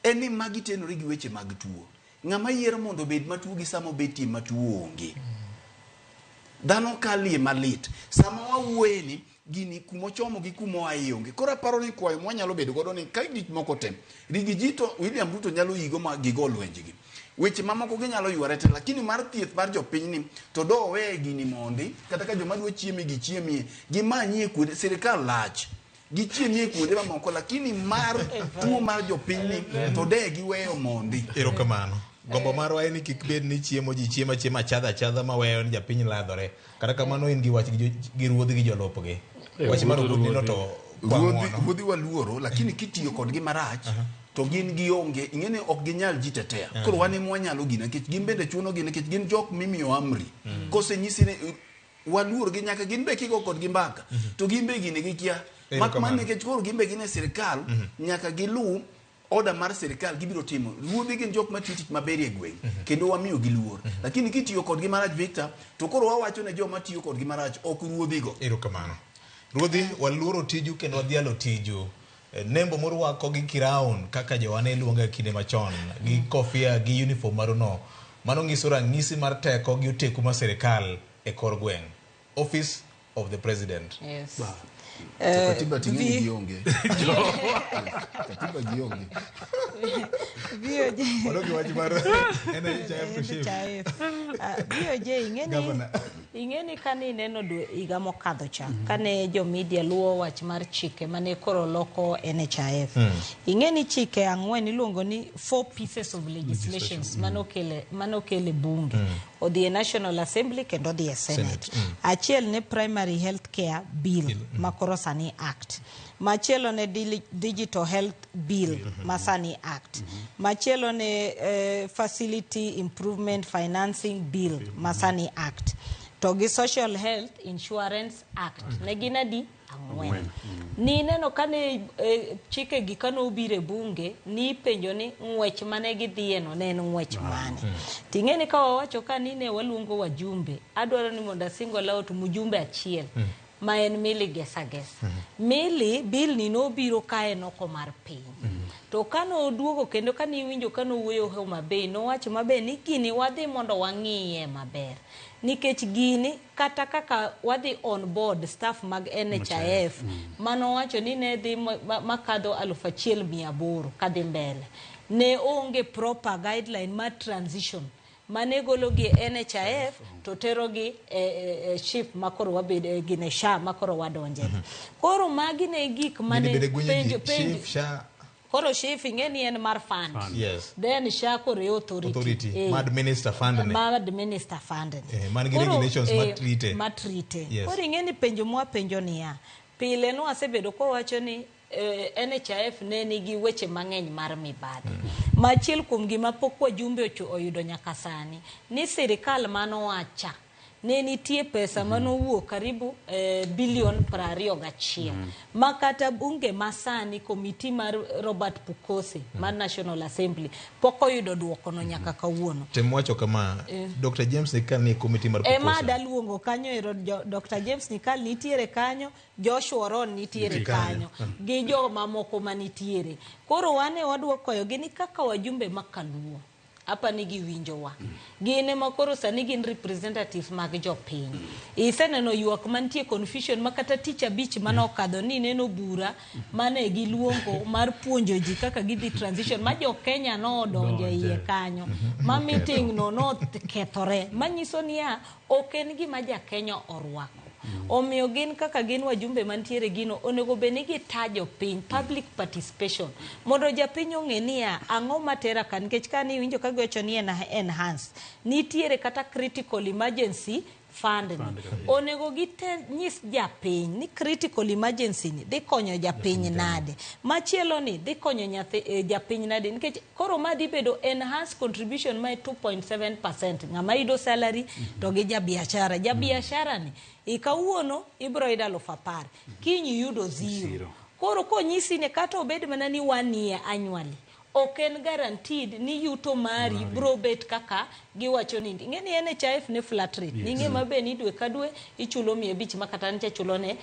en ni magi tenore gi weche mag tuo. Ng'ama yiero mondo obed matuo gi sama obetie matuo onge. Dhano kalie malit. Sama wawuoye ni gini kumochomo gi kumoaye onge. Koro aparo ni kwayo mwanyalo bedo godo ni ka gik moko te, Rigiji to William Ruto nyalo yigo ma gigo lwenjgi. Weche mamoko ginyalo yware te, lakini mar thieth mar jopiny ni to do oweye gini mondi, kata ka joma dwa chieme gichiemie, gimanyie kuonde, sirikal lach. Gichiemie kuonde mamoko, lakini mar tuo mar jopiny ni to de giweyo mondi. Erokamano. Gombo marwa en ni kik bed ni chiemo ji chiemo achiema achadha achadha maweyo ni japiny ladhore. Kata kamano in gi wach gi ruodhi gi jolupgi. Wach mar ogudni no to kwa ng'uono. Ruodhi waluoro, lakini kitiyo kodgi marach to gin gionge, ing'e ni ok ginyal ji tetea. Koro wan ema wanyalo gina, nikech gin bende chuno gi, nikech gin jok mimiyo amri. Kosenyisi ni waluor gi nyaka gin be kigo kodgi mbaka, to gin be gini gikia. Mak mana nikech koro gin be gin e sirikal, nyaka giluw order mar sirikal gibiro timo. Ruodhi gin jok matiyo tich maber e gweng', kendo wamiyo gi luor. Lakini kitiyo kodgi marach Victor, to koro wawacho ne joma tiyo kodgi marach, ok ruodhigo. Erokamano. Ruodhi, waluoro tiju kendo wadhialo tiju. Nembo morwako gi crown kaka jowa ne luonge e kinde machon, gi kofia gi uniform maruno, mano nyiso ranyisi mar teko gi oteku mar sirikal e kor gweng'. Office of the President. Yes. To katiba ting'e ni gionge. Katiba gionge. VOJ. Wadok e wach mar NHIF to SHIF. NHIF. VOJ, Governor. ing'eni kane ineno dwe higa mokadho cha, kane jo media luwo wach mar chike mane koro loko NHIF. Ing'eni chike ang'wen iluongo ni 4 pieces of legislations manokele bunge. Odhi e National Assembly kendo odhi e Senate. Achiel ne Primary Health Care Bill ma koro sani Act. Machielo ne Digital Health Bill ma sani Act. Machielo ne Facility Improvement Financing Bill ma sani Act. To gi Social Health Insurance Act. Ne gin adi? Ang'wen. Ni neno kane chike gi kane obiro e bunge, ni ipenjo ni ng'wech mane gidhiye no ne en ng'wech mane. Ting'e ni ka wawacho ka ni ne waluongo wajumbe, adwaro ni mondo asingle out mjumbe achiel. Ma en Millie Gesa Gesa. Millie, bill ni nobiro ka en oko mar piny. To kane oduogo kendo kane iwinjo kane owuoyo Homa Bay, nowacho maber ni gini wadhi mondo wang'iye maber. Nikech gini kata kaka wadhi on board staff mag NHIF, manowacho ni ne dhi makadho 1800 kadhi mbele. Ne onge proper guideline mar transition mane golo gi NHIF to tero gi e SHIF makoro wabede gi SHA makoro wadonje. Koro magi ne gik mane Gini bende gwenyo ji, penjo, penjo. SHIF, SHA. Koro SHIF ing'e ni en mar fund. Fund. Yes. Then SHA koro e authority. Authority. Ma administer fund ne. Ma administer fund ne. Man gi Koro, regulations ma treat. Ma treat. Yes. Koro ing'e ni penjo mwapenjo niya, pile nwasebedo kwawacho ni NHIF ne nigi weche mang'eny mar mibadhi. Ma achiel kuom gima pok wajumbe oyudo nyaka sani, ni sirikal manowacha ne nitie pesa manowuok karibu bilion 21. Ma kata bunge masani, komiti mar Robert Pukose mar National Assembly pok oyudo duokono nyaka kawuono. Tem wacho kama, Dr. James Nyikal ni e komiti mar Ema Pukose. daluongo kanyo ero, Dr. James Nyikal nitiere kanyo, Joshua Oron nitiere Nitie kanyo. kanyo, gi joma moko manitiere. Koro wane wadwa kwayogi ni kaka wajumbe makaluo, apa ni giwinjowa. Gin ema koro sani gin representatives mag jopiny. Iseneno ywak mantie confusion ma kata tich abich mane okadho ni neno bura mane giluongo mar puonjo ji kaka gidhi transition ma jo Kenya nodonjo e iye kanyo. Ma meeting no nokethore. Manyiso niya, ok en gima ja Kenya orwako. Omiyo gin kaka gin wajumbe mantiere gino onego bed ni gitajo piny, public participation, mondo japiny ong'e niya ang'o matera ka, nikech ka niwinjo ka giwacho ni enhance nitiere kata critical emergency fund ni. Onego gite nyis japiny ni critical emergency ni dhi konyo japiny nade, machielo ni dhi konyo nyathi, japiny nade, nikech koro ma dhi bedo enhanced contribution ma 2.7% ng'ama yudo salary to gi jabiashara. Jabiashara ni i kawuono ibro yudo 10,000, kiny iyudo zero. Koro konyisi ni kata obed mana ni one year annually, ok en guaranteed ni yuto mari bro bet kaka giwacho ni. Ing'e ni NHIF ne flat rate. Ning'e maber ni dwe ka dwe ichulo 500, ma kata ncha chulo ne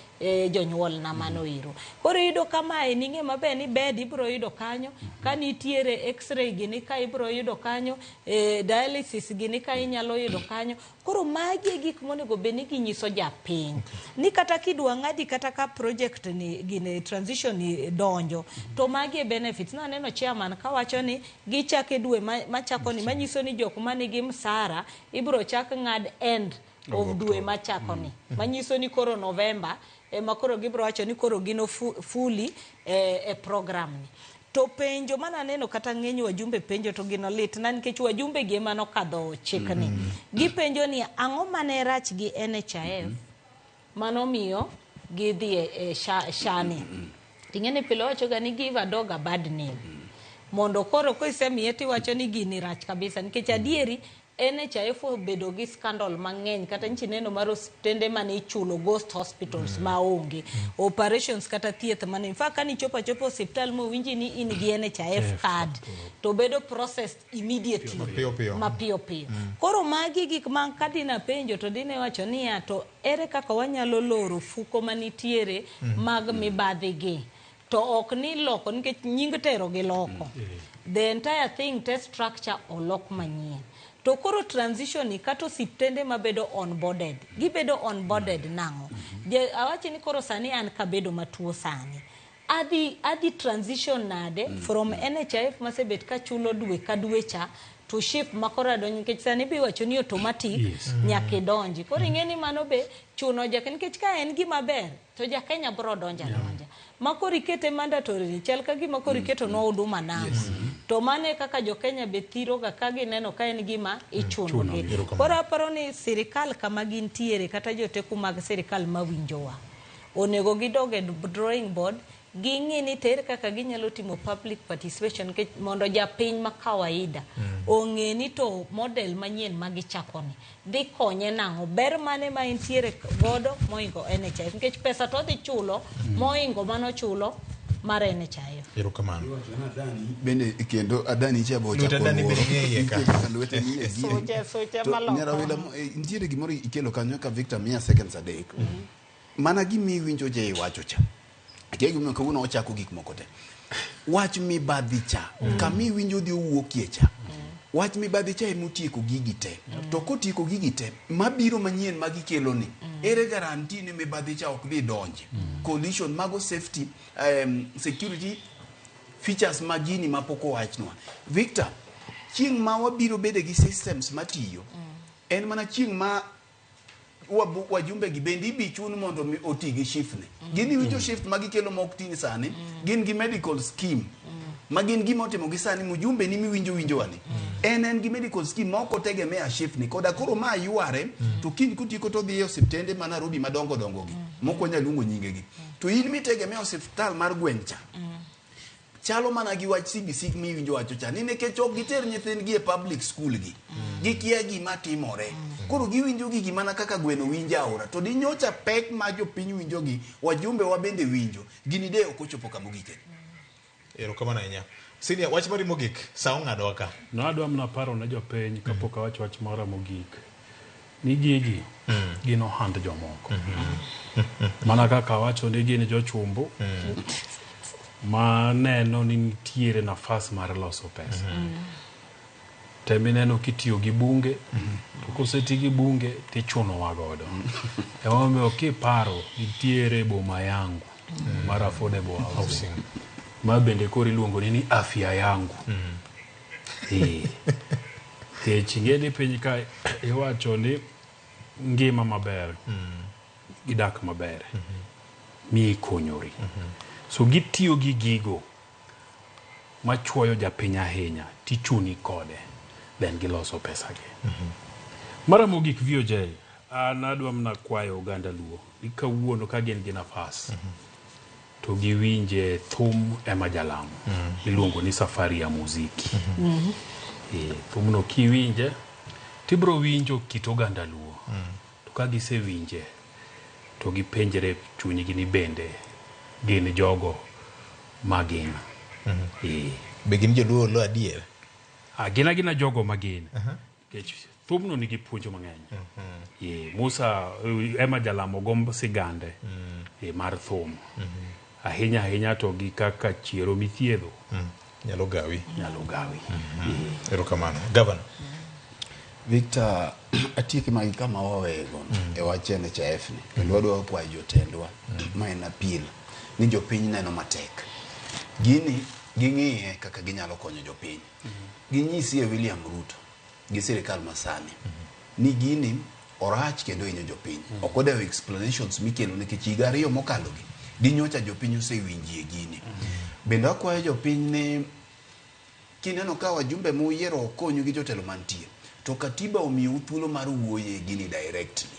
jonyuol na mano ero. Koro iyudo kamae, ning'e maber ni bed ibro yudo kanyo, ka nitiere x-ray gini ka ibro yudo kanyo, dialysis gini ka inyalo yudo kanyo. Koro magi e gik monego bed ni ginyiso japiny ni kata kidwa ng'adi kata ka project ni gine transition ni donjo, to magi e benefits. Naneno chairman kawacho ni gichako e dwe machako ni, manyiso ni jok manigi msara ibro chak ng'ad end of dwe machako ni, manyiso ni koro November ema koro gibro wacho ni koro gino fully e program ni. To penjo mananeno kata ng'eny wajumbe penjo, to gino litna nikech wajumbe gi ema nokadho chikni. Gipenjo ni ang'o mane rach gi NHIF manomiyo gidhi e shani. Ting'e ni pile wachoga ni give a dog a bad name mondo koro kisemiye tiwacho ni gini rach kabisa, nikech adieri NHIF obedo gi scandal mang'eny, kata nchi neno mar osiptende mane ichulo, ghost hospitals, maonge operations kata thieth mane. In fact, kanichopo achopa osiptal mowinji ni in gi NHIF card, to bedo processed immediately. Mapiyo piyo. Mapiyo piyo. Koro magi gik ma kadina penjo to dine wacho niya, to ere kaka wanyalo loro fuko manitiere mag mibadhi gi, to ok ni loko nikech nying tero gi loko the entire thing te, structure olok manyien. To koro transition ni, kata osiptende mabedo onboarded, gibedo onboarded nang'o? Awachi ni koro sani an kabedo matuo sani, adhi transition nade from NHIF masebet kachulo dwe ka dwe cha to SHIF makoro adonjo? Nikech sani be iwacho ni automatic nyaka idonji. Koro ing'e ni mano be chuno jaka, nikech ka en gima ber to ja Kenya bro donjo adonja. Ma koro ikete mandatory ni chal ka gima koro iketo nwa Huduma Namba, to mano e kaka jo Kenya be thiroga ka gineno ka en gima ichuno gi. Erokamano. Koro aparo ni sirikal kama gintiere, kata joteku mag sirikal mawinjowa, onego gidog e drawing board, ging'i ni ter kaka ginyalo timo public participation, nikech mondo japiny ma kawaida ong'e ni to model manyien ma gichako ni dhi konye nang'o, ber mane ma entiere godo moingo NHIF, nikech pesa to odhi chulo moingo manochulo mar NHIF. Erokamano. Bende kendo Adani cha bo. Lwet Adani bende nie iye ka. Lwete nie gini. Suche To maloko. Nyarawila, nitiere gimoro ikelo kanyo ka Victor miya seconds 3. Mana gima iwinjo je iwacho cha. Akia gimomiyo kawuono ochako gik moko te. Wach mibadhi cha, kama iwinjo dhi owuokie cha. Wach mibadhi cha emotieko gigi te. To kotieko gigi te, mabiro manyien magikelo ni, ere guarantee ni mibadhi cha ok dhi donje? Coalition mago safety, security features mag gini mapok owachnwa. Victor, chieng' ma wabiro bede gi systems matiyo, en mana chieng' ma wajumbe gi bende ibi chun mondo mi oti gi SHIF ni. Gin iwinjo SHIF ma gikelo ma ok tini sani, gin gi medical scheme ma gin gima otimo gi sani mjumbe ni miwinjo winjo wani. En gi medical scheme ma ok otegemea SHIF ni. Koda koro ma yware, to kiny kotieko to odhi e osiptende ma Nairobi madongo dongo gi, mok wanyal luongo nyingegi. To in mitegemea osiptal mar gweng' cha, chalo mana gi wach CBC miwinjo wacho cha ni nikech ok giter nyithindgi e public school gi, gikia gima timore. Koro giwinjo gigi mana kaka gweno winjo aora. To dinyocha pek ma jopiny winjo gi, wajumbe wa bende winjo gini de ok ochopo kamogike. Erokamano ahinya. Senior, wach mari mogik, sa ong'adowa ka. Nadwa mana paro ne jopiny kapok awacho wach moro mogik ni gigi gin ohand jomoko, mana kaka awacho ni gin jochumbu ma neno ni nitiere nafas mar loso pesa. Temineno kitiyo gi bunge, to koseti gi bunge tichunowa godo. Emomiyo kiparo nitiere boma yangu mar affordable housing ma bende koro iluongo ni afya yangu. Nikech ing'e ni piny ka iwacho ni ngima maber. Gidak maber. Miyi ikonyori. So gitiyo gi gigo machuoyo japiny ahinya tichuni kode then giloso pesagi. Mara mogik VOJ, an adwa mana kwayo oganda luo ni kawuono ka gin gi nafas to giwinje thum ema jalamo iluongo ni safari ya muziki. Thumno kiwinje tibro winjo kit oganda luo. To ka gisewinje to gipenjre chunygi ni bende gin jogo ma gin. Be gin joluo lo adier? Gin agina jogo ma gin. Nikech thumno nigi puonjo mang'eny. Musa ema jalamo gomb sigande mar thum. Ahinya ahinya to gi kaka chiero mithiedho. Nyalo gawi. Nyalo gawi. Erokamano. Governor. Victor, atieki magi kama wawego e wach NHIF ni. Kendo wadwa kwayo jotendwa ma en appeal ni jopiny neno matek. Gini ging'iye kaka ginyalo konyo jopiny. Ginyisie William Ruto gi sirikal masani ni gini orach kendo hinyo jopiny. Ok odewo explanations mikelo nikech higa 2 mokalo gi ginyocha jopiny osewinjie gini. Bende akwayo jopiny ni kineno ka wajumbe muyiero ok konyu gi jotelo mantie to katiba omiyou thuolo mar wuoye gini directly.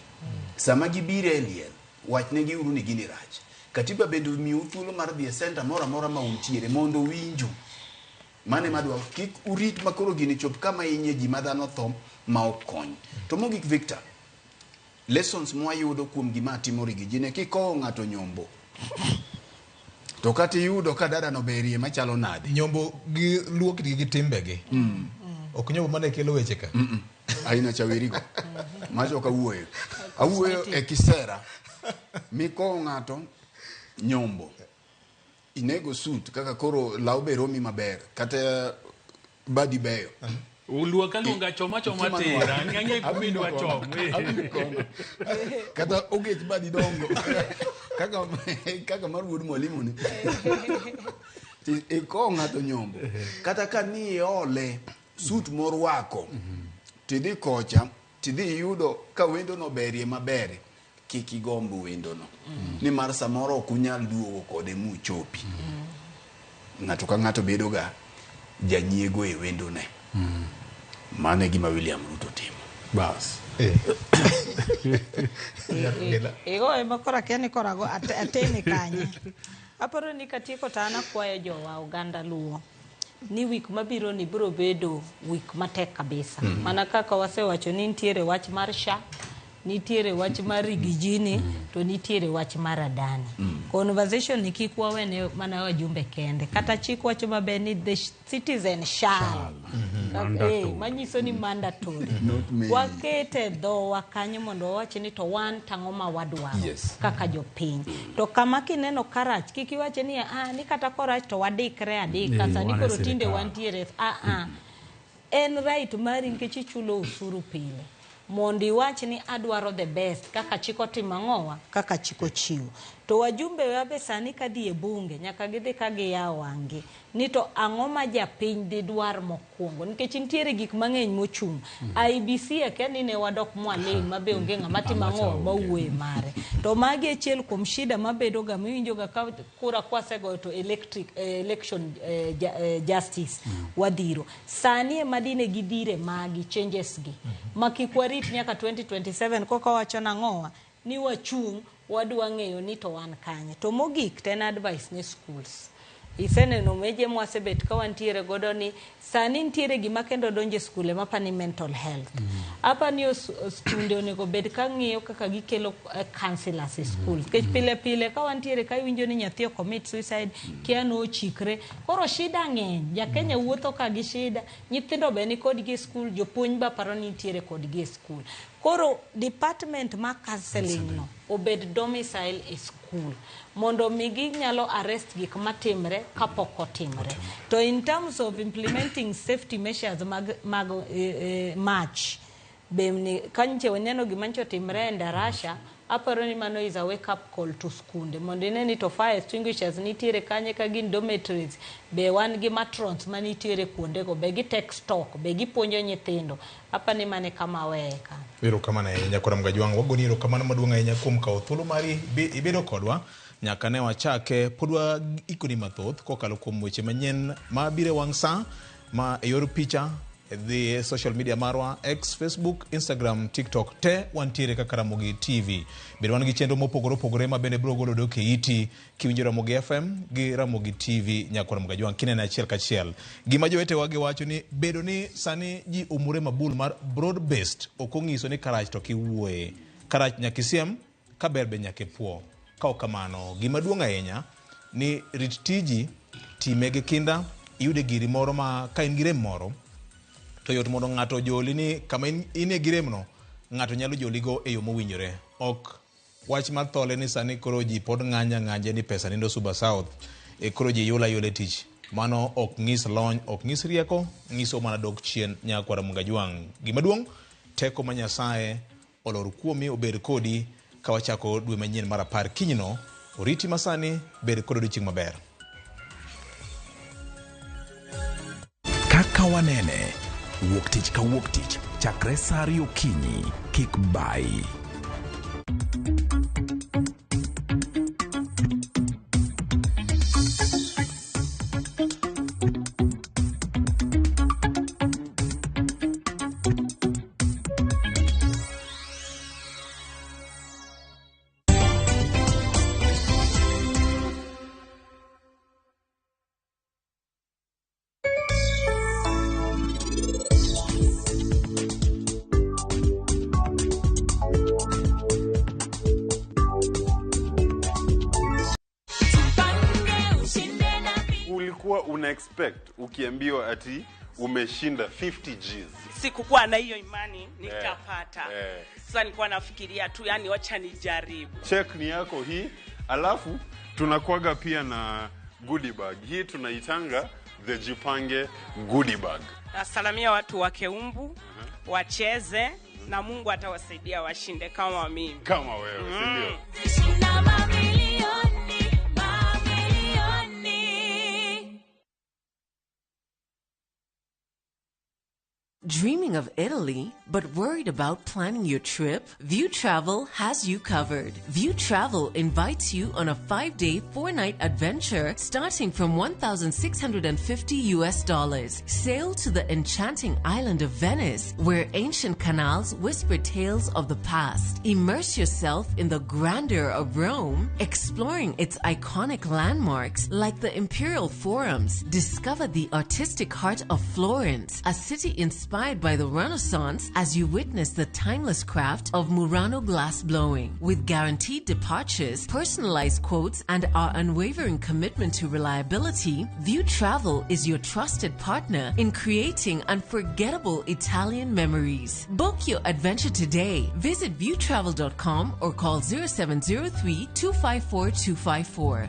Sama gibiro e liel, wachnegi uru ni gini rach. Katiba bende omiyou thuolo mar dhi e center moro amora ma untiere mondo winju. Mane madwa kik urit makoro gini chop kama hinye ji ma dhano tho ma ok kony. To mogik Victor, lessons mwayudo kuom gima timo Rigiji ne kikowo ng'ato nyombo. To kata iyudo ka dada no berie machalo nade. Nyombo gi luok gi timbegi. Ok nyombo mane kelo weche ka. Aina chawerigo. Macho ok awuoyo. Awuoyo e kisera. Mikowo ng'ato nyombo. Inego suit kaka koro law be romi maber kata badi beyo. Uluoka luonga choma choma tera. Ng'ang'e kumidwa chom. Kata ogech badi dongo. Kaka mar wuod mwalimu ni. Ikowo ng'ato nyombo. Kata ka ni iole suit morwako tidhi kocha tidhi iyudo ka wendo no berie maber kik igomb wendo no. Nimar samoro ok unyal duogo kode muchopi. Ng'ato ka ng'ato bedo ga janyiego e wendo ne. Mano e gima William Ruto timo. Bas. Igo ema koro akia ni koro ago atene kanye. Aparo ni katieko to an akwayo jowa oganda luo ni wik mabiro ni biro bedo wik matek kabisa. Mana kaka wasewacho ni nitiere wach mar SHA, nitiere wach mar Rigijini, to nitiere wach mar Adani. Conversation ni kik wawene mana wajumbe kende. Kata chik wacho maber ni the citizen shall. Manyiso ni mandatory. Wakete dhowa kanyo mondo wawach ni to wan tang'o ma wadwaro kaka jopiny. To kama kineno karach kik iwache ni ni kata korach to wadikre adika sani koro tinde wantiere En right mari nikech ichulo usuru pile. Mondo iwach ni adwaro the best kaka chik otimo ang'owa kaka chik ochiwo. To wajumbe wa be sani kadhi e bunge nyaka gidhi ka giyawo wang'gi ni to ang'o ma japiny didwar mokwongo nikech nitiere gik mang'eny mochung'. IBC akia ni ne wadok mwaling' ma be onge ng'ama timo ang'owa mawuoye mare. To magi achiel kuom shida mabedo ga miwinjo ga ka kura kwasegoyo to election justice wadhiro. Sani ema dine gidhire magi changes gi. Ma kik warit nyaka 2027 koka wacho nang'owa ni wachung' wadwa ng'eyo ni to wan kanye. To mogik to en advice ne schools. Iseneno meje mwasebet ka wantiere godo ni sani nitiere gima kendo donje skule mapani mental health. Apani skunde onego bed ka ng'iyo kaka gikelo counselors e school. Nikech pile pile ka wantiere ka iwinjo ni nyathi commit suicide, kia no ochikre. Koro shida ng'eny. Ja Kenya wuotho ka gi shida, nyithindo be ni kodgi e school, jopuonj be aparo ni nitiere kodgi e school. Koro department ma counseling no obed domicile e school mondo mi ginyalo arrest gik matimre kapok otimre. To in terms of implementing safety measures mag march, be ni kanche waneno gima ncho timre e Ndarasha, Aparo ni mano is a wake up call to skunde mondo ine ni to fire extinguishers nitiere kanye ka gin dormitories, be wan gi matrons manitiere kuondego, be gi take stock, be gipuonjo nyithindo. Apa ni mane kama aweye kanyo. Erokamano ahinya kora Mgajwang', wagoni erokamano maduong' ahinya kuom kawo thuolo mari ibedo kodwa nyaka ne wachake. Pod waikoni mathoth kokalo kuom weche manyien ma biro e wang' sa ma e yor picha dhi e social media marwa X, Facebook, Instagram, TikTok, te wantiere kaka Ramogi TV. Bende wan gi chenro mopogore opogore ma bende biro golo dok e iti kiwinjo Ramogi FM gi Ramogi TV nyakora Mgajwang' kinene achiel kachiel. Gima jowetewa giwacho ni bedo ni sani ji omure mabul mar broad based ok onyiso ni karach to kiwuoye. Karach nyaka isiem, kaber be nyaka ipuo. Ka ok kamano, gima duong' ahinya ni rit tiji, time gi kinda, iyude giri moro ma ka in gi rem moro to yot mondo ng'ato ojoli ni kama inie gi remno ng'ato nyalo joligo e yo mowinjore. Ok wach mar thole ni sani koro ji pod ng'anya ng'anje ni pesa nindo Suba South e koro ji yula yula e tich. Mano ok nyis lony, ok nyis rieko, nyiso mana dok chien nyakwara Mgajwang'. Gima duong' teko ma Nyasaye olor kuomi obed kodi ka wachako dwe manyien mar 10 kinyno. Oriti masani, bed kod odiochieng' maber. Kaka wanene, wuok tich ka wuok tich, chakre sa 2 okinyi, kik bayi. Ulikuwa una expect ukiambiwa ati umeshinda 50 Gs? Sikukuwa na hiyo imani nitapata. Sasa nilikuwa nafikiria tu, yani wacha nijaribu. Check ni yako hii, alafu tunakuaga pia na goodie bag. Hii tunaitanga the Jipange goodie bag. Nasalamia watu wa Keumbu, wacheze na Mungu atawasaidia washinde kama mimi. Kama wewe, si ndio? Shinda mamilioni, mamilioni. Dreaming of Italy, but worried about planning your trip? View Travel has you covered. View Travel invites you on a 5-day, 4-night adventure starting from $1,650 US. Sail to the enchanting island of Venice, where ancient canals whisper tales of the past. Immerse yourself in the grandeur of Rome, exploring its iconic landmarks like the Imperial Forums. Discover the artistic heart of Florence, a city inspired by the Renaissance, as you witness the timeless craft of Murano glass blowing. With guaranteed departures, personalized quotes, and our unwavering commitment to reliability, View Travel is your trusted partner in creating unforgettable Italian memories. Book your adventure today. Visit viewtravel.com or call 0703 254 254.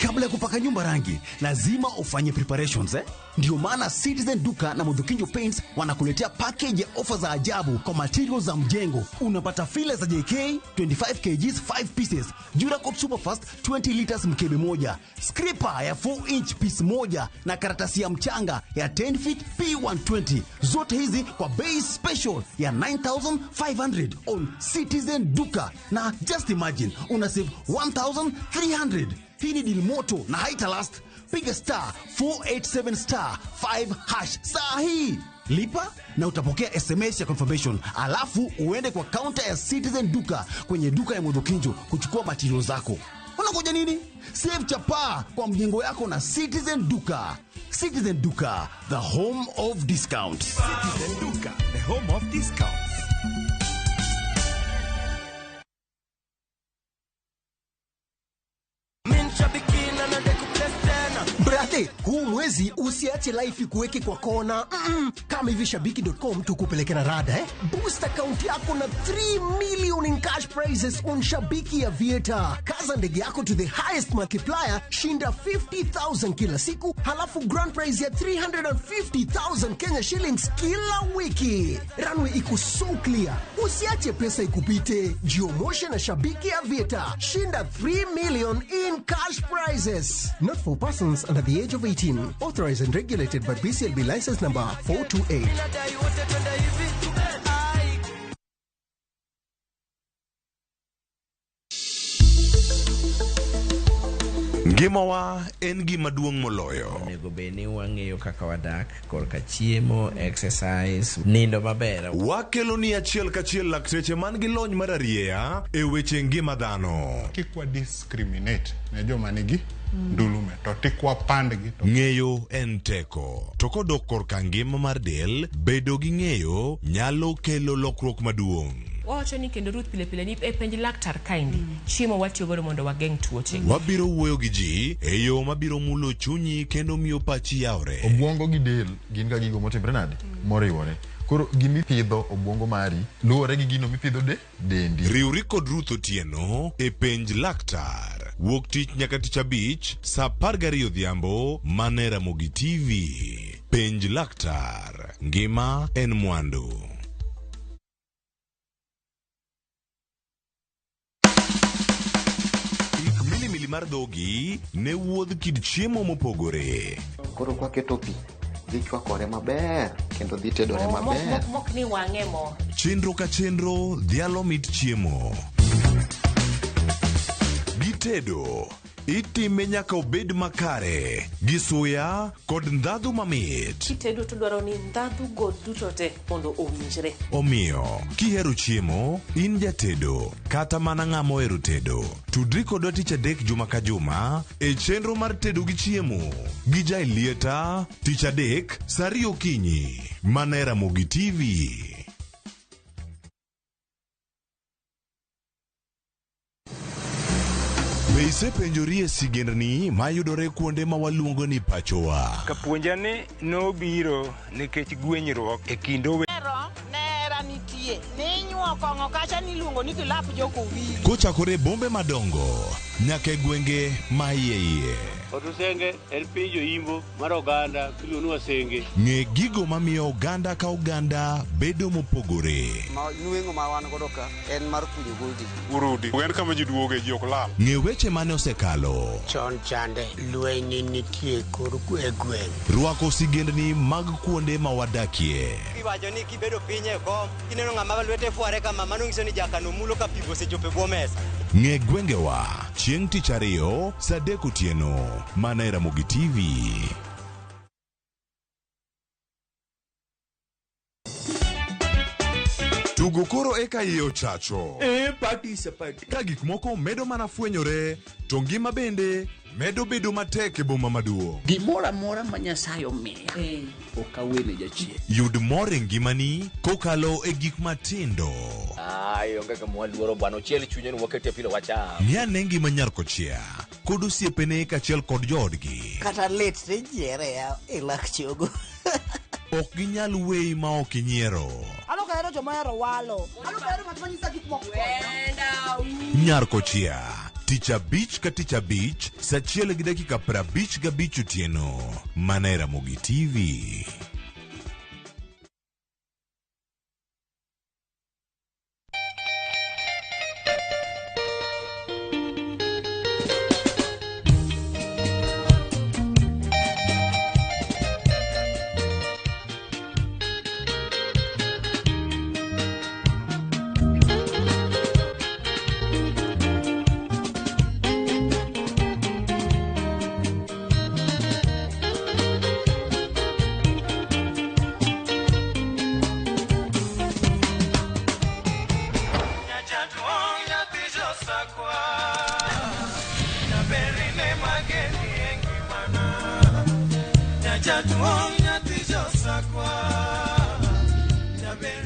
Kabla ya kupaka nyumba rangi, lazima ufanye preparations, eh? Ndio maana Citizen Duka na Mudhukinjo Paints wanakuletea package ya ofa za ajabu kwa materials za mjengo. Unapata fila za JK 25 kgs 5 pieces, Duracoat Superfast 20 liters mkebe moja, scraper ya 4 inch piece moja na karatasi ya mchanga ya 10 feet P120. Zote hizi kwa bei special ya 9500 on Citizen Duka. Na just imagine, una save 1300. Hii ni deal moto na haita last. Piga star 487 star 5 hash saa hii. Lipa na utapokea SMS ya confirmation, alafu uende kwa counter ya Citizen Duka kwenye duka ya Mudhukinjo kuchukua materials zako. Unangoja nini? Save chapaa kwa mjengo yako na Citizen Duka. Citizen Duka, the home of discounts. Citizen Duka, the home of discounts. Brother, Hey, huu mwezi usiache life ikuweke kwa kona. Kama hivi shabiki.com tukupeleke na rada eh? Boost account yako na 3 million in cash prizes on Shabiki ya Vieta. Kaza ndege yako to the highest multiplier, shinda 50,000 kila siku, halafu grand prize ya 350,000 Kenya shillings kila wiki. Runway iko so clear. Usiache pesa ikupite. Jiomoshe na Shabiki ya Vieta. Shinda 3 million in cash prizes. Not for persons under the age of 18. Authorized and regulated by BCLB license number 428. Ngimawa en gima duong' moloyo. Onego bed ni wang'eyo kaka wadak korka chiemo, exercise, nindo maber. Wakelo ni achiel kachiel lakteche man gi lony mar arieya e weche ngima dhano. Kik wa discriminate ne joma nigi ndulume to tik wapandgi to Ng'eyo en teko. To kodok korka ngima mar del, bedo gi ng'eyo nyalo kelo lokruok maduong'. Wawacho ni kendo Ruth pile pile ni e penj laktar kaendi chiemo watiyo godo mondo wageng' tuoche. Wabiro wuoyo gi ji e yo mabiro mulo chunyi kendo miyo pachi yawre. Obwongo gi del gin ga gigo motimre nade? Moriwore. Koro gimipidho obwongo mari luwore gi gino mipidho de dendi. Riwri kod Ruth Otieno e penj laktar. Wuok tich nyaka tich abich saa 12 odhiambo mana e Ramogi TV. Penj laktar. Ngima en mwandu. Ik milimili mar dhogi ne wuodh kit chiemo mopogore. Koro kwaketo pi, dhi chwakore maber kendo dhi tedore maber. Mok ni wang'e mo. Chenro ka chenro dhialo mit chiemo. Gitedo itime nyaka obed makare gi suya kod ndhadhu mamit. Kitedo to dwaro ni ndhadhu go duto te mondo owinjre. Omiyo, kihero chiemo, in jatedo kata mana ng'ama ohero tedo, tudri kodwa tich adek juma ka juma e chenro mar tedo gi chiemo gi Jaelieta tich adek saa ariyo okinyi mana e Ramogi TV. Be isepenjori e sigendni mayudore kuonde ma waluongo ni pachowa? Kapuonja ni nobiro nikech gwenyruok e kind owe Nera nitie. Ninyuo kong'o kacha niluongo ni kilap jokowili. Kochakore e bombe madongo nyaka e gwenge ma iye iye. Otusenge en piny joimbo mar oganda miluongo ni Wasenge. Ng'e gigo mamiyo oganda ka oganda bedo mopogore. Ma nweng'o ma wan godo ka en mar kunyo goldi. Urudi. En kama ji duoge ji ok lal. Ng'e weche mane osekalo. Chon chande lweny nitie kor e gweng'. Rwako sigendni mag kuonde ma wadakie. Iwacho ni kibedo piny e kom, kineno ng'ama lwete fware kama, mano nyiso ni jakano mulo ka pi osechopo e bwo mesa. Ng'e gwengewa chieng' tich ariyo saa 3 otieno mana e Ramogi TV. Tugo koro eka iye ochacho. E party is a party. Ka gik moko medo mana fwenyore, to ngima bende medo bedo matek e boma maduong'. Gimoro amora ma Nyasaye omiya ok awene jachien. Yud mor e ngimani kokalo e gik matindo. Ai, onge kama waluoro bwana, ochiel chunye ni wakete pilo wacham. Ng'i ane ngima nyar kochia kod osiepene kaachiel kod joodgi. Kata lit tijiere ya e lak chogo. Ok ginyal weyi ma ok inyiero. An ok ahero joma ohero walo. An ok ahero ng'at ma nyisa gik moko. Nyar kochia tich abich ka tich abich saa 1:55 otieno mana e Ramogi TV.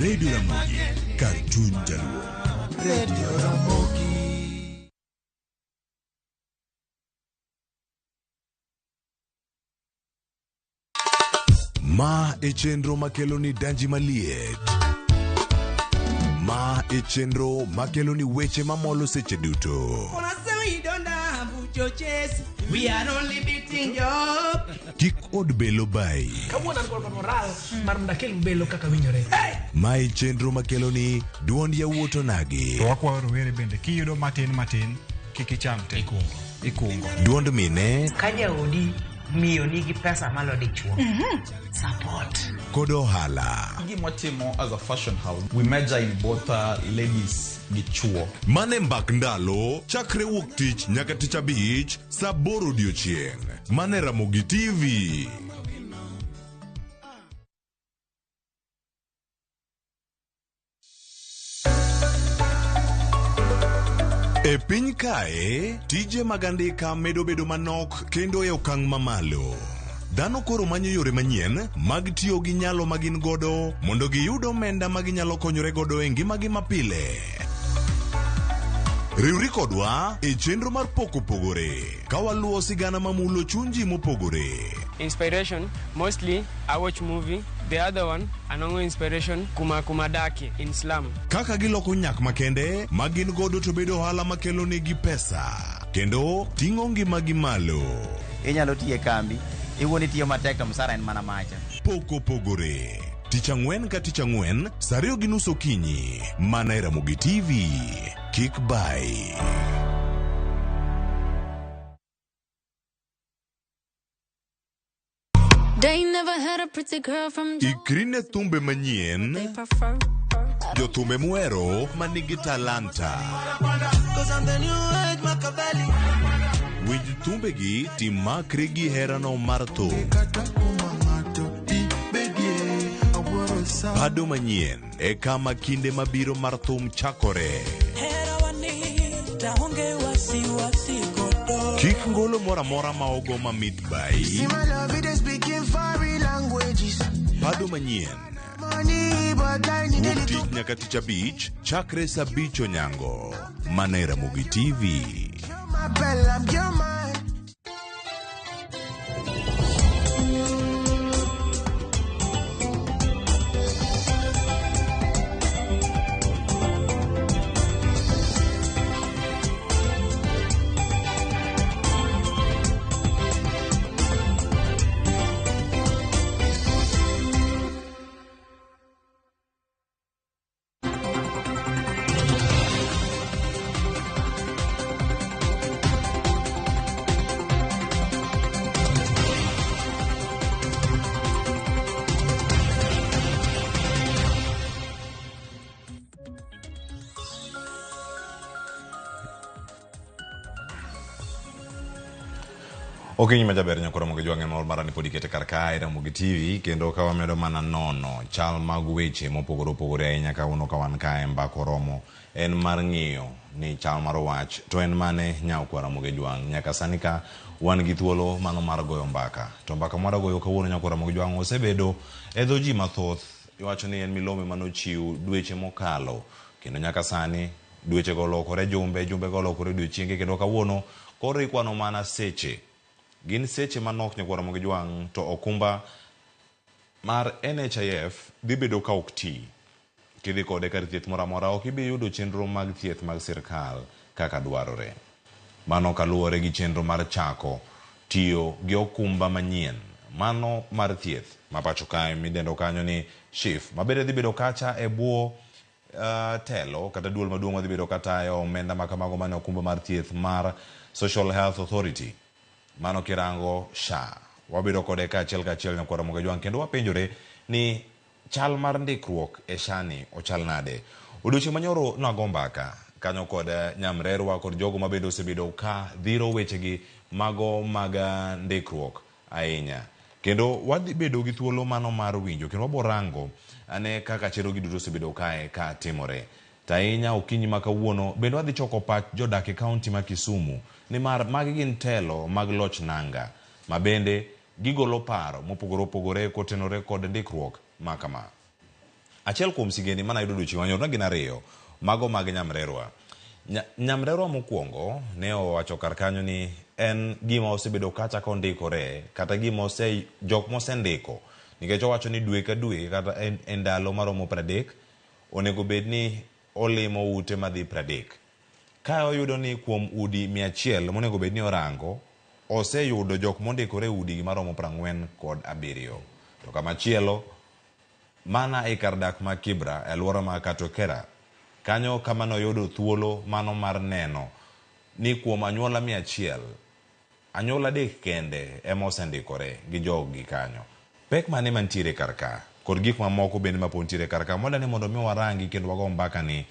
Radio Ramogi, kar chuny jaluo. Radio Ramogi. Ma e chenro makelo ni danji maliet. Ma e chenro makelo ni weche mamolo seche duto. We are only beating job. Kik od belo bai. Kawuono an kod moral mar mondo akel belo kaka winjore. Ma e chenro makelo ni duond yawuot onagi. To wakwayo rowere bende kiyudo matin matin kik icham te. Ikungo. Duond mine Ka jaodi miyo nigi pesa malo dichuo. Support. kod ohala. Gima watimo as a fashion house, we major in both ladies gi chuo. Mane mbak ndalo chakre wuok tich nyaka tich abich saa aboro odiochieng'. Mane Ramogi TV. E piny kae, tije mag andika medo bedo manok kendo e okang' mamalo. Dhano koro manyo yore manyien mag tiyo gi nyalo ma gin godo mondo giyud omenda ma ginyalo konyore godo e ngimagi mapile. Riwri kodwa e chenro mar Pok Opogore ka waluwo sigana mamulo chuny ji mopogore. Inspiration, mostly I watch movie. The other one, anongo inspiration, kuma kuma daki in slum. Kaka giloko nyak makende ma gin godo to bedo ohala makelo negi pesa kendo ting'o ngimagi malo. Inyalo tiyo e kambi, iwuon itiyo matek to msara en mana macha. Pok Opogore. Tich ang'wen ka tich ang'wen, saa 2:30 okinyi, mana e Ramogi TV. Kik bai. They never had a pretty girl from Ikri ne thumbe manyien, prefer. jothumbe muhero manigi talanta. Cause I'm the new age Machiavelli. Winj thumbegi timakri gi herano mar thum. Bado manyien e kama kinde mabiro mar thum chakore. Kik ngolo moro amora ma ogo mamit bai. See my love, it is speaking foreign languages. Bado manyien. Money, but I need Wuok it. tich nyaka tich abich chakre saa abich onyango. Mana e Ramogi TV. My bell, I'm your man. Okinyi majaber nyakoro Ramogi Jwang' en mor mara ni pod ikete kar kae Ramogi TV kendo ka wamedo mana nono chal mag weche mopogore opogore ahinya kawuono ka wan kae mbaka oromo en mar ng'iyo ni chal mar wach to en mane nyaw kwa Ramogi Jwang' nyaka sani ka wan gi thuolo mano mar goyo mbaka to mbaka mwara goyo kawuono nyakwa Ramogi Jwang' osebedo e dho ji mathoth iwacho ni en milome manochiw dweche mokalo kendo nyaka sani dweche go olokore jumbe jumbe go olokore odiochienge kendo kawuono koro ikwano mana seche gin seche manok nyakwa Ramogi Jwang' to okumba mar NHIF dhi bedo ka ok ti. Kidhi kode kar thieth moro amora ok ibi yudo chenro mag thieth mag sirkal kaka dwarore. Mano kaluwore gi chenro mar chako tiyo gi okumba manyien mano mar thieth ma pacho kae midendo kanyo ni SHIF mabende dhi bedo kacha e bwo telo kata duol maduong' madhi bedo katayo omenda ma kamago mane okumba mar thieth mar Social Health Authority. Mano kirango SHA wabedo kode kaachiel kaachiel nyakwa Ramogi Jwang' kendo wapenjore ni chal mar ndikruok e SHA ni ochal nade. Odiochieng' manyoro nago mbaka kanyo kod nyamrerwa kod jogo mabende osebedo ka dhiro wechegi mago mag ndikruok ahinya. Kendo wadhi bedo gi thuolo mano mar winjo kendo wabo rango ane kaka chenro gi duto osebedo kae ka timore. To ahinya okinyi ma kawuono bende wadhi choko pach jodak e kaunti ma Kisumu nimar magi gin telo mag loch nanga ma bende gigolo paro mopogore opogore kotenore kod ndikruok ma kama. Achiel kuom sigendni mane ayudo odiochieng' manyoro ne gin ariyo mago mag nyamrerwa. Nyamrerwa mokwongo ne owacho kar kanyo ni en gima osebedo kacha kondikore kata gima jok mosendiko Nikech owacho ni dwe ka dwe kata e ndalo maromo 30 onego bed ni olimo ute madhi 30. Ka oyudo ni kuom udi 100 monego bed ni orango, oseyudo jok mondikore e udi maromo 47. To kamachielo, mana e kar dak ma Kibra e alwora ma Katokera, kanyo kama noyudo thuolo mano mar neno ni kuom anyuola 100, anyuola 3 kende ema osendikore gi jog-gi kanyo. Pek mane mantiere kar ka kod gik mamoko bende mapod nitiere kar ka mondo ni mondo mi warangi kendo wago mbaka ni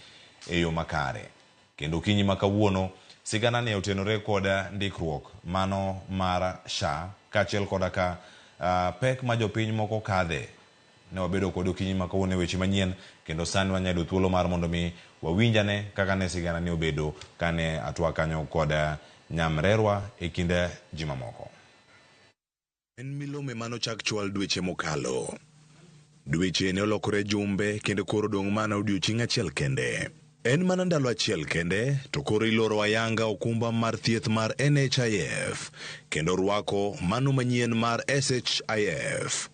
e yo makare. Kendo okinyi ma kawuono sigana ni otenore kod ndikruok mano mar SHA kaachiel koda ka pek ma jopiny moko kadhe. Ne wabedo kod okinyi ma kawuono e weche manyien kendo sani wanyalo thuolo mar mondo mi wawinjane kaka ne sigana ni obedo kane atwa kanyo kod nyamrerwa e kind ji mamoko. En milome manochak chwal dweche mokalo. Dweche ne olokore jumbe kendo koro dong' mana odiochieng' achiel kende. En mana ndalo achiel kende to koro iloro ayanga okumba mar thieth mar NHIF kendo rwako mano manyien mar SHIF.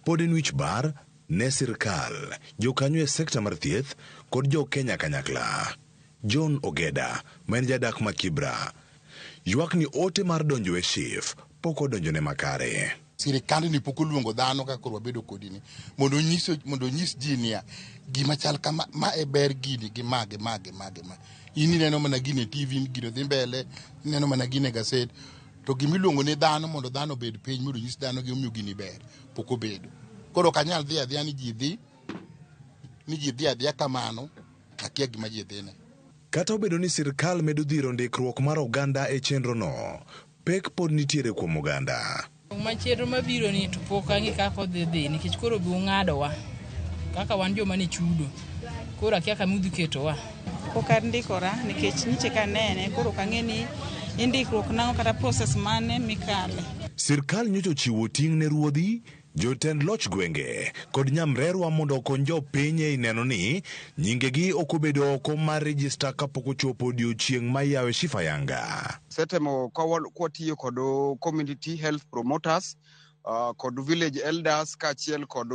Pod en wich bar ne sirkal, jokanyo e sekta mar thieth kod jo Kenya kanyakla. John Ogeda, ma en jadak ma Kibra, ywak ni ote mar donjo e SHIF pok odonjone makare. Sirikand ni pok oluongo dhano kaka koro wabedo kodi ni mondo onyis ji niya gima chal kama ma e ber gini gi ma gi ma gi ma gi ma. In ineno mana gini e TV, gino dhi mbele, ineno mana gini e gaset, to gimiluongo ni dhano mondo dhano obed piny mondo onyis dhano gimomiyo gini ber pok obedo. Koro ok anyal dhi adhiya ni ji dhi adhiya kamano, akia gima ji dhine. Kata obedo ni sirkal medo dhiro ndikruok mar oganda e chenrono, pek pod nitiere kuom oganda. Machero mabiro ni to pok ang'e kaka odhi dhi nikech koro bi ung'adowa kaka wan joma ne chudo, koro akia kama udhi ketowa. Pok andikora nikech nyiche kanene koro ok ang'e ni indikruok nang'o kata process mane mikale. Sirkal nyocha ochiwo ting' ne ruodhi, jotend loch gwenge kod nyamrerwa mondo okony jopiny ei neno ni nyingegi ok obedo oko mar rejista kapok ochopo odiochieng' ma iyawe SHIF ayanga. Setemo kwatiyo kod community health promoters, kod village elders kaachiel kod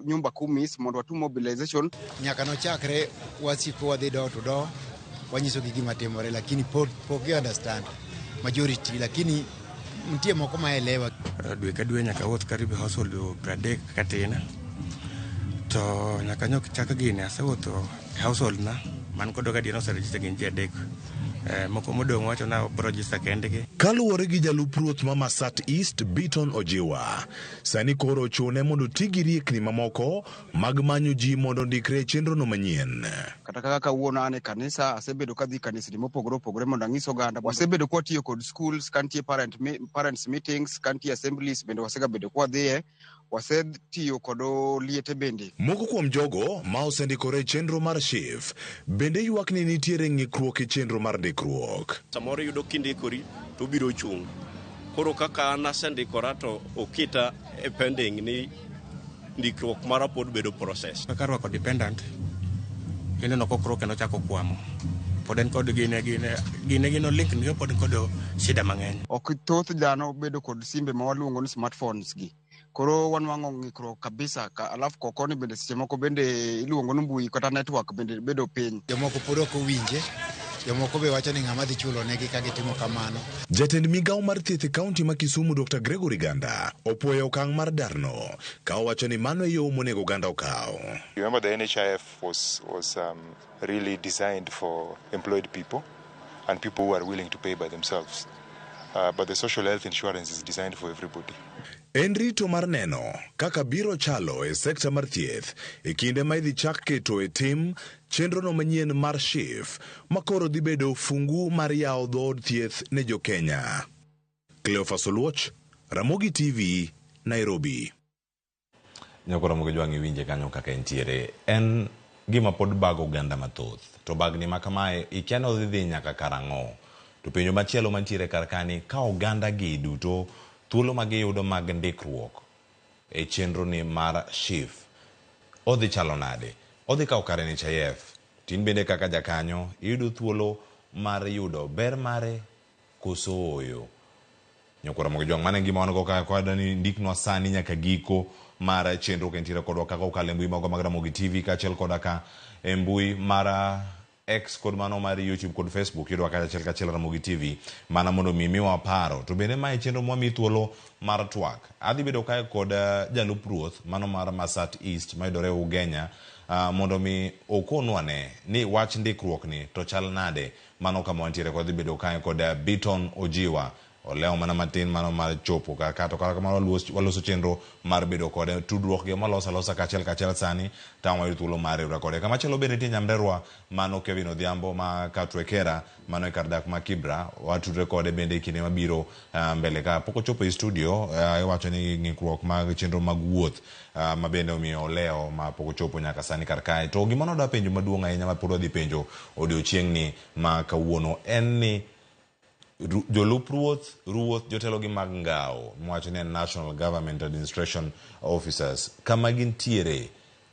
nyumba kumis mondo watim mobilization. Nyaka nochakre wasiko wadhi door to door, wanyisogi gima timore, lakini pok gi understand majority, lakini nitie moko ma elewa. Dwe ka dwe nyaka wuoth karibu household 30 katin. To nyaka nyok chak gini asewuotho household na man kod gadier oseregister gin ji 3. Moko modong' wacho na obro register kendgi. Kaluwore gi jalup ruoth ma Masat East Beaton Ojiwa, sani koro ochune mondo oti gi riekni mamoko mag manyo ji mondo ondikre e chenrono manyien. Kata kaka kawuono an e kanisa, asebedo kadhi kanisni mopogore opogore mondo ang'is oganda. Wasebedo kwatiyo kod schools, kantie parents meetings, kantie assemblies bende wasegabedo kwadhiye. Wasetiyo kod liete bende. Moko kuom jogo ma osendikore e chenro mar SHIF bende ywak ni nitiere ng'ikruok e chenro mar ndikruok. Samoro iyudo kindikori to obiro chung'. Koro kaka an asendikora to oketa e pending ni ndikruok mara pod bedo process. Kaka rwako dependent, ineno kokro kendo chako kwamo. Pod en kod gine link ni pod en kod shida mang'eny. Ok thoth dhano bedo kod simbe ma waluongo ni smartphones gi. Koro wanwang'o ng'ikruok kabisa, alafu kokoni bende seche moko bende iluongo ni mbui kata network bende bedo piny. Jomoko pod ok owinje, jomoko be wacho ni ng'ama dhi chulo negi ka gitimo kamano. Jatend migawo mar thieth e kaunti ma Kisumu Dr. Gregory Ganda opuoyo okang' mar darno ka owacho ni mano e yo monego oganda okaw. Remember the NHIF was really designed for employed people and people who are willing to pay by themselves. But the social health insurance is designed for everybody. En rito mar neno kaka biro chalo e sekta mar thieth e kinde ma idhi chak keto e tim chenrono manyien mar SHIF ma koro dhi bedo fungu mar yawo dhood thieth ne jo-Kenya. Cleophas Oluoch, Ramogi TV, Nairobi. Nyako Ramogi Jwang' iwinje kanyo kaka entiere. En gima pod bago oganda mathoth. To bagni ma kamae ikia ni odhi dhi nyaka karang'o. To penjo machielo mantiere kar kani, ka oganda gi duto thuolo ma giyudo mag ndikruok e chenro ni mar SHIF odhi chalo nade? Odhi kawo kar NHIF. Tin bende kaka jakanyo iyudo thuolo mar yudo ber mare koso ooyo. Nyokora Mogi Jwang'. Mano e gima wan go ka koda ni ndiknwa sani nyaka giko mar chenro ka intiere kodwa kaka okalo e mbui magwa mag Ramogi TV kaachiel koda ka e mbui mar X kod mano mar YouTube kod Facebook yudowa kacha achiel kachiel Ramogi TV mana mondo mi miwa paro. To bende mae chenro mwamiyi thuolo mar twak. Adhi bedo kae kod jalup ruoth mano mar Masat East mayudore Ugenya mondo mi okonwa ne ni wach ndikruok ni to chal nade mano kama wantiere kod dhi bedo kae kod Biton Ojiwa olewo mana matin mano mar chopo kaka to kata kamano waloso chenro mar bedo kode tudruok gi maloso alosa kaachiel kachiel sani tang' wayud thuolo mar riwre kode. Kamachielo bende nitie nyamrerwa mano Kevin Odhiambo ma Katwekera mano e kar dak ma Kibra watudre kode bende e kinde mabiro mbele ka pok ochopo e studio iwacho ni ng'ikruok mag chenro mag wuoth ma bende omiyo olewo ma pok ochopo nyaka sani kar kae. To gima nodwa penjo maduong' ahinya ma pod wadhi penjo odiochieng'ni ma kawuono en ni jolup ruoth jotelo gi mag ngao mwacho ni National Government Administration Officers kama gintiere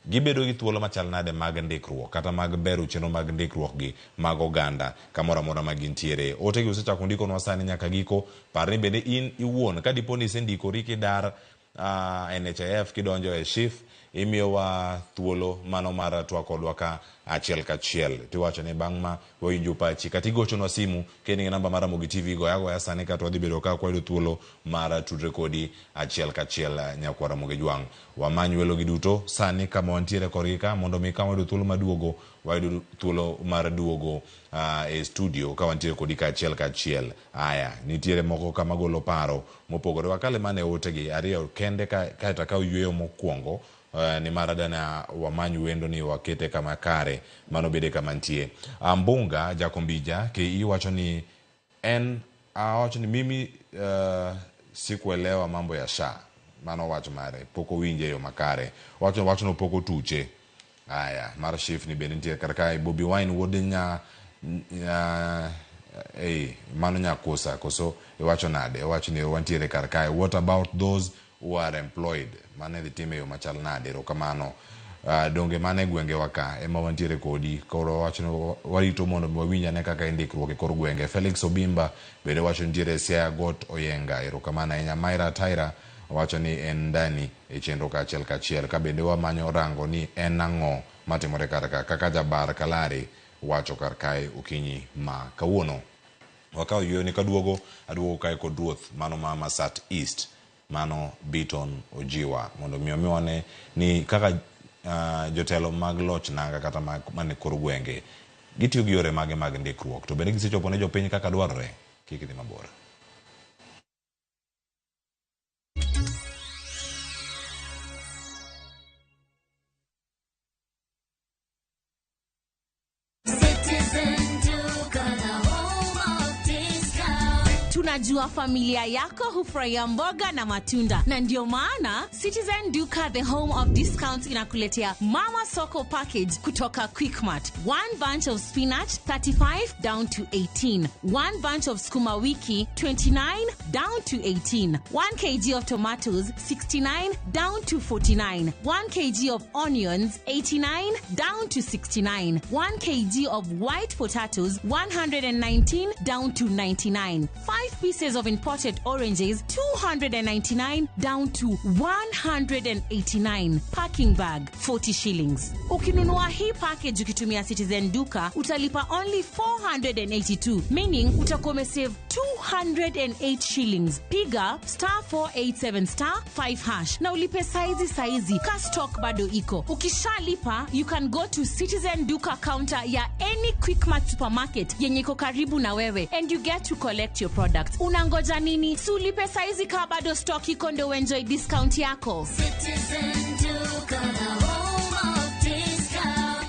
gibedo gi thuolo machal nade mag ndikruok kata mag bero chenro mag ndikruok gi mag oganda kamoro amora ma gintiere. Ote gi usechako ndikonwa sani nyaka giko. Par ni bende in iwuon ka dipo ni isendikori kidar NHIF kidonjo e SHIF imiyowa thuolo mano mar twak kodwa ka achiel kachiel. Tiwacho ni bang' ma wawinjo pachi kata igochonwa simu ka in gi namba mar Ramogi TV goya agoya sani kata wadhi bedo ka wayudo thuolo mar tudre kodi achiel kachiel nyakwar Ramogi Jwang'. Wamany welo gi duto sani kama wantiere korgi ka mondo mi ka wayudo thuolo mar duogo wayudo thuolo mar duogo e studio ka wantiere kodi kaachiel kachiel. Aya, nitiere moko kama golo paro mopogore. Wakale mana e otegi ariyo kende kaeto akaw yweyo mokwongo ni mar adana wamany wendo ni wakete kama kare mano bede kama nitie. Ambunga Jakombija KE wacho ni en awacho ni mimi sikuelewa mambo ya SHA. Mano wach mare pok owinje yo makare. Wacho no pok otuche. Aya, mar SHIF ni bende nitie kar kae. Bobi Wine wuod nya mano nyakosa koso iwacho nade? Iwacho ni wantiere kar kae. What about those who are employed? Mane dhi time yo machal nade? Erokamano. Donge mane gwengewa ka ema wantiere kodi. Koro wacho ni warito mondo wawinj ane kaka indikruok e kor gwenge. Felix Obimba bende wacho nitiere Siaya Got Oyenga. Erokamano ahinya. Myra Taira wacho ni en ndani e chenro kaachiel kachiel. Ka bende wamanyo rango ni en ang'o matimore kar ka kaka Jabar Kalari wacho kar kae okinyi ma kawuono. Wakawo yweyo ni kaduogo aduogo kae kod ruoth mano ma Masat East mano Biton Ojiwa mondo mi omiwane ni kaka jotelo mag loch nanga kata mane kor gwenge gitiyo gi yore mage mag ndikruok to bende gisechopo ne jopiny kaka dwarore. Kik idhi mabor. Tunajua familia yako hufurahia mboga na matunda, na ndio maana Citizen Duka, the home of discounts, inakuletea Mama Soko package kutoka Quickmart. One bunch of spinach 35 down to 18, one bunch of sukuma wiki 29 down to 18, 1 kg of tomatoes 69 down to 49, 1 kg of onions 89 down to 69, 1 kg of white potatoes 119 down to 99, 5 pieces of imported oranges 299 down to 189. Packing bag 40 shillings. Ukinunua hii package ukitumia Citizen Duka utalipa only 482, meaning utakuwa umesave 208 shillings. Piga star 487 star 5 hash na ulipe saizi. Ka stock bado iko. Ukishalipa you can go to Citizen Duka counter ya any Quickmart supermarket yenye iko karibu na wewe and you get to collect your product. Unangoja nini? Si ulipe saizi ka bado stock iko ndo enjoy discount yako. Citizen Duka, the home of discount.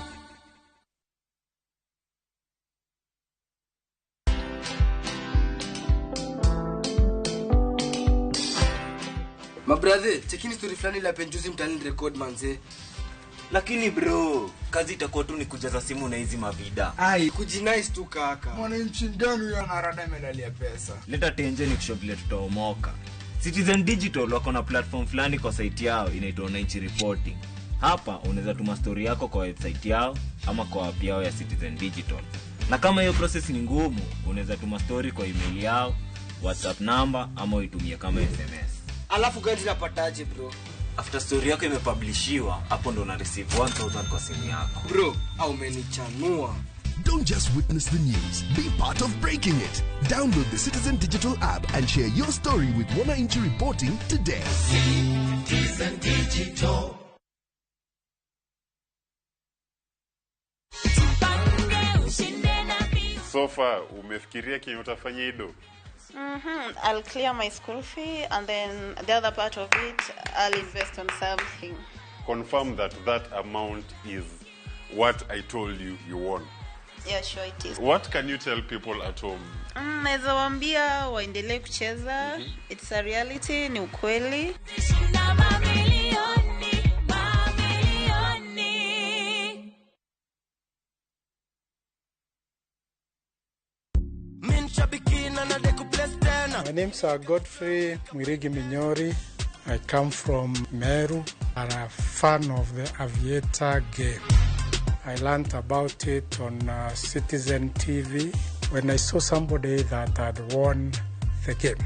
Mabrother, chekini story fulani la penjuzi mtani record manze. Lakini bro, kazi itakuwa tu ni kujaza simu na hizi mavida. Ai, kujinice tu kaka. Mwananchi gani huyo anarada medali ya pesa? Leta tenje ni kusho vile tutaomoka. Citizen Digital wako na platform fulani kwa site yao inaitwa Wananchi Reporting. Hapa unaweza tuma story yako kwa website yao ama kwa app yao ya Citizen Digital. Na kama hiyo process ni ngumu, unaweza tuma story kwa email yao WhatsApp number ama uitumie kama SMS. Alafu gani napataje bro? After story yako imepublishiwa, hapo ndo una receive 1000 kwa simu yako. Bro, au umenichanua. Don't just witness the news, be part of breaking it. Download the Citizen Digital app and share your story with Wananchi Reporting today. Citizen Digital. So far umefikiria kenye utafanya ido? I'll clear my school fee and then the other part of it I'll invest on something. Confirm that that amount is what I told you you won. Yeah, sure it is. What can you tell people at home? Naweza waambia waendelee kucheza. It's a reality, ni ukweli. My name's Godfrey Mwirigi Minyori. I come from Meru. I'm a fan of the Aviator game. I learned about it on Citizen TV when I saw somebody that had won the game.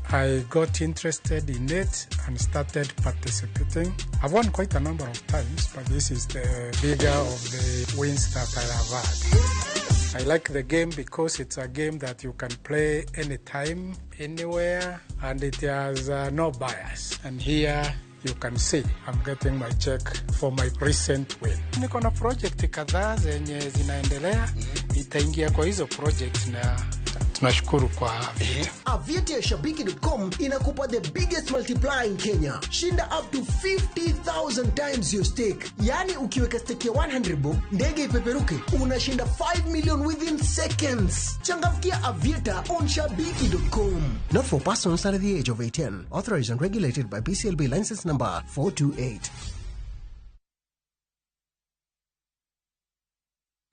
I got interested in it and started participating. I've won quite a number of times, but this is the bigger of the wins that I have had. I like the game because it's a game that you can play anytime, anywhere, and it has no bias. And here you can see I'm getting my check for my recent win. Niko na project kadhaa zenye zinaendelea, nitaingia kwa hizo project na tunashukuru kwa Aviator. Aviator Shabiki.com inakupa the biggest multiplier in Kenya. Shinda up to 50,000 times your stake. Yani ukiweka stake ya 100 bob, ndege ipeperuke, unashinda 5 million within seconds. Changamkia Aviator on Shabiki.com. Not for persons under the age of 18. Authorized and regulated by BCLB license number 428.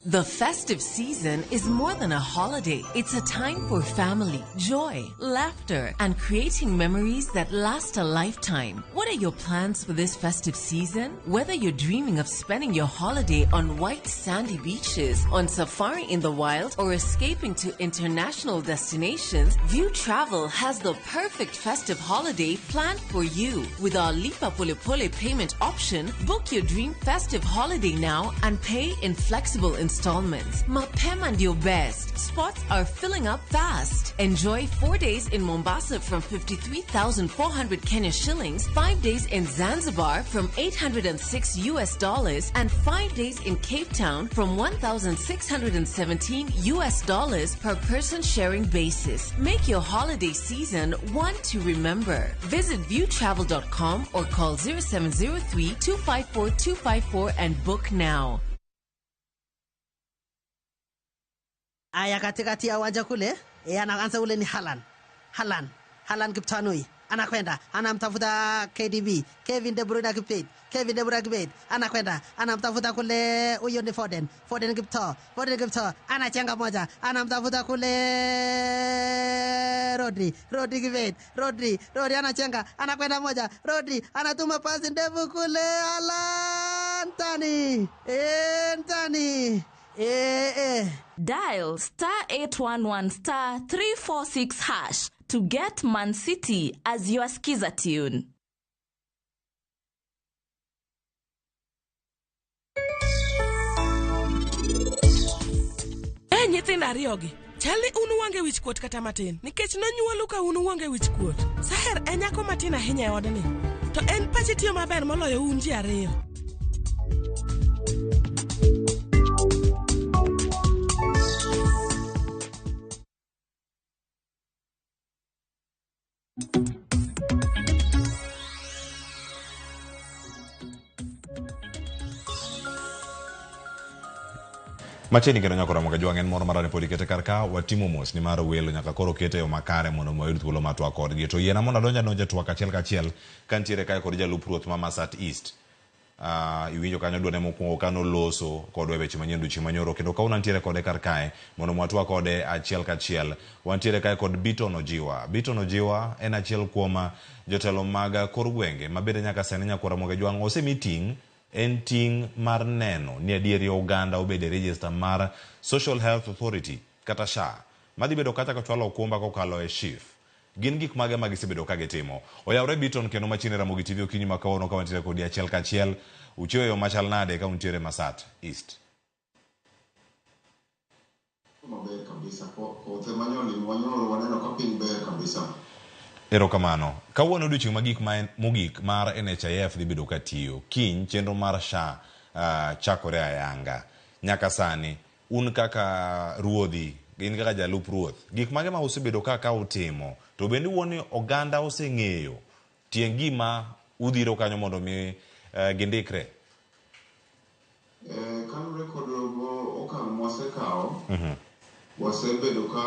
The festive season is more than a holiday. It's a time for family, joy, laughter, and creating memories that last a lifetime. What are your plans for this festive season? Whether you're dreaming of spending your holiday on white sandy beaches, on safari in the wild, or escaping to international destinations, View Travel has the perfect festive holiday planned for you. With our Lipa Pole Pole payment option, book your dream festive holiday now and pay in flexible installments. Mapema ndio best. Spots are filling up fast. Enjoy 4 days in Mombasa from 53,400 Kenya shillings, 5 days in Zanzibar from $806 US, and 5 days in Cape Town from $1,617 US per person sharing basis. Make your holiday season one to remember. Visit viewtravel.com or call 0703 254 254 and book now. Aya, katikati ya uwanja kule, anaanza ule ni Haaland. Haaland Kiptanui anakwenda, anamtafuta KDB, Kevin De Bruyne Kipet, Kevin De Bruyne Kipet anakwenda, anamtafuta kule, huyo ni Foden, Foden Kipto, Foden Kipto anachenga moja, anamtafuta kule Rodri, Rodri Kipet, Rodri, Rodri anachenga, anakwenda moja, Rodri anatuma pasi ndefu kule Haaland, Tani, Tani. Dial star 811 star 346 hash to get Man City as your skiza tune. Nyithindo ariyogi chal ni un uonge wich kuot kata matin nikech nonyuolu ka un uonge wich kuot. Saher en nyako matin ahinya e odni, to en pache tiyo maber moloyo un ji ariyo. Machiegni kendo nyaka romo ga en moro marane pod ikete kar ka watimo mos nimar welo nyaka koro kete yo makare mondo wayud thuolo mar twak kodgi. To yiena mondo adonj adonja twak achiel kachiel kantiere kae kod jalup ruoth ma Masat East. Iwinjo kanyo duone mokwongo kanoloso kodwa e weche manyien odiochieng' manyoro kendo kawuono antiere kode kar kae mondo watwak kode achiel kachiel. Wantiere kae kod Biton Ojiwa. Biton Ojiwa en achiel kuom jotelo mag kor gwenge ma bende nyaka sani nyakwar Ramogi Ajwang' osemi ting' en ting' mar neno ni adieri oganda obedo e register mar Social Health Authority kata SHA madhi bedo kata kochwalo okumba kokalo e SHIF. Gin gik mage ma gisebedo ka gitimo? Oyawre Biton kendo machiegni Ramogi TV okinyi ma kawuono ka wantiere kodi achiel kachiel. Uchiewo e yo machal nade ka untiere Masat East? Maber kabisa. Kothe manyoli wanyolo waneno ka piny ber kabisa. Erokamano. Kawuono odiochieng' magik ma en, mogik mar NHIF dhi bedo ka tiyo. Kiny chenro mar SHA uh, chakore ayanga. Nyaka sani, un kaka ruodhi, in kaka jalup ruoth, gik mage ma usebedo ka ka utimo? To bende uwuo ni oganda oseng'eyo tiend gima udhiro kanyo mondo mi uh, gindikre? Eh, kaluwore kod okang' mwasekawo, wasebedo ka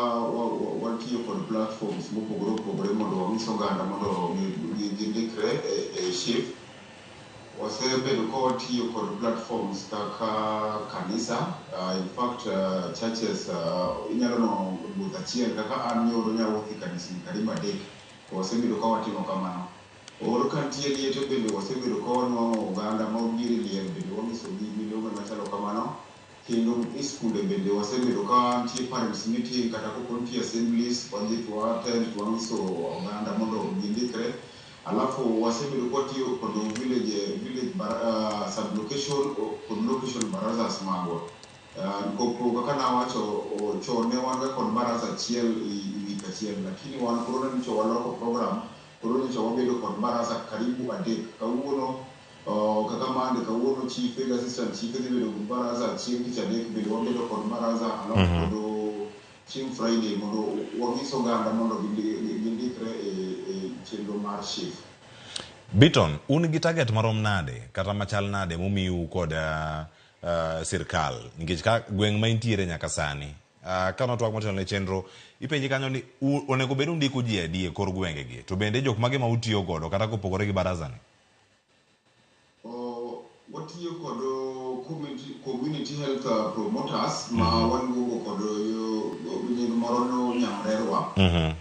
watiyo kod platforms mopogore opogore mondo wang'is oganda mondo gindikre e SHIF. Wasebedo ka watiyo kod platforms kaka kanisa, in fact churches inyalo nwang'o wuoth achiel kaka an nyoro nyawuotho e kanisni karibu adek to wasebedo ka watimo kamano. Or ka nitie liete bende wasebedo ka wanwang'o oganda ma obiro e liel bende wanyisogi milome machalo kamano. Kendo e skunde bende wasebedo ka nitie parents meeting kata kopo nitie assemblies wadhi to wa attend to wanyiso oganda mondo gindikre. Alafu wasebedo ka watiyo kod village, village sub location kod location barazas magwa. Kopo kaka nawacho chon ne wan ga kod baraza achiel e wik achiel lakini wan koro nyocha waloko program koro nyocha wabedo kod baraza karibu adek. Kawuono kaka Monday kawuono chife gi assistant chife dhi bedo kod baraza chieng' tich adek bende wabedo kod baraza alafu kod chieng' Friday mondo wang'is oganda mondo gindikre e chenro mar SHIF. Biton, un gi target marom nade kata machal nade momiu kod sirkal nikech ka gweng' ma intiere nyaka sani ka notwak motelo ne chenro ipenji kanyo ni onego bed undiko ji adi e kor gwenge gi to bende jok mage ma utiyo godo kata kopogore gi baraza ni? Watiyo kod community health promoters ma waluongo kod nying moro no Nyamrerwa.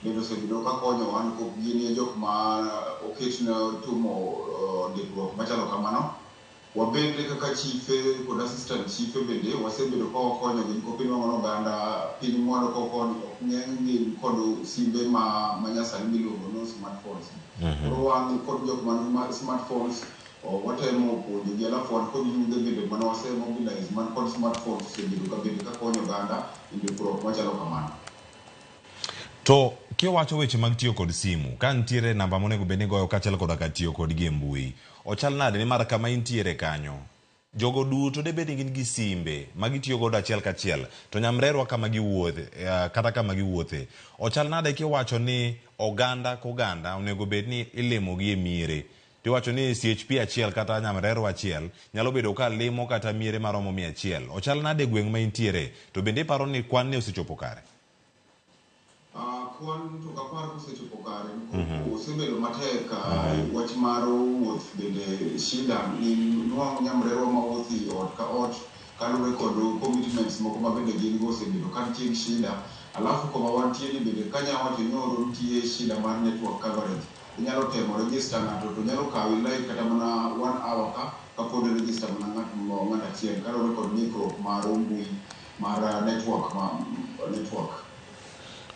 Bende osebedo ka konyowa nikop gin e jok ma oketne timo ndikruok machalo kamano. Wabende kaka chife kod assistant chife bende wasebedo ka wakonyogi nikop inwang'o ni oganda piny mwalo koni ok ng'eny gin kod simbe ma manyasani miluongo ni smartphones. Koro wan kod jok man gi smartphones watemo puonjogi alafu wan kod yudhe bende mane wase mobilize man kod smartphones osebedo ka bende ka konyo oganda e ndikruok machalo kamano. To kiwacho weche mag tiyo kod simu, ka nitiere namba monego bed ni igoyo kaachiel koda ka tiyo kodgi e mbui, ochal nade nimar kama intiere kanyo, jogo duto debed ni gin gi simbe ma gitiyo godo achiel kachiel, to nyamrerwa kama giwuothe, kata kama giwuothe, ochal nade kiwacho ni oganda koganda onego bed ni ilimogi e miere, tiwacho ni CHP achiel kata nyamrerwa achiel nyalo bedo ka limo kata miere maromo 100. Ochal nade e gweng' ma intiere, to bende iparo ni kwan ni osechopo kare? Kwan to ok apar kosechopo kare osebedo matek wach mar wuoth bende shida ni nwang' nyamrerwa ma wuoth e ot ka ot kaluwore kod commitments moko ma bende gin go osebedo ka nitie gi shida. Alafu koma wantie ni bende kanya wacho nyoro nitie shida mar network coverage. Inyalo temo register ng'ato to nyalo kawi like kata mana 1 hour ka kapod register mana ng'at achiel kaluwore kod ng'ikruok mar mbui mar network ma network.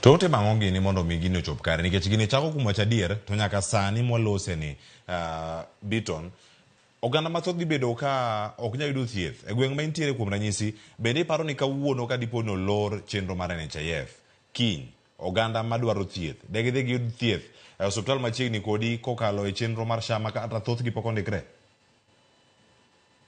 To utimo ang'o gini mondo mi gini ochop kare? Nikech gini chako kuom wacho adier, to nyaka sani mwalose ni Biton, oganda mathoth dhi bedo ka ok nyal yudo thieth. E gweng' ma intiere kuom ranyisi, bende iparo ni kawuono ka dipo ni olor chenro mar NHIF, kiny oganda madwaro thieth, de gidhi giyud thieth e osiptal machiegni kodi kokalo e chenro mar SHA ma kata thothgi pok ondikre?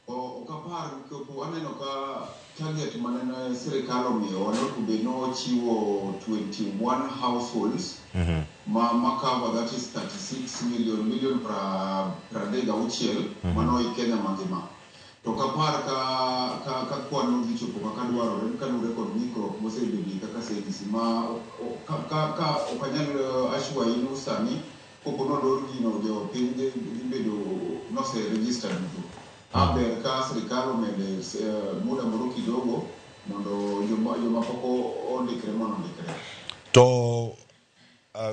Ok apar nikop aneno ka target manene sirikal omiyowa nonego bed ni ochiwo 21 households ma cover that is 36 million million 36 mano i Kenya mangima. To ok apar ka kwan no dhi chopo kaka dwarore kaluwore kod ng'ikruok mosebedie kaka service ma ka ok anyal assure ni sani kopo nolor gino jopiny dhi bedo nose register duto. Ber ka sirikal omede muda moro kidogo mondo joma pok ondikre mondo ondikre. To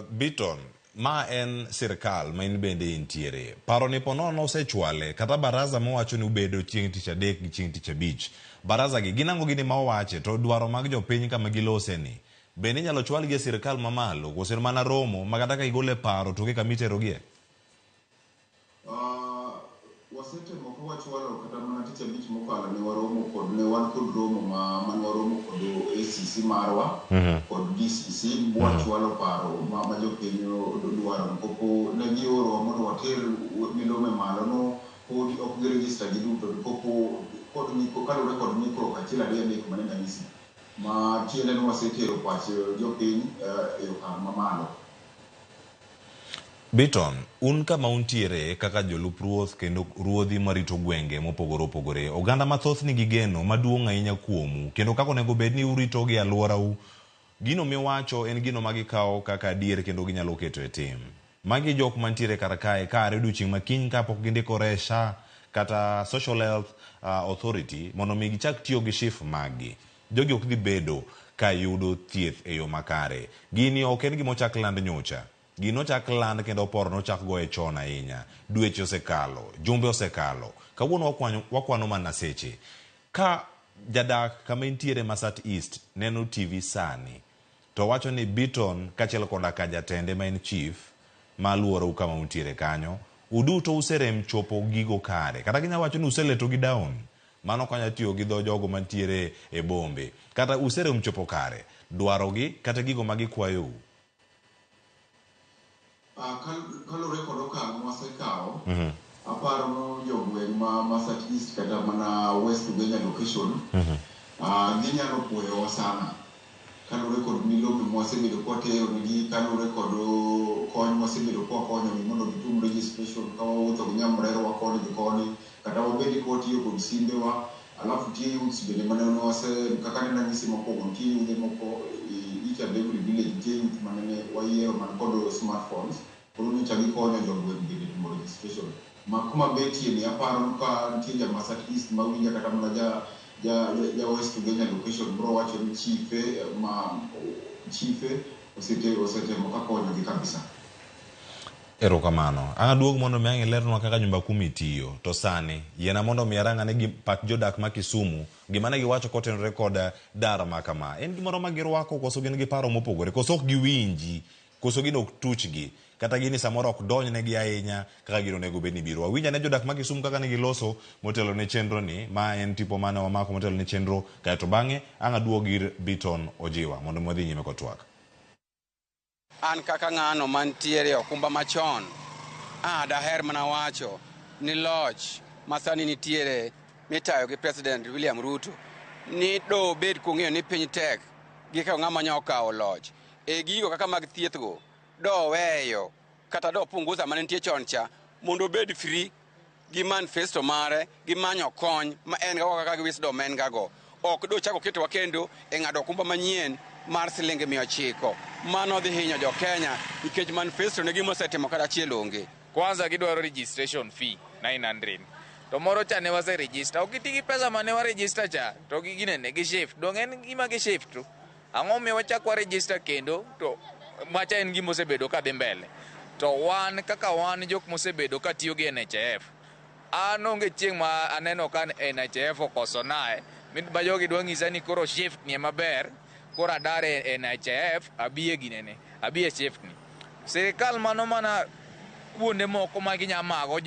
Biton, ma en sirkal ma in bende intiere. Paro ni ponono osechwale kata baraza mowacho ni ubedo chieng' tich adek gi chieng' tich abich. Baraza gi gin ang'o gini ma owache to dwaro mag jopiny kama gilose ni. Bende inyalo chwalgi e sirkal mamalo koso en mana romo ma kata ka igolo e paro to onge kama iterogie? Wasetemo ka wachwalo kata mana tich abich mokalo ne waromo kod ne wan kod romo ma mane waromo kod ACC marwa kod DCC mwachwalo paro ma jopiny dwaro kopo ne giorowa mondo water milome malo no podi ok giregister giduto kopo kod ng'iko kaluwore kod ng'ikruok achiel ariyo adek mane nanyisi ma tiende ni wasetero pach jopiny e okang' mamalo. Biton, un kama untiere kaka jolup ruoth kendo ruodhi marito gwenge mopogore opogore, oganda mathoth nigi geno maduong' ahinya kuomu kendo kaka onego bed ni urito gi alworau, gino miwacho en gino ma gikawo kaka adier kendo ginyalo keto e tim. Magi jok mantiere kar kae ka are odiochieng' ma kiny kapok gindikore e SHA kata Social Health Authority mondo mi gichak tiyo gi SHIF maggi. Jogi ok dhi bedo ka yudo thieth e yo makare. Gini ok en gima ochak land nyocha. Gini nochak land kendo oporo nochak goye chon ahinya. Dweche osekalo, jumbe osekalo. Kawuono wakwano mana seche. Ka jadak kama intiere Masat East neno TV sani to wacho ni Biton kachiel koda ka jatende ma en chief ma aluorau kama untiere kanyo, uduto userem chopo gigo kare. Kata ginyalo wacho ni useletogi down. Mano ok anyal tiyo gi dho jogo mantiere e bombe. Kata userem chopo kare dwarogi kata gigo ma gikwayou. Kaluwore kod okang' mwasekawo, aparo no jogweng' ma Masat East kata mana West Ugenya location, ginyalo puoyowa sana kaluwore kod milome mwasebedo kwatero negi, kaluwore kod kony mwasebedo kwakonyogi mondo gitum registration ka wawuotho gi nyamrerwa koni gi koni, kata wabed ka watiyo kod simbewa. Alafu nitie youths bende mane wase kaka ne nanyisi mokwongo, nitie yudhe moko each and every village nitie youth mane wayiero man kod smartphones, koro nyocha gikonyo jogweng' bende timo registration. Ma kuma betie ni aparo ka nitie ja Masat East mawinja kata mana ja West Ugenya location bro wacho ni chife ma chife osetemo ka konyogi kabisa. Erokamano. Ang' aduog mondo mi ang' ilernwa kaka nyumba kumi tiyo. To sani, yiena mondo mi arang ane gi pach jodak ma Kisumu, gima ne giwacho kotenore kod dar ma kama. En gimoro ma girwako koso gin gi paro mopogore, koso ok giwinji, koso gino ok tuchgi, kata gini samoro ok donjnegi ahinya kaka gino onego bed ni biro. Wawinj ane jodak ma Kisumu kaka ne giloso motelo ne chenro ni, ma en tipo mane wamako motelo ne chenro, kaeto bang'e ang' aduog ir Biton Ojiwa mondo mi wadhi nyime kod twak. An kaka ng'ano mantiere okumba machon, daher mana wacho ni loch masani nitiere mitayo gi President William Ruto ni do bed kong'eyo ni piny tek gi ka ng'ama nyo okawo loch. E gigo kaka mag thieth go do weyo kata do punguza mane nitie chon cha mondo obed free gi manifesto mare gi manyo kony ma en ga kaka gi wisdom en ga go. Ok do chako ketowa kendo e ng'ado okumba manyien mar siling 900. Mano dhi hinyo jo Kenya nikech manifesto ne gima osetimo kata achiel onge. Kwanza gidwaro registration fee 900. To moro cha ne wase register. Ok giti gi pesa mane wa register cha to gi ginene gi shift. Dong en gima gi shift to. Ang'o miyo wachak wa register kendo to macha en gima osebedo ka dhi mbele. To wan kaka wan jok mosebedo ka tiyo gi NHIF. An onge chieng' ma aneno ka NHIF okoso nae. Ma jogi dwa nyisa ni koro shift ni ema ber. Koro adar e NHIF abie ginene, abie shift ni. Sirikal mano mana kuonde moko ma ginya mago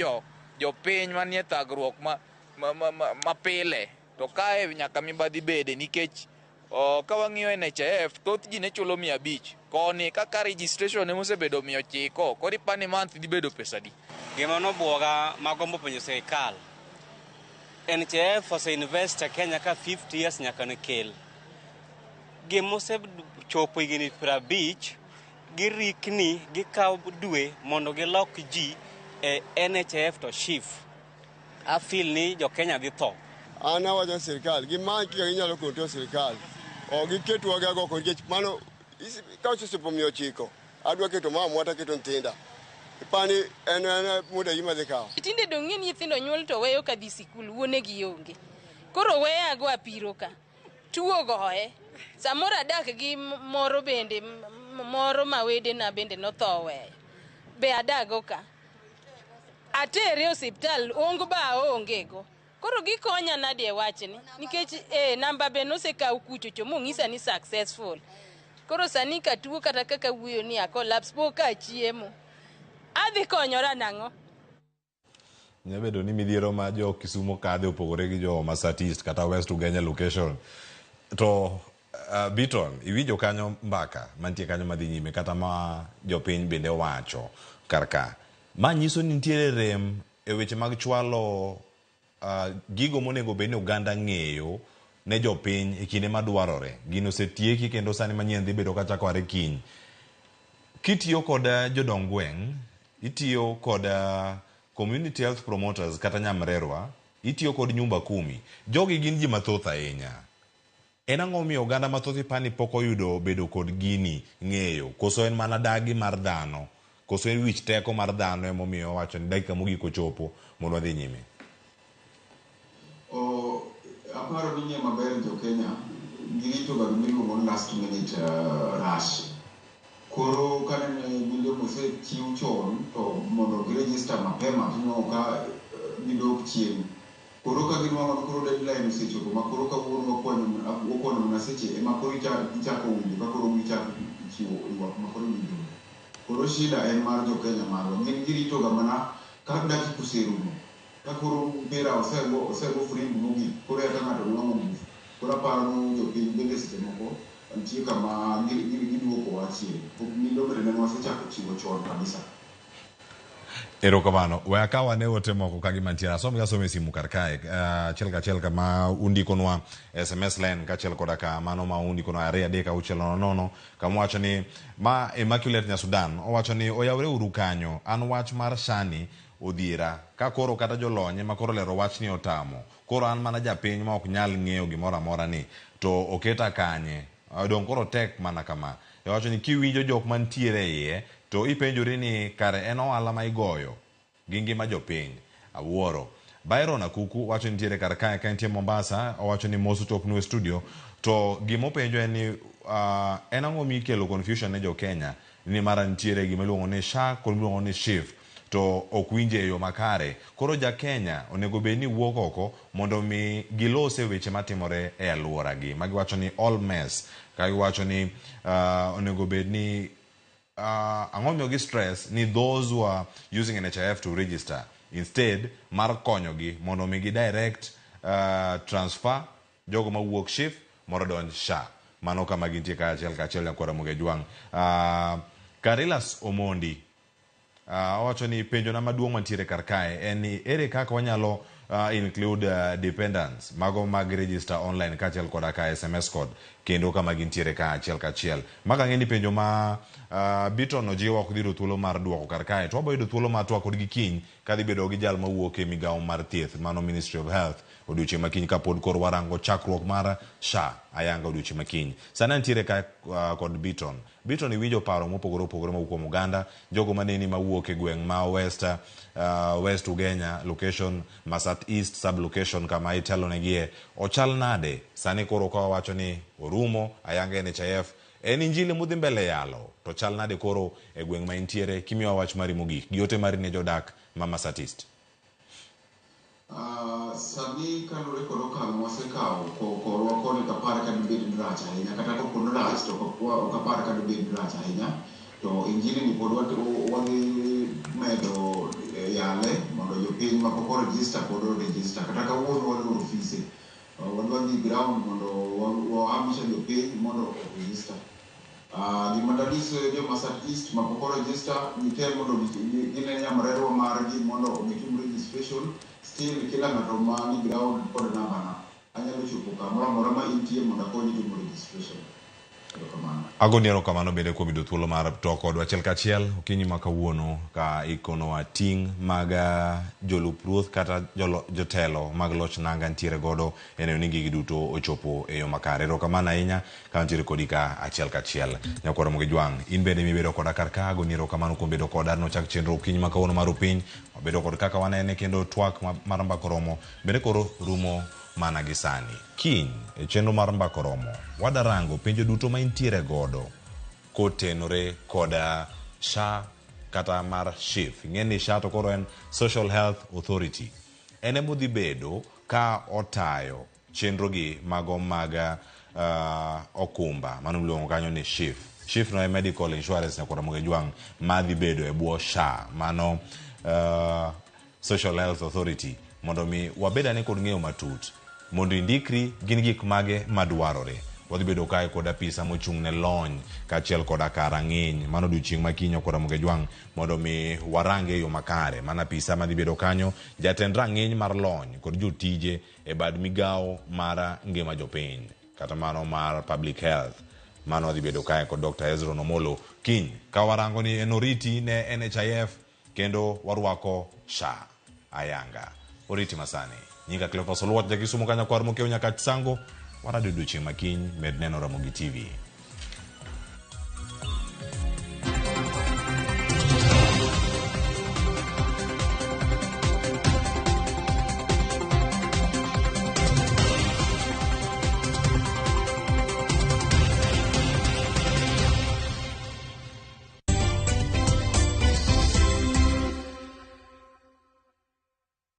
jopiny manie thagruok ma pile. To kae nyaka mibadhi bede nikech ka wang'iyo NHIF thoth ji ne chulo 500. Koni kaka registration ema osebedo 900, koro ipani month dhi bedo pesa adi? Gima nobuoga magombo penjo sirikal, NHIF ose invest e Kenya ka 50 years nyaka ne kel. Gima osechopo higni 50, girikni gikawo dwe mondo gilok ji e NHIF to SHIF. I feel ni jo Kenya dhi tho. An awacho sirikal, gimany kaka ginyalo control sirikal. Ok giketwa gi agoko nikech mano ka osechopo 900, adwa keto mamwa to aketo nyithinda. Ipani en muda gima dhi kawo. Tinde dong' ng'e ni nyithindo nyuol to weyo kadhi sikul, wuonegi onge. Koro weya go apiro ka. Tuo goye. Samoro adak gi moro bende, moro ma wedena bende notho weyo. Be adago ka. Atere osiptal, ong ba onge go. Koro gikonya nade e wachni? Nikech namba be nosekaw kuchocho mong'isa ni successful. Koro sani katuo kata kaka wuoyo ni a collapse pok achiemo. Adhi konyora nang'o? Nyalo bedo ni midhiero ma jo Kisumo kadhe opogore gi jo Masat East kata West Ugenya location. To Biton, iwinjo kanyo mbaka mantie kanyo madhi nyime kata ma jopiny bende owacho kar ka. Ma nyiso ni nitiere rem e weche mag chwalo gigo monego bed ni oganda ng'eyo ne jopiny e kinde madwarore. Gino osetieki kendo sani manyien dhi bedo kachako are kiny. Kitiyo kod jodong gweng', itiyo kod community health promoters kata nyamrerwa, itiyo kod nyumba kumi. Jogi gin ji mathoth ahinya. En ang'o momiyo oganda mathoth ipani pok oyudo bedo kod gini ng'eyo? Koso en mana dagi mar dhano? Koso en wich teko mar dhano emomiyo owacho ni dakika mogik ochopo mondo wadhi nyime? O, aparo ni ng'e maber jo Kenya girito ga gima iluongo ni last minute rush. Koro kanene milome osechiw chon to mondo giregister mapema tinwang'o ka gidok chien. Koro ka ginwang'o ni koro deadline osechopo ma koro kawuono wakwanyo mana seche ema koro gichako winjo ka koro gichako chiwo ywak ma koro iwinjo. Koro shida en mar jo Kenya marwa. Gin girito ga mana ka dakika oserumo. Ka koro mpira osego firimbi mogik, koro eka ng'ato nwang'o ngufu. Koro aparo ni jopiny bende seche moko nitie kama giduokowa chien. Milome to ne wasechako chiwo chon kabisa. Erokamano. We akaw ane ote moko ka gima nitiere. Asom gi asoma e simu kar kae. Achiel kachiel kama undikonwa SMS line kaachiel koda ka mano ma undikonwa 2 3 6 0 0 kama wacho ni ma Immaculate Nyasudan owacho ni oyawre uru kanyo. An wach mar Shani odhiera. Ka koro kata jolony ema koro lero wachni otamo. Koro an mana japiny ma ok nyal ng'eyo gimoro amora ni to oketa kanye. Dong' koro tek mana kama. Owacho ni kiwinjo jok mantiere e iye to ipenjori ni kare en ohala ma igoyo gi ngima jopiny. Awuoro. Byron Akuku wacho ni nitiere kar kae ka entie Mombasa. Owacho ni mos ochopnu e studio. To gima openjo en ni en ang'o mikelo confusion ne jo Kenya ni mara nitiere gima iluongo ni SHA kod miluongo ni SHIF to ok winje e yo makare. Koro ja Kenya onego bed ni wuok oko mondo mi gilose weche matimore e aluora gi. Magi wacho ni all mess. Ka giwacho ni onego bed ni ang'o miyo gi stress ni those who are using NHIF to register instead mar konyogi mondo mi gi direct transfer jogo mawuok SHIF mondo odonj SHA. Mano kama gintie kaachiel kaachiel nyakwar Ramogi Ajwang'. Karilas Omondi owacho ni penjona maduong' mantiere kar kae en ni ere kaka wanyalo include dependents mago mag register online kaachiel koda ka SMS code kendo kama gintiere kaachiel kachiel. Mago ang'e ni penjo ma Biton ojiwo ok dhi yudo thuolo mar duoko kar kae to wabo yudo thuolo mar twak kodgi kiny kadhi bedo gi jal mawuok e migawo mar thieth mano Ministry of Health odiochieng' makiny kapod koro warango chakruok mar SHA ayanga odiochieng' makiny. Sani antiere ka kod Biton. Biton iwinjo paro mopogore opogore mawuok kuom oganda, jogo maneni mawuok e gweng' ma West Ugenya location, Masat East sub location kama itelonegie. Ochal nade sani koro ka wawacho ni orumo ayanga NHIF en injili mudhi mbele yalo to chal nade koro e gweng' ma intiere kimiyowa wach mari mogik gi ote mari ne jodak ma Masat East? Sani kaluwore kod okang' mwasekawo korwa koni ok apar ka dibed ni rach ahinya kata kapo ni rach to ok apar ka dibed ni rach ahinya to injili ni pod wadhi medo yale mondo jopiny mapok o register pod o register kata kawuono waloro ofise wadwa dhi ground mondo wahamisha jopiny mondo o register. Gima danyis jo Masat East mapok o register gitem mondo gine nyamrerwa margi mondo gitim registration. Still kila ng'ato ma ni ground kod nambana anyalo chopo kamoro amora ma intie mondo akonyi timo registration. Erokamano. Agoni erokamano bende kuom yudo thuolo mar twak kodwa achiel kachiel okinyi ma kawuono ka ikonowa ting' mag jolup ruoth kata jotelo mag loch nanga nitiere godo e neno ni gigi duto ochopo e yo makare. Erokamano ahinya ka nitiere kodi ka achiel kachiel. Nyakwar Ramogi Jwang', in bende mibedo koda kar ka, agoni erokamano kuom bedo koda nochak chenro okinyi ma kawuono mar Upiny. Wabedo kod kaka wanene kendo twak mar Mbaka Oromo bende koro rumo mana gi sani. Kiny e chenro mar Mbaka Oromo wadarango penjo duto ma intiere godo kotenore koda SHA kata mar SHIF. Ing'e ni SHA to koro en Social Health Authority. En emodhi bedo ka otayo chenro gi mago mag okumba mano miluongo kanyo ni SHIF. SHIF no e medical insurance nyakwar Ramogi Jwang' madhi bedo e bwo SHA mano Social Health Authority mondo mi wabed ane kod ng'eyo matut mondo indikri gin gik mage madwarore. Wadhi bedo kae kod apisa mochung' ne lony kaachiel koda ka rang'iny mano odiochieng' ma kiny nyakwar Ramogi Jwang' mondo mi warange e yo makare. Mano apisa madhi bedo kanyo, jatend rang'iny mar lony kod jotije e bad migawo mar ngima jopiny kata mano mar public health. Mano wadhi bedo kae kod Dr. Hezron Omolo kiny ka warango ni en oriti ne NHIF kendo warwako SHA ayanga. Oriti masani. Nyinga Cleophas Oluoch, Jakisumu ka nyakwar Mokeo Nyakach Sango. Warado odiochieng' ma kiny, med neno Ramogi TV.